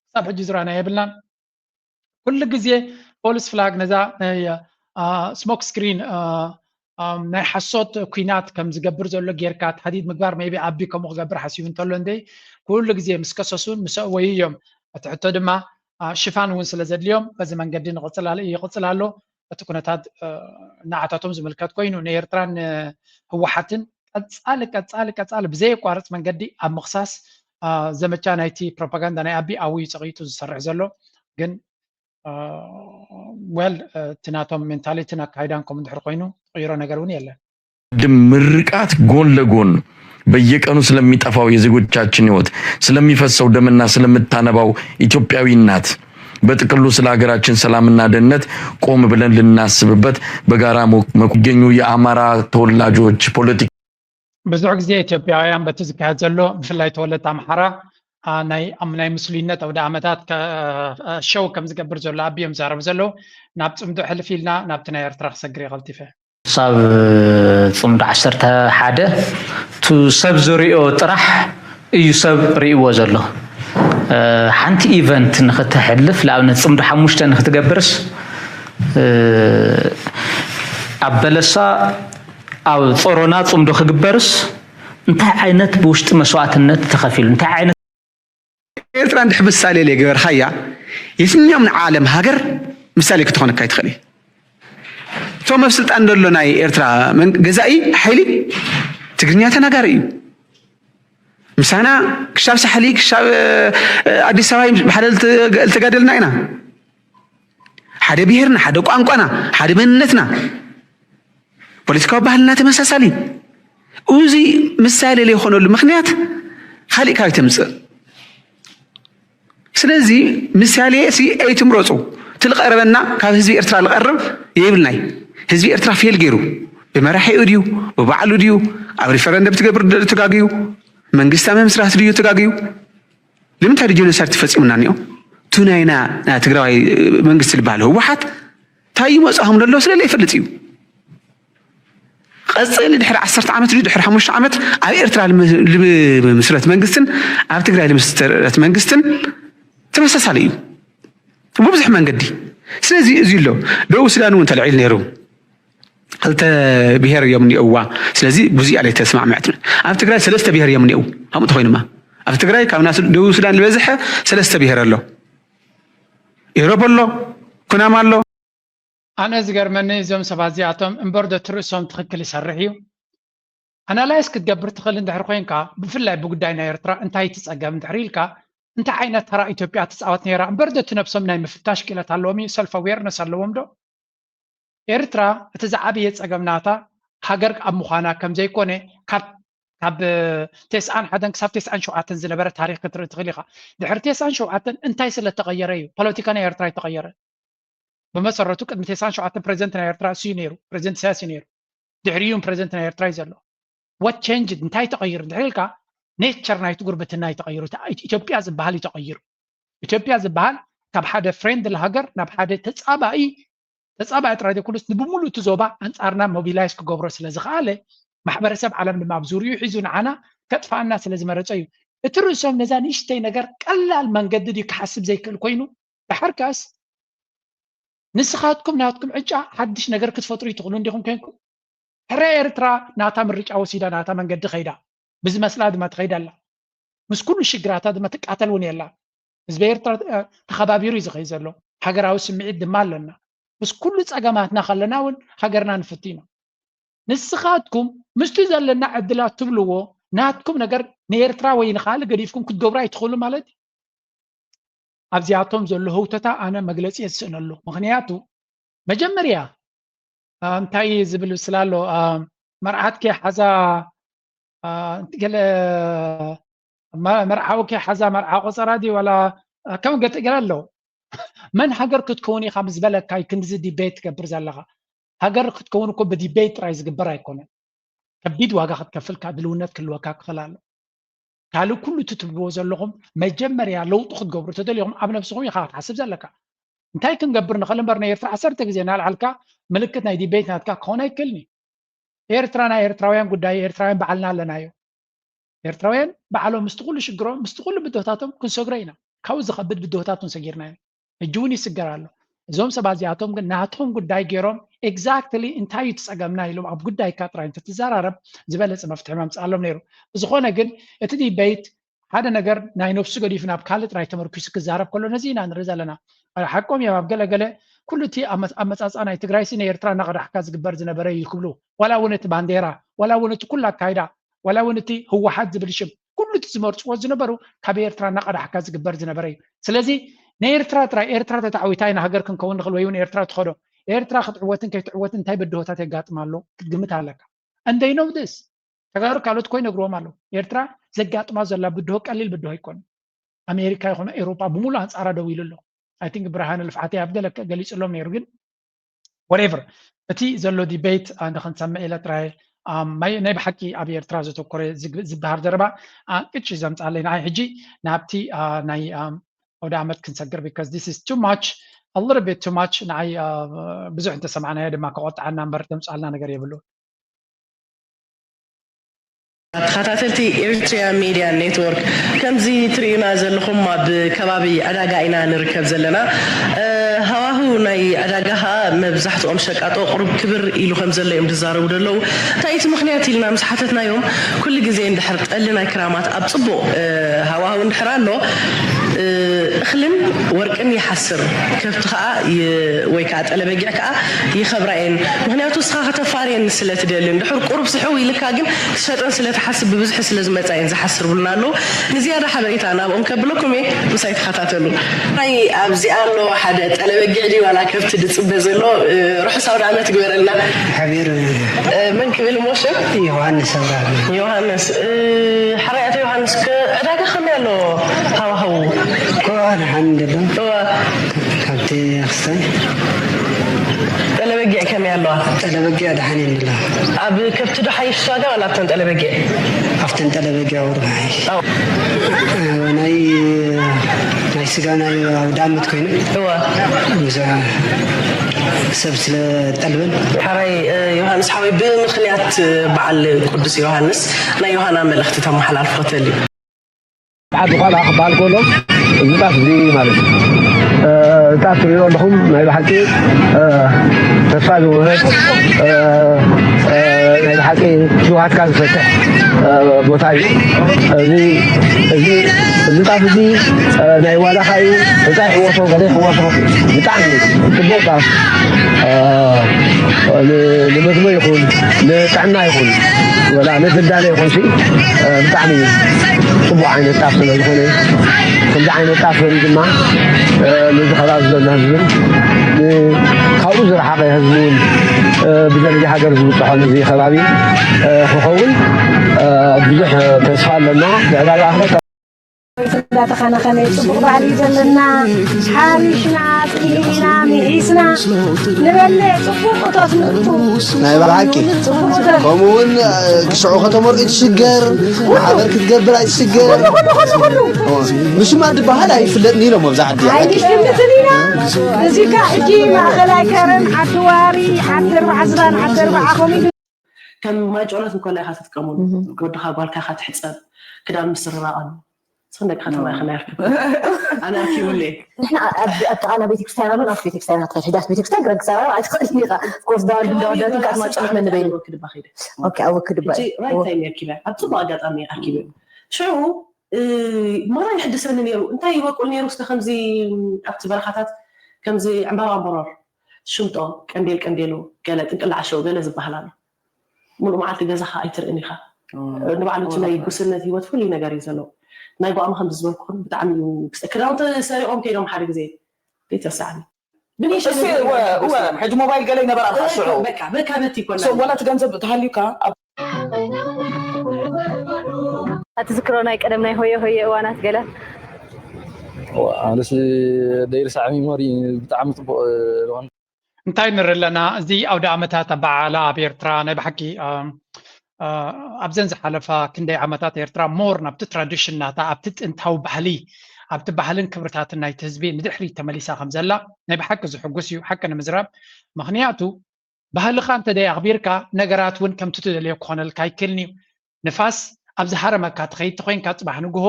ክሳብ ሕጂ ዝረኣና የብልናን። ኩሉ ግዜ ፖሊስ ፍላግ ነዛ ስሞክ ስክሪን ናይ ሓሶት ኩናት ከም ዝገብር ዘሎ ጌርካ ተሃዲድ ምግባር maybe ኣቢ ከምኡ ክገብር ሓሲቡ እንተሎ እንደ ኩሉ ግዜ ምስ ከሰሱን ምስ ኣእወዩ እዮም። እቲ ሕቶ ድማ ሽፋን እውን ስለ ዘድልዮም በዚ መንገዲ ይቕፅል ኣሎ። እቲ ኩነታት ንዓታቶም ዝምልከት ኮይኑ ንኤርትራን ህወሓትን ቀፃሊ ቀፃሊ ቀፃሊ ብዘየቋርፅ መንገዲ ኣብ ምኽሳስ ዘመቻ ናይቲ ፕሮፓጋንዳ ናይ ኣቢ ኣብኡ እዩ ፀቒጡ ዝሰርሕ ዘሎ። ግን well እቲ ናቶም ሜንታሊቲን ኣካይዳን ከምኡ እንድሕር ኮይኑ ዝቕይሮ ነገር እውን የለን። ድም ምርቃት ጎን ለጎን በየቀኑ ስለሚጠፋው የዜጎቻችን ህይወት፣ ስለሚፈሰው ደምና ስለምታነባው ኢትዮጵያዊ እናት፣ በጥቅሉ ስለ ሀገራችን ሰላምና ደህንነት ቆም ብለን ልናስብበት በጋራ መ- መ- የሚገኙ የአማራ ተወላጆች ፖለቲካ ብዙሕ ግዜ ኢትዮጵያውያን በቲ ዝካየድ ዘሎ ብፍላይ ተወለድቲ ኣምሓራ ናይ ናይ ምስሉይነት ኣውደ ዓመታት ሸው ከም ዝገብር ዘሎ ኣቢ እዮም ዝዛረቡ ዘለዉ። ናብ ፅምዶ ሕልፍ ኢልና ናብቲ ናይ ኤርትራ ክሰግር እየ ቀልጢፈ። ክሳብ ፅምዶ ዓሰርተ ሓደ እቲ ሰብ ዝሪኦ ጥራሕ እዩ ሰብ ርእይዎ ዘሎ። ሓንቲ ኢቨንት ንክተሕልፍ ንኣብነት ፅምዶ ሓሙሽተ ንክትገብርስ ኣብ በለሳ ኣብ ፆሮና ፅምዶ ክግበርስ እንታይ ዓይነት ብውሽጢ መስዋእትነት ተኸፊሉ እንታይ ዓይነት ኤርትራ እንድሕ ምሳሌ ለይገበርካያ የትኛውም ንዓለም ሃገር ምሳሌ ክትኾነካ ይትኽእል እዩ። እቶም ኣብ ስልጣን ዘሎ ናይ ኤርትራ መን- ገዛኢ ሓይሊ ትግርኛ ተናጋሪ እዩ። ምሳና ክሻብ ሳሕሊ ክሻብ ኣዲስ ኣበባ ብሓደ ዝተጋደልና ኢና። ሓደ ብሄርና፣ ሓደ ቋንቋና፣ ሓደ መንነትና፣ ፖለቲካዊ ባህልና ተመሳሳሊ። እዚ ምሳሌ ዘይኾነሉ ምክንያት ካሊእ ካበይ ተምፅእ? ስለዚ ምሳሌ ሲ ኣይትምረፁ። እቲ ዝቐረበና ካብ ህዝቢ ኤርትራ ዝቐርብ የብልናይ። ህዝቢ ኤርትራ ፌል ገይሩ ብመራሒኡ ድዩ ብባዕሉ ድዩ ኣብ ሪፈረንደም ትገብር ተጋግዩ መንግስቲ ምምስራት ድዩ ተጋግዩ ንምንታይ ጀኖሳይድ ተፈፂሙና እኒኦ? ቱ ናይና ናይ ትግራዋይ መንግስቲ ዝበሃል ህወሓት እንታይ ይመፅኦም ዘሎ ስለ ዘይፈልጥ እዩ። ቀፅሊ ድሕሪ ዓሰርተ ዓመት ድዩ ድሕሪ ሓሙሽተ ዓመት ኣብ ኤርትራ ልምስረት መንግስትን ኣብ ትግራይ ልምስረት መንግስትን ተመሳሳሊ እዩ ብብዙሕ መንገዲ። ስለዚ እዚ ኣሎ ደቡብ ሱዳን እውን ተልዒሉ ነይሩ። ክልተ ብሄር እዮም እኒኦዋ። ስለዚ ብዙ እያ ተስማዕምዕት። ኣብ ትግራይ ሰለስተ ብሄር እዮም እኒኦ። ከምኡ ተኮይኑማ ኣብ ትግራይ ካብ ናስ ደቡብ ሱዳን ዝበዝሐ ሰለስተ ብሄር ኣሎ። ኢሮብ ኣሎ፣ ኩናማ ኣሎ። ኣነ ዝገርመኒ እዞም ሰባት እዚኣቶም እምበር ዶ ትርእሶም ትኽክል ይሰርሕ እዩ። ኣናላይዝ ክትገብር ትኽእል እንድሕር ኮይንካ ብፍላይ ብጉዳይ ናይ ኤርትራ እንታይ ትፀገም እንድሕር ኢልካ እንታይ ዓይነት ተራ ኢትዮጵያ ትፃወት ነይራ እምበር ዶ እቲ ነብሶም ናይ ምፍታሽ ክእለት ኣለዎም እዩ ሰልፍ ኣዌርነስ ኣለዎም ዶ? ኤርትራ እቲ ዝዓበየ ጸገም ናታ ሃገር ኣብ ምዃና ከም ዘይኮነ ካብ ካብ ተስዓን ሓደን ክሳብ ተስዓን ሸውዓተን ዝነበረ ታሪኽ ክትርኢ ትኽእል ኢኻ። ድሕሪ ተስዓን ሸውዓተን እንታይ ስለ ተቐየረ እዩ ፖለቲካ ናይ ኤርትራ ይተቐየረ? ብመሰረቱ ቅድሚ ተስዓን ሸውዓተን ፕሬዚደንት ናይ ኤርትራ እሱ እዩ ነይሩ፣ ፕሬዚደንት ኢሳያስ እዩ ነይሩ። ድሕሪኡ ፕሬዚደንት ናይ ኤርትራ እዩ ዘሎ። What changed እንታይ ተቐይሩ እንድሕር ኢልካ ኔቸር ናይቲ ጉርብትና እዩ ተቐይሩ። ኢትዮጵያ ዝበሃል እዩ ተቐይሩ። ኢትዮጵያ ዝበሃል ካብ ሓደ ፍሬንድሊ ሃገር ናብ ሓደ ተፃባኢ ተፃባኢ ጥራይ ዘይኮነስ ንብሙሉእ እቲ ዞባ ኣንፃርና ሞቢላይዝ ክገብሮ ስለ ዝኸኣለ ማሕበረሰብ ዓለም ድማ ኣብ ዙርይኡ ሒዙ ንዓና ከጥፍኣና ስለ ዝመረፀ እዩ። እቲ ርእሶም ነዛ ንእሽተይ ነገር ቀላል መንገዲ ድዩ ክሓስብ ዘይክእል ኮይኑ ዳሕርካስ ንስኻትኩም ናትኩም ዕጫ ሓድሽ ነገር ክትፈጥሩ ይትኽእሉ እንዲኹም ኮንኩም ሕረ ኤርትራ ናታ ምርጫ ወሲዳ ናታ መንገዲ ከይዳ ብዝመስላ ድማ ትኸይድ ኣላ ምስ ኩሉ ሽግራታ ድማ ትቃተል እውን የላ ህዝቢ ኤርትራ ተኸባቢሩ እዩ ዝኸይድ ዘሎ ሃገራዊ ስምዒት ድማ ኣለና ምስ ኩሉ ፀገማትና ከለና እውን ሃገርና ንፍቲ ኢና ንስኻትኩም ምስቲ ዘለና ዕድላት ትብልዎ ናትኩም ነገር ንኤርትራ ወይ ንኻልእ ገዲፍኩም ክትገብሩ ኣይትኽእሉ ማለት እዩ ኣብዚኣቶም ዘሎ ህውተታ ኣነ መግለፂ የስእነሉ ምክንያቱ መጀመርያ እንታይ ዝብል ስላሎ መርዓትኪ ሓዛ ገለ መርዓውኪ ሓዛ መርዓ ቆፀራ ድዩ ዋላ ከም ገለ ኣለዉ መን ሃገር ክትከውን ኢኻ ምስ በለካ እዩ ክንድዚ ዲቤት ትገብር ዘለኻ ሃገር ክትከውን እኮ ብዲቤት ጥራይ ዝግበር ኣይኮነን ከቢድ ዋጋ ክትከፍል ከዓ ድልውነት ክህልወካ ክኽእል ኣሎ ካልእ ኩሉ እቲ ትብልዎ ዘለኹም መጀመርያ ለውጢ ክትገብሩ ተደሊኹም ኣብ ነብስኹም ኢኻ ክትሓስብ ዘለካ እንታይ ክንገብር ንኽእል እምበር ናይ ኤርትራ ዓሰርተ ግዜ እናልዓልካ ምልክት ናይ ዲቤት ናትካ ክኾን ኣይክእልኒ። ኤርትራ ናይ ኤርትራውያን ጉዳይ፣ ኤርትራውያን ባዕልና ኣለናዮ። ኤርትራውያን ባዕሎም ምስቲ ኩሉ ሽግሮም ምስቲ ኩሉ ብድሆታቶም ክንሰግሮ ኢና። ካብኡ ዝኸብድ ብድሆታት እውን ሰጊርና ኢና። ሕጂ እውን ይስገር ኣሎ። እዞም ሰባት እዚኣቶም ግን ናቶም ጉዳይ ገይሮም exactly እንታይ እዩ ትጸገምና ኢሎም ኣብ ጉዳይካ ጥራይ እንተትዘራረብ ዝበለጸ መፍትሒ መምጽኣሎም ነይሩ። ብዝኾነ ግን እቲ ዲቤት ሓደ ነገር ናይ ነብሱ ገዲፉ ናብ ካልእ ጥራይ ተመርኪሱ ክዛረብ ከሎ ነዚ ኢና ንርኢ ዘለና። ሓቆም እዮም ኣብ ገለ ገለ ኩሉ እቲ ኣመ- ኣመጻጽኣ ናይ ትግራይ ሲ ንኤርትራ እናቐዳሕካ ዝግበር ዝነበረ እዩ ክብሉ ዋላ እውን እቲ ባንዴራ ዋላ እውን እቲ ኩሉ ኣካይዳ ዋላ እውን እቲ ህወሓት ዝብል ሽም ኩሉ እቲ ዝመርፅዎ ዝነበሩ ካብ ኤርትራ እናቐዳሕካ ዝግበር ዝነበረ እዩ። ስለዚ ንኤርትራ ጥራይ ኤርትራ ተታዕዊታ ኢና ሃገር ክንከውን ንኽእል ወይ እውን ኤርትራ ትኸዶ ኤርትራ ክትዕወትን ከይትዕወትን እንታይ ብድሆታት የጋጥማ ኣሎ ክትግምት ኣለካ። And they know this ተጋሩ ካልኦት እኮ ይነግርዎም ኣለዉ። ኤርትራ ዘጋጥማ ዘላ ብድሆ ቀሊል ብድሆ ኣይኮነ። ኣሜሪካ ይኹን ኤውሮጳ ብምሉእ ኣንጻራ ደው ኢሉ ኣሎ። I think ብርሃነ ልፍዓተይ ኣብ ገለ ገሊጽሎም ነይሩ ግን whatever እቲ ዘሎ ዲቤት ንክንሰምዕ ኢለ ጥራይ ናይ ብሓቂ ኣብ ኤርትራ ዘተኮረ ዝበሃል ዘረባ ቅጭ ዘምጻለይ ንዓይ ሕጂ ናብቲ ናይ ኣውደ ዓመት ክንሰግር because this is too much a little bit too much ንዓይ ብዙሕ እንተሰማዕናዮ ድማ ከቆጥዓና እምበር ዘምጻልና ነገር የብሉ ተኸታተልቲ ኤርትሪያ ሚድያ ኔትወርክ ከምዚ ትርእዩና ዘለኹም ኣብ ከባቢ ዕዳጋ ኢና ንርከብ ዘለና። ሃዋህው ናይ ዕዳጋ ኸዓ መብዛሕትኦም ሸቃጦ ቁሩብ ክብር ኢሉ ከም ዘሎ እዮም ዝዛረቡ ዘለዉ። እንታይ እቲ ምኽንያት ኢልና ምስ ሓተትናዮም ኩሉ ግዜ እንድሕር ጠሊ ናይ ክራማት ኣብ ፅቡቕ ሃዋህው እንድሕር ኣሎ እኽልን ወርቅን ይሓስር ከብቲ ከዓ ወይ ከዓ ጠለበጊዕ ከዓ ይኸብራ እየን ምክንያቱ እስኻ ከተፋርየን ስለ ትደሊ እንድሕር ቁሩብ ስሕው ኢልካ ግን ክሸጠን ስለ ትሓስብ ብብዝሒ ስለ ዝመፃ እየን ዝሓስር ብሉና ኣለዉ ንዝያዳ ሓበሬታ ናብኦም ከብለኩም እየ ምሳይ ተኸታተሉ ናይ ኣብዚኣ ኣሎ ሓደ ጠለበጊዕ ድዩ ዋላ ከብቲ ድፅበ ዘሎ ርሑስ ኣውደ ዓመት ግበረልና ሓቢር መን ክብል ሞሽም ዮሃንስ ኣብርሃም ዮሃንስ ሕራይ ኣቶ ዮሃንስ ዕዳጋ ከመይ ኣሎ ሃዋሃው እኮ ደሓን ደሎ እዋ ካብቲ ክስታይ ጠለበጊዕ ከመይ ኣለዋ ጠለበጊዕ ደሓን የንላ ኣብ ከብቲ ዶ ሓይሽ ዋጋ ዋላ ኣብተን ጠለበጊዕ ኣብተን ጠለበጊዕ ወር ሓይሽ ናይ ናይ ስጋ ናይ ኣውዳመት ኮይኑ እዋ ብዙሕ ሰብ ስለ ጠልበን ሓራይ ዮሃንስ ሓወይ ብምኽንያት በዓል ቅዱስ ዮሃንስ ናይ ዮሃና መልእኽቲ ተመሓላልፎ ተልዩ ዓዲ ኳላ ክበሃል ከሎ እዚ ጣፍ እዚ ማለት እዩ ጣፍ ትሪኦ ኣለኹም ናይ ብሓቂ ተስፋ ዝውህብ ናይ ብሓቂ ሽውሃትካ ዝፈትሕ ቦታ እዩ እዚ እዚ እዚ ጣፍ እዚ ናይ ዋላኻ እዩ እንታይ ሕወሶ ገለ ሕወሶ ብጣዕሚ ፅቡቅ ጣፍ ንምግቢ ይኹን ንጥዕና ይኹን ወላ ንፍዳለ ይኹን ሲ ብጣዕሚ ፅቡቅ ዓይነት ጣፍ ስለ ዝኾነ ከምዚ ዓይነት ጣፍ ርኢ ድማ ነዚ ከባቢ ዘሎ ህዝብን ካብኡ ዝረሓቐ ህዝቢ እውን ብደረጃ ሃገር ዝብፅሖ ነዚ ከባቢ ክኸውን ብዙሕ ተስፋ ኣለና። ብዕዳጋ ኣኽለ እንዳተኸናኸነ እዩ ፅቡቕ ባህሊ እዩ ዘለና። ሓሪሽና፣ ፅሂና፣ ሚሒስና ንበልዕ ፅቡቕ እቶት ምእቱ። ናይ ብሓቂ ከምኡ እውን ሽዑ ከተመርዑ ኣይትሽገር፣ ማሕበር ክትገብር ኣይትሽገር። ምሽማር ዝበሃል ኣይፍለጥን ኢሎም ኣብዛ ዓዲ። ኣይትሽምትን ኢና። እዚ ካ ሕጂ ማእኸላይ ከረን ዓዲ ዋሪ ዓዲ ኣርባዓ ዝባን ዓዲ ኣርባዓ ከምኡ ኢሉ ከም ማይ ጨሎት እንከሎ ኢኻ ትጥቀመሉ ወድኻ ጓልካ ኢኻ ትሕፀብ ክዳን ምስርራቕ ኣሎ ንስኽን ደቅኻ ተማኢኽን ኣርክብ ኣነ ኣርኪቡለይ ንሕና ኣብ ጥቓና ቤተክርስትያን ኣሎ ናብቲ ቤተክርስትያን ክትኸድ ሕዳስ ቤተክርስትያን ግረን ክሳራ ኣይትኽእል ኢኻ ኮርስ ዳዋል እንዳወዳትን ካብ ማይ ጨሎት መንበይኑ ወክድባ ከይደ ኦኬ ኣብ ወክድባ ሕጂ ራይት ታይም ኣርኪበ ኣብ ፅቡቅ ኣጋጣሚ ኣርኪበ ሽዑ ማራ ይሕድሰኒ ነይሩ እንታይ ይበቁል ነይሩ እስከ ከምዚ ኣብቲ በረኻታት ከምዚ ዕምባባ እምበሮር ሽምጦ ቀንዴል ቀንዴሉ ገለ ጥንቅላ ዓሸው ገለ ዝበሃል ኣሎ ሙሉእ መዓልቲ ገዛኻ ኣይትርእን ኢኻ ንባዕሉ እቲ ናይ ጉስነት ህይወት ፍሉይ ነገር እዩ ዘለዎ ናይ ጓማ ከም ዝበልኩኹም ብጣዕሚ እዩ ክዳውንቲ ሰሪቆም ከይዶም ሓደ ግዜ ዘይተሳዕኒ ሕጂ ሞባይል ገለ ይነበራ ሽዑ በቃ በቲ ይኮና ወላ እቲ ገንዘብ ተሃልዩካ ኣትዝክሮ ናይ ቀደም ናይ ሆየ ሆየ እዋናት ገለ ኣነስ ደይርሳዕ ሚሞሪ ብጣዕሚ ፅቡቅ ዝኾነ እንታይ ንርኢ ኣለና እዚ ኣውደ ኣመታት ኣበዓዕላ ኣብ ኤርትራ ናይ ብሓቂ ኣብዘን ዝሓለፋ ክንደይ ዓመታት ኤርትራ more ናብቲ tradition ናታ ኣብቲ ጥንታዊ ባህሊ ኣብቲ ባህልን ክብርታትን ናይቲ ህዝቢ ንድሕሪት ተመሊሳ ከም ዘላ ናይ ብሓቂ ዝሕጉስ እዩ፣ ሓቂ ንምዝራብ። ምኽንያቱ ባህልኻ እንተ ደይ ኣኽቢርካ፣ ነገራት እውን ከምቲ ትደልዮ ክኾነልካ ኣይክእልን እዩ። ንፋስ ኣብ ዝሃረመካ ትኸይድ ተኾይንካ፣ ጽባሕ ንግሆ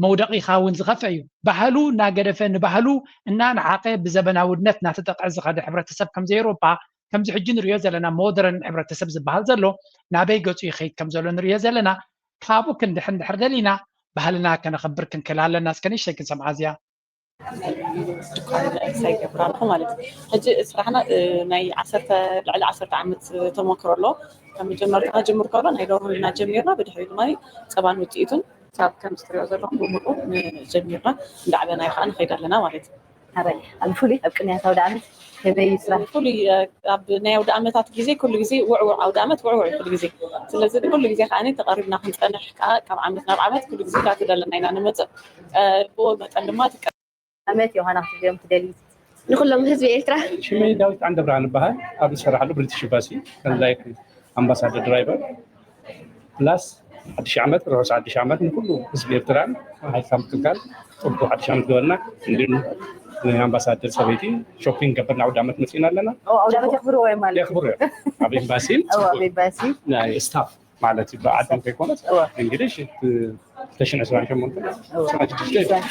መውደቒኻ እውን ዝኸፍአ እዩ። ባህሉ እናገደፈ፣ ንባህሉ እናነዓቐ፣ ብዘበናውነት እናተጠቕዐ ዝኸደ ሕብረተሰብ ከምዚ ኤውሮጳ፣ ከምዚ ሕጂ ንሪኦ ዘለና ሞደርን ሕብረተሰብ ዝበሃል ዘሎ፣ ናበይ ገጹ ይኸይድ ከም ዘሎ ንሪኦ ዘለና። ካብኡ ክንድሕን ድሕር ደሊና፣ ባህልና ከነኸብር ክንክእል ኣለና። እስከ ንእሽተይ ክንሰምዓ እዚኣ። ድኳን ሳይገብር ኣለኹ ማለት እዩ። ሕጂ ስራሕና፣ እ፣ ናይ ዓሰርተ፣ ልዕሊ ዓሰርተ ዓመት ተሞክሮ ኣሎ። ካብ መጀመርታ ክጅምር ከሎ ናይ ደርሆ ኢና ጀሚርና፣ ብድሕሪ ድማ ጸባን ውጽኢቱን ካብ ከምዚ ትሪኦ ዘለኹም ብምሉኡ ጀሚርና እንዳዕበናዮ ከዓ ንኸይድ ኣለና ማለት እዩ። ኣበይ ኣብ ፍሉይ ኣብ ቅንያት ኣውደ ዓመት ከመይ እዩ ስራሕ? ፍሉይ፣ እ፣ ኣብ ናይ ኣውደ ዓመታት ግዜ ኩሉ ግዜ ውዕውዕ፣ ኣውደ ዓመት ውዕውዕ እዩ ኩሉ ግዜ። ስለዚ ኩሉ ግዜ ከዓ ተቐሪብና ክንጸንሕ ከዓ ካብ ዓመት ናብ ዓመት ኩሉ ግዜ ከዓ ትደለና ኢና ንመጽእ። እ፣ ብኡ መጠን ድማ እቲ ቀ- ኣመት ዮሃና ክትብዮም ትደልዩ ንኩሎም ህዝቢ ኤርትራ? ሽመይ ዳዊት ዓንደብርሃን እበሃል። ኣብ ዝሰራሕሉ ብሪቲሽ ኤምባሲ ከም ላይክ ኣምባሳደር ድራይቨር ፕላስ ሓድሽ ዓመት፣ ርሑስ ሓድሽ ዓመት ንኩሉ ህዝቢ ኤርትራን፣ ሓይልካ ምክልካል ጽቡቅ ሓድሽ ዓመት ገበርና። እንዲሁም ኣምባሳደር ሰበይቲ ሾፒንግ ገበርና፣ ኣውደ ዓመት መጺና ኣለና። ኦ፣ ኣውደ ዓመት የኽብርዎ እዮም ማለት እዩ። የኽብሩ እዮም። ኣብ ኤምባሲ ኦ፣ ኣብ ኤምባሲ። ናይ ስታፍ ማለት እዩ፣ ብዓዶም ከይኮነስ እወ። እንግዲህ ክልተ ሽሕን ዕስራን ሸሞንተን፣ እወ። ዕስራን ሽዱሽተን፣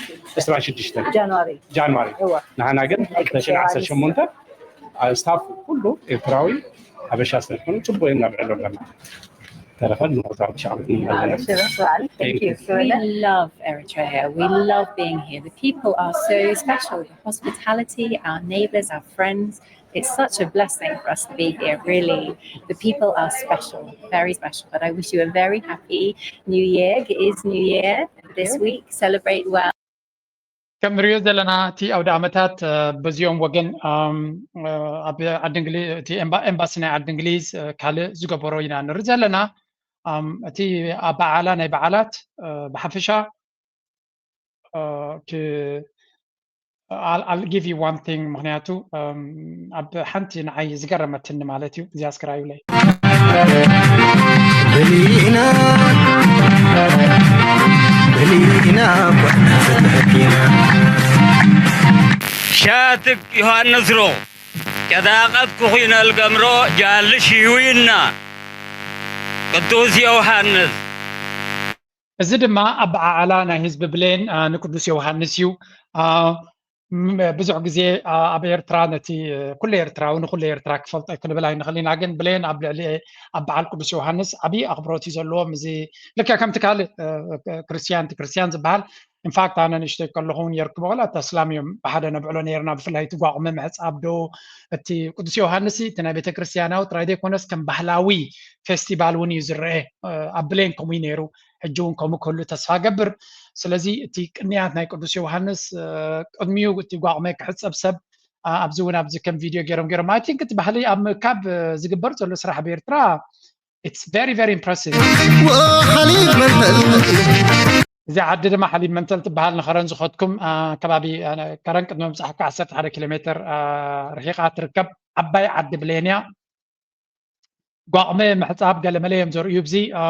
ዕስራን ሽዱሽተን ጃንዋሪ። ጃንዋሪ። እወ። ንሓና ግን ክልተ ሽሕን ዓሰርተ ሸሞንተን፣ ስታፍ ኩሉ ኤርትራዊ፣ ሓበሻ ስለዝኾነ ጽቡቅ እዮም እናብዕሎም ዘለና። ተረፈ ንመወዳእታ ሻዕብ ንመለስ። ሽረፍ በዓል። Thank you። We love Eritrea. We love being here. The people are so special. The hospitality, our neighbors, our friends. It's such a blessing for us to be here, really. The people are special, very special. But I wish you a very happy New Year. It is New Year this week. Celebrate well. ከም ንሪኦ ዘለና እቲ ኣውደ ዓመታት፣ እ፣ በዚኦም ወገን፣ ኣም፣ እ፣ ኣብ ዓዲ እንግሊ-፣ እቲ ኤምባ-፣ ኤምባሲ ናይ ዓዲ እንግሊዝ፣ እ፣ ካልእ ዝገበሮ ኢና ንርኢ ዘለና። ኣም፣ እቲ ኣበዓዕላ ናይ በዓላት፣ እ፣ ብሓፈሻ፣ እ፣ ክ-፣ I'll, I'll give you one thing፣ ምኽንያቱ፣ ኣም፣ ኣብ ሓንቲ ንዓይ ዝገረመትኒ ማለት እዩ። እዚኣ እስከ ርኣዩለይ። በሊና በሊና ጓናፈትሐኪና ሻትክ ዮሃንስ ሮ ጨዳቐት ኩኺነል ገምሮ ጃልሽ ይዊና ቅዱስ ዮሃንስ። እዚ ድማ ኣበዓዕላ ናይ ህዝቢ ብሌን፣ አ፣ ንቅዱስ ዮሃንስ እዩ። አ፣ ም-፣ ብዙሕ ግዜ፣ አ፣ ኣብ ኤርትራ ነቲ፣ እ፣ ኩሉ ኤርትራዊ ንኩሉ ኤርትራ ክፈልጦ እዩ ክንብል ኣይንኽእል ኢና። ግን ብሌን ኣብ ልዕሊ፣ ኣብ በዓል ቅዱስ ዮሃንስ ዓብዪ ኣኽብሮት እዩ ዘለዎም። እዚ ልክዕ ከምቲ ካልእ፣ እ፣ ክርስትያን፣ እቲ ክርስትያን ዝበሃል፣ ኢንፋክት ኣነ ንእሽተይ ከለኹ እውን የርክቦ፣ ዋላ እቲ ኣስላም እዮም ብሓደ ነብዕሎ ነይርና። ብፍላይ እቲ ጓቑመ ምሕጻብ ዶ፣ እቲ ቅዱስ ዮሃንስ እቲ ናይ ቤተክርስትያናዊ ጥራይ ዘይኮነስ ከም ባህላዊ ፌስቲቫል እውን እዩ ዝረአ፣ እ፣ ኣብ ብሌን ከምኡ እዩ ነይሩ። ሕጂ እውን ከምኡ ክህሉ ተስፋ ገብር። ስለዚ እቲ ቅንያት ናይ ቅዱስ ዮሃንስ፣ እ፣ ቅድሚኡ እቲ ጓቑመ ክሕጸብ ሰብ፣ እ፣ ኣብዚ እውን ኣብዚ ከም ቪድዮ ገይሮም ገይሮም። I think እቲ ባህሊ ኣብ ምእካብ፣ እ፣ ዝግበር ዘሎ ስራሕ ኣብ ኤርትራ፣ it's very, very impressive። ወሓሊብ መንፈል እዚ ዓዲ ድማ ሓሊብ መንተል ትበሃል። ንኸረን ዝኸድኩም፣ አ፣ ከባቢ፣ አ፣ ከረን ቅድሚ ምብጻሕካ ዓሰርተ ሓደ ኪሎ ሜትር፣ አ፣ ርሒቓ ትርከብ ዓባይ ዓዲ ብሌን እያ። ጓቕመ ምሕጻብ ገለመለ እዮም ዘርእዩ ኣብዚ። አ፣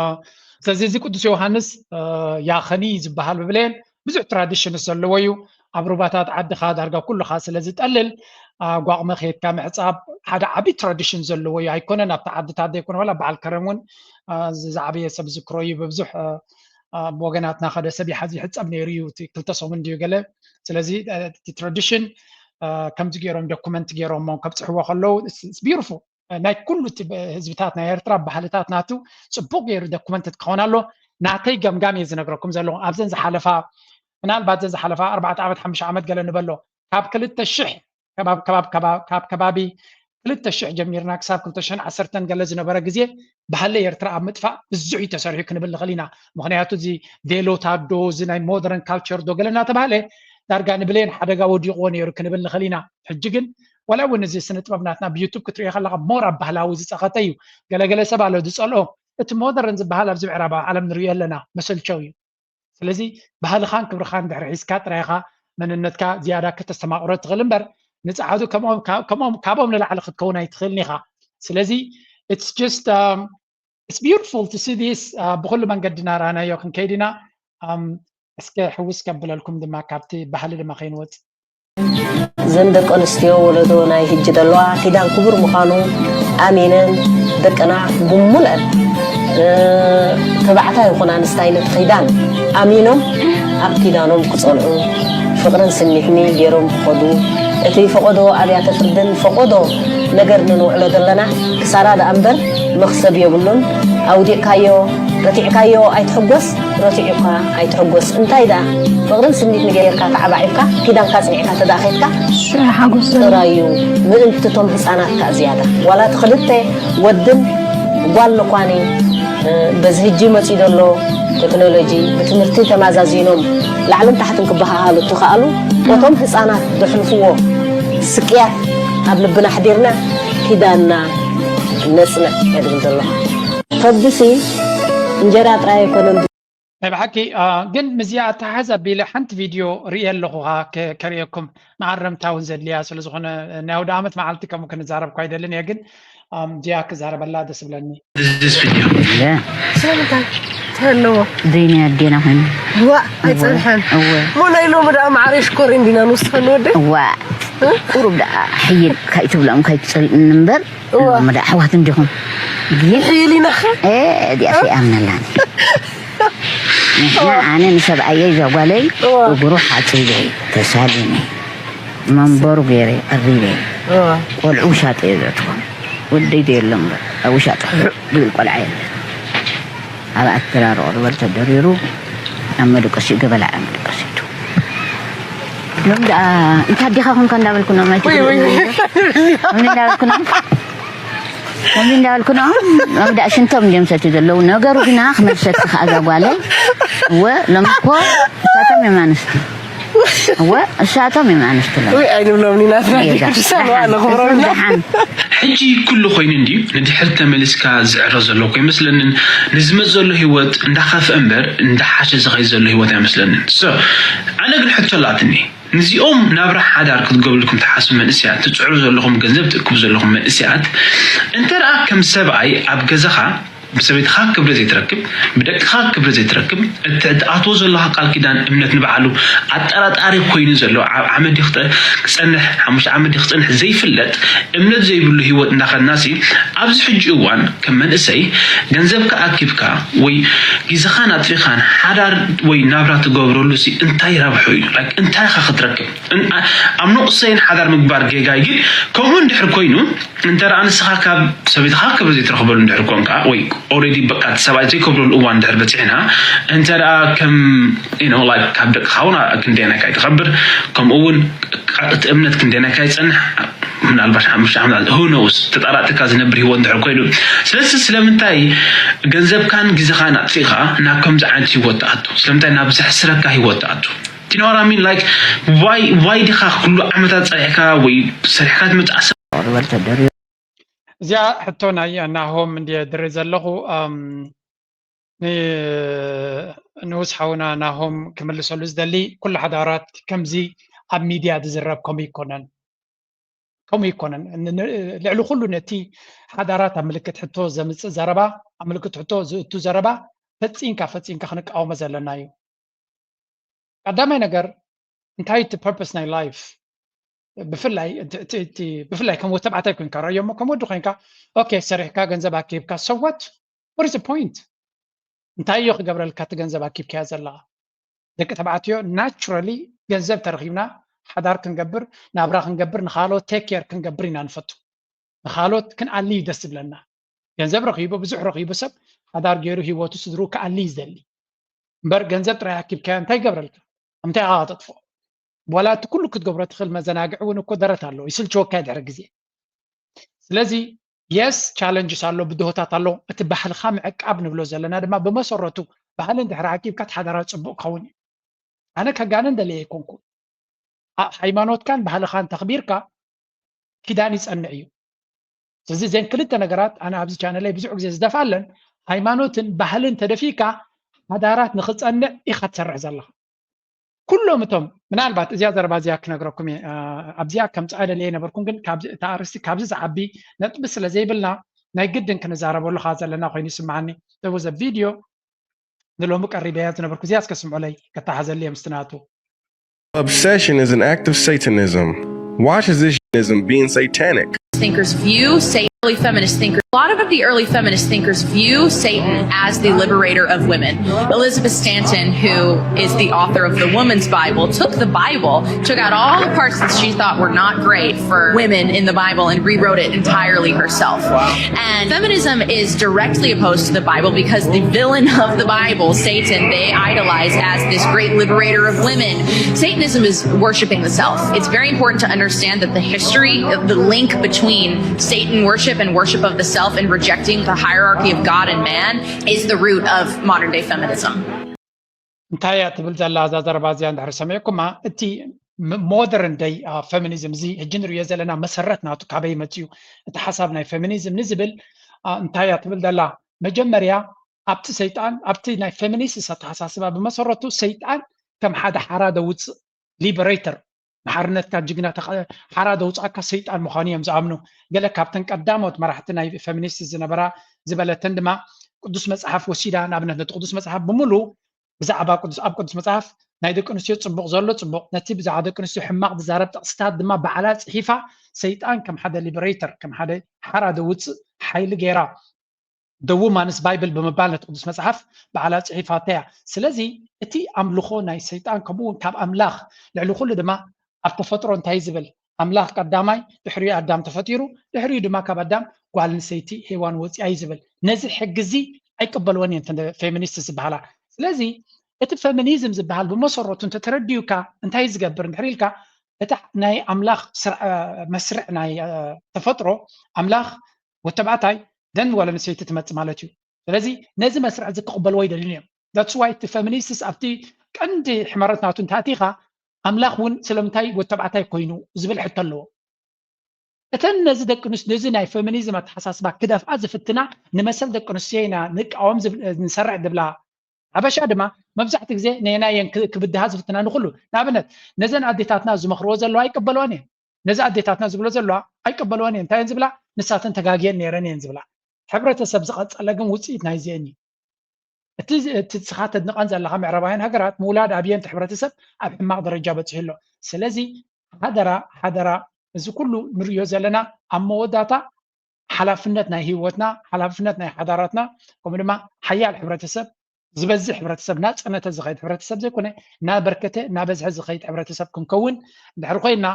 ስለዚ እዚ ቅዱስ ዮሃንስ፣ አ፣ ያኸኒ ዝበሃል ብብሌን ብዙሕ ትራዲሽንስ ዘለዎ እዩ። ኣብ ሩባታት ዓድኻ ዳርጋ ኩልኻ ስለ ዝጠልል፣ አ፣ ጓቕመ ከይድካ ምሕጻብ ሓደ ዓቢ ትራዲሽን ዘለዎ እዩ። ኣይኮነን ኣብቲ ዓድታት ዘይኮነ፣ ዋላ በዓል ከረን እውን፣ አ፣ ዝ-፣ ዝዓበየ ሰብ ዝክሮ እዩ። ብብዙሕ፣ አ፣ አ፣ ወገናትና ከደ ሰብ ይሓዝ ይሕጸብ ነይሩ እዩ። እቲ ክልተ ሰሙን ድዩ ገለ። ስለዚ፣ አ፣ እቲ ትራዲሽን፣ አ፣ ከምዚ ገይሮም ዶኩመንት ገይሮሞ ከብጽሕዎ ከለዉ፣ it's፣ it's beautiful። አ፣ ናይ ኩሉ እቲ ብ-፣ ህዝብታት ናይ ኤርትራ ባህልታት ናቱ ጽቡቕ ገይሩ ዶኩመንት ክኸውን ኣሎ። ናተይ ገምጋም እየ ዝነግረኩም ዘለኹ። ኣብዘን ዝሓለፋ፣ ምናልባት ዘን ዝሓለፋ ኣርባዕተ ዓመት፣ ሓሙሽተ ዓመት ገለ ንበሎ፣ ካብ ክልተ ሽሕ፣ ከባብ-፣ ከባብ-፣ ከባብ-፣ ካብ ከባቢ ክልተ ሽሕ ጀሚርና ክሳብ ክልተ ሽሕን ዓሰርተን ገለ ዝነበረ ግዜ፣ ባህሊ ኤርትራ ኣብ ምጥፋእ ብዙሕ እዩ ተሰሪሑ ክንብል ንኽእል ኢና። ምኽንያቱ እዚ ቬሎታት ዶ፣ እዚ ናይ ሞደርን ካልቸር ዶ ገለ እናተባህለ ዳርጋ ንብሌን ሓደጋ ወዲቕዎ ነይሩ ክንብል ንኽእል ኢና። ሕጂ ግን ዋላ እውን እዚ ስነ ጥበብ ናትና ብዩቱብ ክትሪኦ ከለኻ ሞር ኣብ ባህላዊ ዝጸኸተ እዩ። ገለገለ ሰብ ኣሎ ዝጸልኦ። እቲ ሞደርን ዝበሃል ኣብዚ ምዕራባዊ ዓለም ንሪኦ ኣለና፣ መሰልቸው እዩ። ስለዚ ባህልኻን ክብርኻን ድሕሪ ሒዝካ ጥራይ ኢኻ መንነትካ ዝያዳ ከተስተማቕሮ ትኽእል እምበር፣ ንጸዓዱ ከምኦም፣ ካ-፣ ከምኦም፣ ካብኦም ንላዕሊ ክትከውን ኣይትኽእልን ኢኻ። ስለዚ it's just, um, it's beautiful to see this፣ uh፣ ብኹሉ መንገድና ረኣናዮ ክንከይድ ኢና። Um፣ እስከ ሕውስ ከብለልኩም ድማ ካብቲ ባህሊ ድማ ከይንወጽእ። እዘን ደቂ ኣንስትዮ ወለዶ ናይ ሕጂ ዘለዋ ኪዳን ክቡር ምዃኑ ኣሚነን ደቅና ብሙልአን ተባዕታይ ይኹን ኣንስታይ ነቲ ኪዳን ኣሚኖም ኣብ ኪዳኖም ክጸንዑ ፍቕርን ስኒትን ገይሮም ክኸዱ እቲ ፈቐዶ ኣብያተ ፍርድን ፈቐዶ ነገር ንንውዕሎ ዘለና ክሳራ ደኣ እምበር መኽሰብ የብሉን። ኣውዲቕካዮ ረቲዕካዮ ኣይትሕጎስ፣ ረቲዑካ ኣይትሕጎስ። እንታይ ደኣ ፍቕርን ስኒትን ገይርካ ተዓባዒብካ ኪዳንካ ኣጽኒዕካ ተደኣ ኸይድካ ሓጎስ ዘሎ ጥራይ እዩ ምእንቲ እቶም ህጻናት ከኣ ዝያዳ ዋላ እቲ ክልተ ወድን ጓል መኳኒ በዚ ሕጂ መጺኡ ዘሎ ቴክኖሎጂ ብትምህርቲ ተማዛዚኖም ላዕልን ታሕትን ክበሃሃሉ እትኸኣሉ እቶም ህጻናት ዘሕልፍዎ ስቅያት ኣብ ልብና ኣሕዲርና ኪዳንና ነጽንዕ እየ ዝብል ዘለኹ። ከብድሲ እንጀራ ጥራይ ኣይኮነን። ናይ ብሓቂ አ፣ ግን ምስዚኣ ኣተሓሕዝ ኣቢለ ሓንቲ ቪድዮ ርእየ ኣለኹ ከ- ከርእየኩም መኣረምታ እውን ዘድልያ ስለ ዝኾነ ናይ ኣውደ ዓመት መዓልቲ ከምኡ ክንዛረብ እኳ ኣይደልን እየ ግን ኣም፣ እዚኣ ክዛረበላ ደስ ብለኒ This video. لا ስለምንታይ እንታይ ኣለዎ زيني أدينا هون ዋ ኣይፀንሐን እወ ሞ ናይ ሎሚ ደኣ ማዕረ ሽኮር እንዲና ንውስኸ ንወደ እዋ ቁሩብ ደኣ ሕይል ካይትብሎም ካይትፀሊእኒ እምበር እዋ ሎሚ ደኣ ኣሕዋት እንዲኹም ግን ሕይል ኢናኸ እዚኣ ሰይኣምነላኒ ንሕና ኣነ ንሰብኣየይ እዛ ጓለይ እዋ እግሩ ሓፂበ ተሳሊመ መንበሩ ገይረ ቀሪበ እዋ ቆልዑ ውሻጠ እየ ዘእትዎም ወደይ ዘየሎ እምበር ኣብ ውሻጠ ሕዕ ዝብል ቆልዓ የለ ኣብ ኣተራርቆ ዝበል ተደሪሩ ኣብ መደቀሲኡ ገበላ ኣብ መደቀሲቱ ሎም ደኣ እንታይ ኣዴኻ ኮንካ እንዳበልኩ ኖም ኣይትግርኛ እንዳበልኩ ኖም ከምዚ እንዳበልኩ ኖም ሎም ደኣ ሽንቶም እንዲዮም ሰትዩ ዘለዉ ነገሩ ግና ክመልሰኪ ከኣ እዛ ጓለይ እወ ሎም እኮ እሳቶም እዮም ኣንስቲ እወ እሳቶም እዮም ኣንስቲ ሎም ወይ ኣይንብሎም ኢና ጌጋ። ትራዲሽን ኣነ ክብሮም እሱን ኢና ደሓን ሕጂ ኩሉ ኮይኑ እንድዩ ንድሕር ተመሊስካ ዝዕረ ዘሎ እኮ ይመስለንን ንዝመፅ ዘሎ ህይወት እንዳኸፍአ እምበር እንዳሓሸ ዝኸይ ዘሎ ህይወት ኣይመስለንን so ኣነ ግን ሕቶ ኣላትኒ ንዚኦም ናብራ ሓዳር ክትገብልኩም ትሓስቡ መንእስያት ትፅዕሩ ዘለኹም ገንዘብ ትእክቡ ዘለኹም መንእስያት እንተ ደኣ ከም ሰብኣይ ኣብ ገዛኻ ብሰበይትኻ ክብሪ ዘይትረክብ ብደቅኻ ክብሪ ዘይትረክብ እቲ ትኣትዎ ዘለኻ ቃል ኪዳን እምነት ንባዕሉ ኣጠራጣሪ ኮይኑ ዘሎ ዓብ ዓመት ድዩ ክፀንሕ ሓሙሽተ ዓመት ድዩ ክፀንሕ ዘይፍለጥ እምነት ዘይብሉ ህይወት እንዳኸድናሲ ኣብዚ ሕጂ እዋን ከም መንእሰይ ገንዘብካ ኣኪብካ ወይ ግዜኻን ኣጥፊኻን ሓዳር ወይ ናብራ ትገብረሉ ሲ እንታይ ረብሑ እዩ እንታይ ኢኻ ክትረክብ ኣብ ነቑሰይን ሓዳር ምግባር ጌጋይ ግን ከምኡ እንድሕር ኮይኑ እንተ ደኣ ንስኻ ካብ ሰበይትኻ ክብሪ ዘይትረኽበሉ እንድሕር ኮንካ ወይ already በቃ እቲ ሰብኣይ ዘይከብረሉ እዋን እንድሕር በፂሕና እንተ ደኣ ከም you know like ካብ ደቅኻ እውን ክንደየናይ ካይ ትኸብር ከምኡ እውን እቲ እምነት ክንደየናይ ካይ ይፀንሕ ምናልባት ሓሙሽተ ዓመት who knows ተጣራጥካ ዝነብር ህይወት እንድሕር ኮይኑ ስለዚ ስለምንታይ ገንዘብካን ግዜኻን ኣጥፊእኻ ናብ ከምዚ ዓይነት ህይወት ትኣቱ ስለምንታይ ናብ ዘሕስረካ ህይወት ትኣቱ Do you know what I mean? Like, why, why ዲኻ ኩሉ ዓመታት ፀኒሕካ ወይ ሰሪሕካ ትመፅእ ኣሰ- ዝበል ተደሪሩ እዚኣ ሕቶ ናይ ናሆም እንድየ ድሪ ዘለኹ ኣም፣ ን- ንኡስ ሓውና ናሆም ክምልሰሉ ዝደሊ ኩሉ ሓዳራት ከምዚ ኣብ ሚድያ ዝዝረብ ከምኡ ይኮነን ከምኡ ይኮነን ን- ን- ልዕሊ ኩሉ ነቲ ሓዳራት ኣብ ምልክት ሕቶ ዘምፅእ ዘረባ ኣብ ምልክት ሕቶ ዝእቱ ዘረባ ፈፂንካ ፈፂንካ ክንቃወሞ ዘለና እዩ ቀዳማይ ነገር እንታይ እቲ purpose ናይ life ብፍላይ እቲ- እቲ- እቲ- ብፍላይ ከም ወተባዕታይ ኮይንካ ረእዮሞ ከም ወዲ ኮይንካ okay ሰሪሕካ ገንዘብ ኣኪብካ so what what is the point እንታይ እዮ ክገብረልካ እቲ ገንዘብ ኣኪብካዮ ዘለኻ ደቂ ተባዕትዮ naturally ገንዘብ ተረኺብና ሓዳር ክንገብር ናብራ ክንገብር ንኻልኦት take care ክንገብር ኢና ንፈቱ ንኻልኦት ክንኣሊ እዩ ደስ ዝብለና ገንዘብ ረኺቡ ብዙሕ ረኺቡ ሰብ ሓዳር ገይሩ ህይወቱ ስድርኡ ክኣሊ እዩ ዝደሊ እምበር ገንዘብ ጥራይ ኣኪብካዮ እንታይ ይገብረልካ እንታይ ኢኻ ተጥፍኦ ዋላ እቲ ኩሉ ክትገብሮ ትኽእል መዘናግዒ እውን እኮ ደረት ኣለዎ ይስልችወካ ድሕሪ ግዜ ስለዚ yes challenges ኣሎ ብድሆታት ኣሎ እቲ ባህልኻ ምዕቃብ ንብሎ ዘለና ድማ ብመሰረቱ ባህሊ እንድሕር ዓቂብካ እቲ ሓዳራ ፅቡቅ ክኸውን እዩ ኣነ ከጋንን ደልየ ኣይኮንኩ ሃይማኖትካን ባህልኻን ተኽቢርካ ኪዳን ይጸንዕ እዩ። ስለዚ እዘን ክልተ ነገራት ኣነ ኣብዚ ቻነለይ ብዙሕ ግዜ ዝደፍኣለን ሃይማኖትን ባህልን ተደፊእካ ሓዳራት ንኽጸንዕ ኢኻ ትሰርሕ ዘለኻ። ኩሎም እቶም ምናልባት እዚኣ ዘረባ እዚኣ ክነግረኩም እየ ኣብዚኣ ከምፅኣ ደልየ ነበርኩም ግን እታ ኣርስቲ ካብዚ ዝዓቢ ነጥቢ ስለ ዘይብልና ናይ ግድን ክንዛረበሉ ከዓ ዘለና ኮይኑ ይስምዓኒ። There was a video ንሎሚ ቀሪበያ ዝነበርኩ እዚኣ እስከ ስምዑለይ፣ ከተሓዘሊ እየ ምስቲ ናቱ። Obsession is an act of Satanism. Why should this Satanism being satanic? Thinkers view Satan, early feminist thinkers, a lot of the early feminist thinkers view Satan as the liberator of women. Elizabeth Stanton, who is the author of the Woman's Bible, took the Bible, took out all the parts that she thought were not great for women in the Bible, and rewrote it entirely herself. And feminism is directly opposed to the Bible because the villain of the Bible, Satan, they idolize as this great liberator of women. Satanism is worshiping the self. It's very important to understand that the history, the link between Satan worship and worship of the self and rejecting the hierarchy of God and man, is the root of modern day feminism. እንታይ እያ ትብል ዘላ እዛ ዘረባ እዚኣ እንድሕር ሰሚዕኩማ፣ እቲ ሞደርን ደይ ፌሚኒዝም፣ እዚ ሕጂ ንሪኦ ዘለና መሰረት ናቱ ካበይ መፅዩ፣ እቲ ሓሳብ ናይ ፌሚኒዝም ንዝብል እንታይ እያ ትብል ዘላ? መጀመርያ ኣብቲ ሰይጣን፣ ኣብቲ ናይ ፌሚኒስት ኣተሓሳስባ ብመሰረቱ ሰይጣን ከም ሓደ ሓራ ደውፅእ፣ ሊበሬተር፣ ንሓርነትካ ጅግና፣ ሓራ ደውፅኣካ ሰይጣን ምዃኑ እዮም ዝኣምኑ። ገለ ካብተን ቀዳሞት መራሕቲ ናይ ፌሚኒስት ዝነበራ ዝበለተን ድማ ቅዱስ መፅሓፍ ወሲዳ፣ ንኣብነት ነቲ ቅዱስ መፅሓፍ ብምሉ ብዛዕባ ኣብ ቅዱስ መፅሓፍ ናይ ደቂ ኣንስትዮ ፅቡቕ ዘሎ ፅቡቕ፣ ነቲ ብዛዕባ ደቂ ኣንስትዮ ሕማቕ ዝዛረብ ጥቕስታት ድማ ባዕላ ፅሒፋ፣ ሰይጣን ከም ሓደ ሊበሬተር፣ ከም ሓደ ሓራ ደውፅእ ሓይሊ ገይራ፣ the Woman's Bible ብምባል ነቲ ቅዱስ መፅሓፍ ባዕላ ፅሒፋታ እያ። ስለዚ እቲ ኣምልኾ ናይ ሰይጣን ከምኡ እውን ካብ ኣምላኽ፣ ልዕሊ ኩሉ ድማ ኣብ ተፈጥሮ እንታይ ዝብል፣ ኣምላኽ ቀዳማይ፣ ድሕሪኡ ኣዳም ተፈጢሩ፣ ድሕሪኡ ድማ ካብ ኣዳም ጓል ኣንስተይቲ ሄዋን ወፂኣ እዩ ዝብል። ነዚ ሕጊ እዚ ኣይቅበልዎን እየን እተን ፌሚኒስት ዝበሃላ። ስለዚ እቲ ፌሚኒዝም ዝበሃል ብመሰረቱ እንተተረዲኡካ እንታይ ዝገብር እንድሕር ኢልካ፣ እቲ ናይ ኣምላኽ መስርዕ ናይ ተፈጥሮ፣ ኣምላኽ ወተባዕታይ ደን ጓል ኣንስተይቲ ትመፅእ ማለት እዩ። ስለዚ ነዚ መስርዕ እዚ ክቕበልዎ ኣይደልዩን እዮም። That's why እቲ ፌሚኒስትስ ኣብቲ ቀንዲ ሕመረት ናቱ እንተኣቲኻ፣ ኣምላኽ እውን ስለምንታይ ወተባዕታይ ኮይኑ ዝብል ሕቶ ኣለዎ። እተን ነዚ ደቂ ኣንስትዮ፣ ነዚ ናይ ፌሚኒዝም ኣተሓሳስባ ክደፍኣ ዝፍትና፣ ንመሰል ደቂ ኣንስትዮ ኢና ንቃወም ዝብል-፣ ንሰርዕ ዝብላ ሓበሻ ድማ መብዛሕትኡ ግዜ ነየናይ እየን ክ-፣ ክብድሃ ዝፍትና ንኹሉ። ንኣብነት ነዘን ኣዴታትና ዝመኽርዎ ዘለዋ ኣይቀበልዋን እየን። ነዚ ኣዴታትና ዝብሎ ዘለዋ ኣይቀበልዋን እየን። እንታይ እየን ዝብላ? ንሳተን ተጋግየን ነይረን እየን ዝብላ። ሕብረተሰብ ዝቐጸለ ግን ውፅኢት ናይዚአን እዩ። እቲ እቲ ንስኻ ተድንቐን ዘለኻ ምዕራባውያን ሃገራት ምውላድ ኣብየን እቲ ሕብረተሰብ ኣብ ሕማቕ ደረጃ በፂሑ ኣሎ። ስለዚ ሓደራ ሓደራ፣ እዚ ኩሉ ንሪኦ ዘለና ኣብ መወዳእታ ሓላፍነት ናይ ህይወትና፣ ሓላፍነት ናይ ሓዳራትና፣ ከምኡ ድማ ሓያል ሕብረተሰብ፣ ዝበዝሕ ሕብረተሰብ፣ እናፀነተ ዝኸይድ ሕብረተሰብ ዘይኮነ፣ እናበርከተ እናበዝሐ ዝኸይድ ሕብረተሰብ ክንከውን እንድሕር ኮይና፣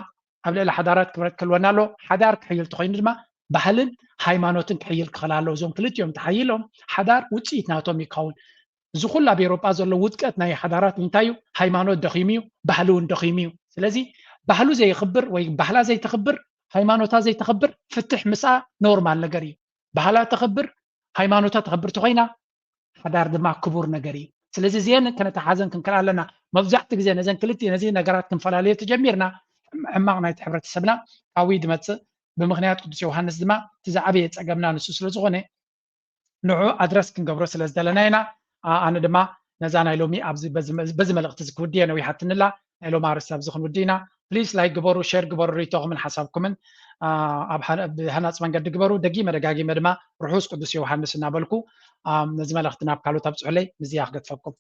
ኣብ ልዕሊ ሓዳራት ክብረት ክህልወና ኣለዎ። ሓዳር ክሕይል ተኾይኑ ድማ ባህልን ሃይማኖትን ክሕይል ክኽእል ኣለዎ። እዞም ክልቲኦም ተሓይሎም ሓዳር ውፅኢት ናቶም ይከውን። እዚ ኩሉ ኣብ ኤውሮጳ ዘሎ ውድቀት ናይ ሓዳራት እንታይ እዩ? ሃይማኖት ደኺሙ እዩ፣ ባህሊ እውን ደኺሙ እዩ። ስለዚ ባህሉ ዘየኽብር ወይ ባህላ ዘይተኽብር፣ ሃይማኖታ ዘይተኽብር፣ ፍትሕ ምስኣ ኖርማል ነገር እዩ። ባህላ ተኽብር፣ ሃይማኖታ ተኽብር ተኾይና፣ ሓዳር ድማ ክቡር ነገር እዩ። ስለዚ እዚአን ከነተሓዘን ክንክእል ኣለና። መብዛሕትኡ ግዜ ነዘን ክልቲኡ ነዚ ነገራት ክንፈላለዮ ተጀሚርና፣ ሕማቕ ናይቲ ሕብረተሰብና ካብኡ እዩ ዝመፅእ። ብምኽንያት ቅዱስ ዮሃንስ ድማ እቲ ዝዓበየ ፀገምና ንሱ ስለ ዝኾነ ንዑ ኣድረስ ክንገብሮ ስለ ዝደለና ኢና። ኣ-፣ ኣነ ድማ ነዛ ናይ ሎሚ ኣብዚ በዚ መ-፣ በዚ መልእኽቲ እዚ ክውድየ ነዊሓትንላ ናይ ሎሚ ኣርእስቲ ኣብዚ ክንውዲ ኢና። ፕሊስ ላይክ ግበሩ፣ ሼር ግበሩ፣ ርኢቶኹምን ሓሳብኩምን፣ ኣ፣ ኣብ ሃ-፣ ብሃናፂ መንገዲ ግበሩ። ደጊመ ደጋጊመ ድማ ርሑስ ቅዱስ ዮሃንስ እናበልኩ፣ ኣ፣ ነዚ መልእኽቲ ናብ ካልኦት ኣብፅሑለይ። ምስዚኣ ክገድፈኩም።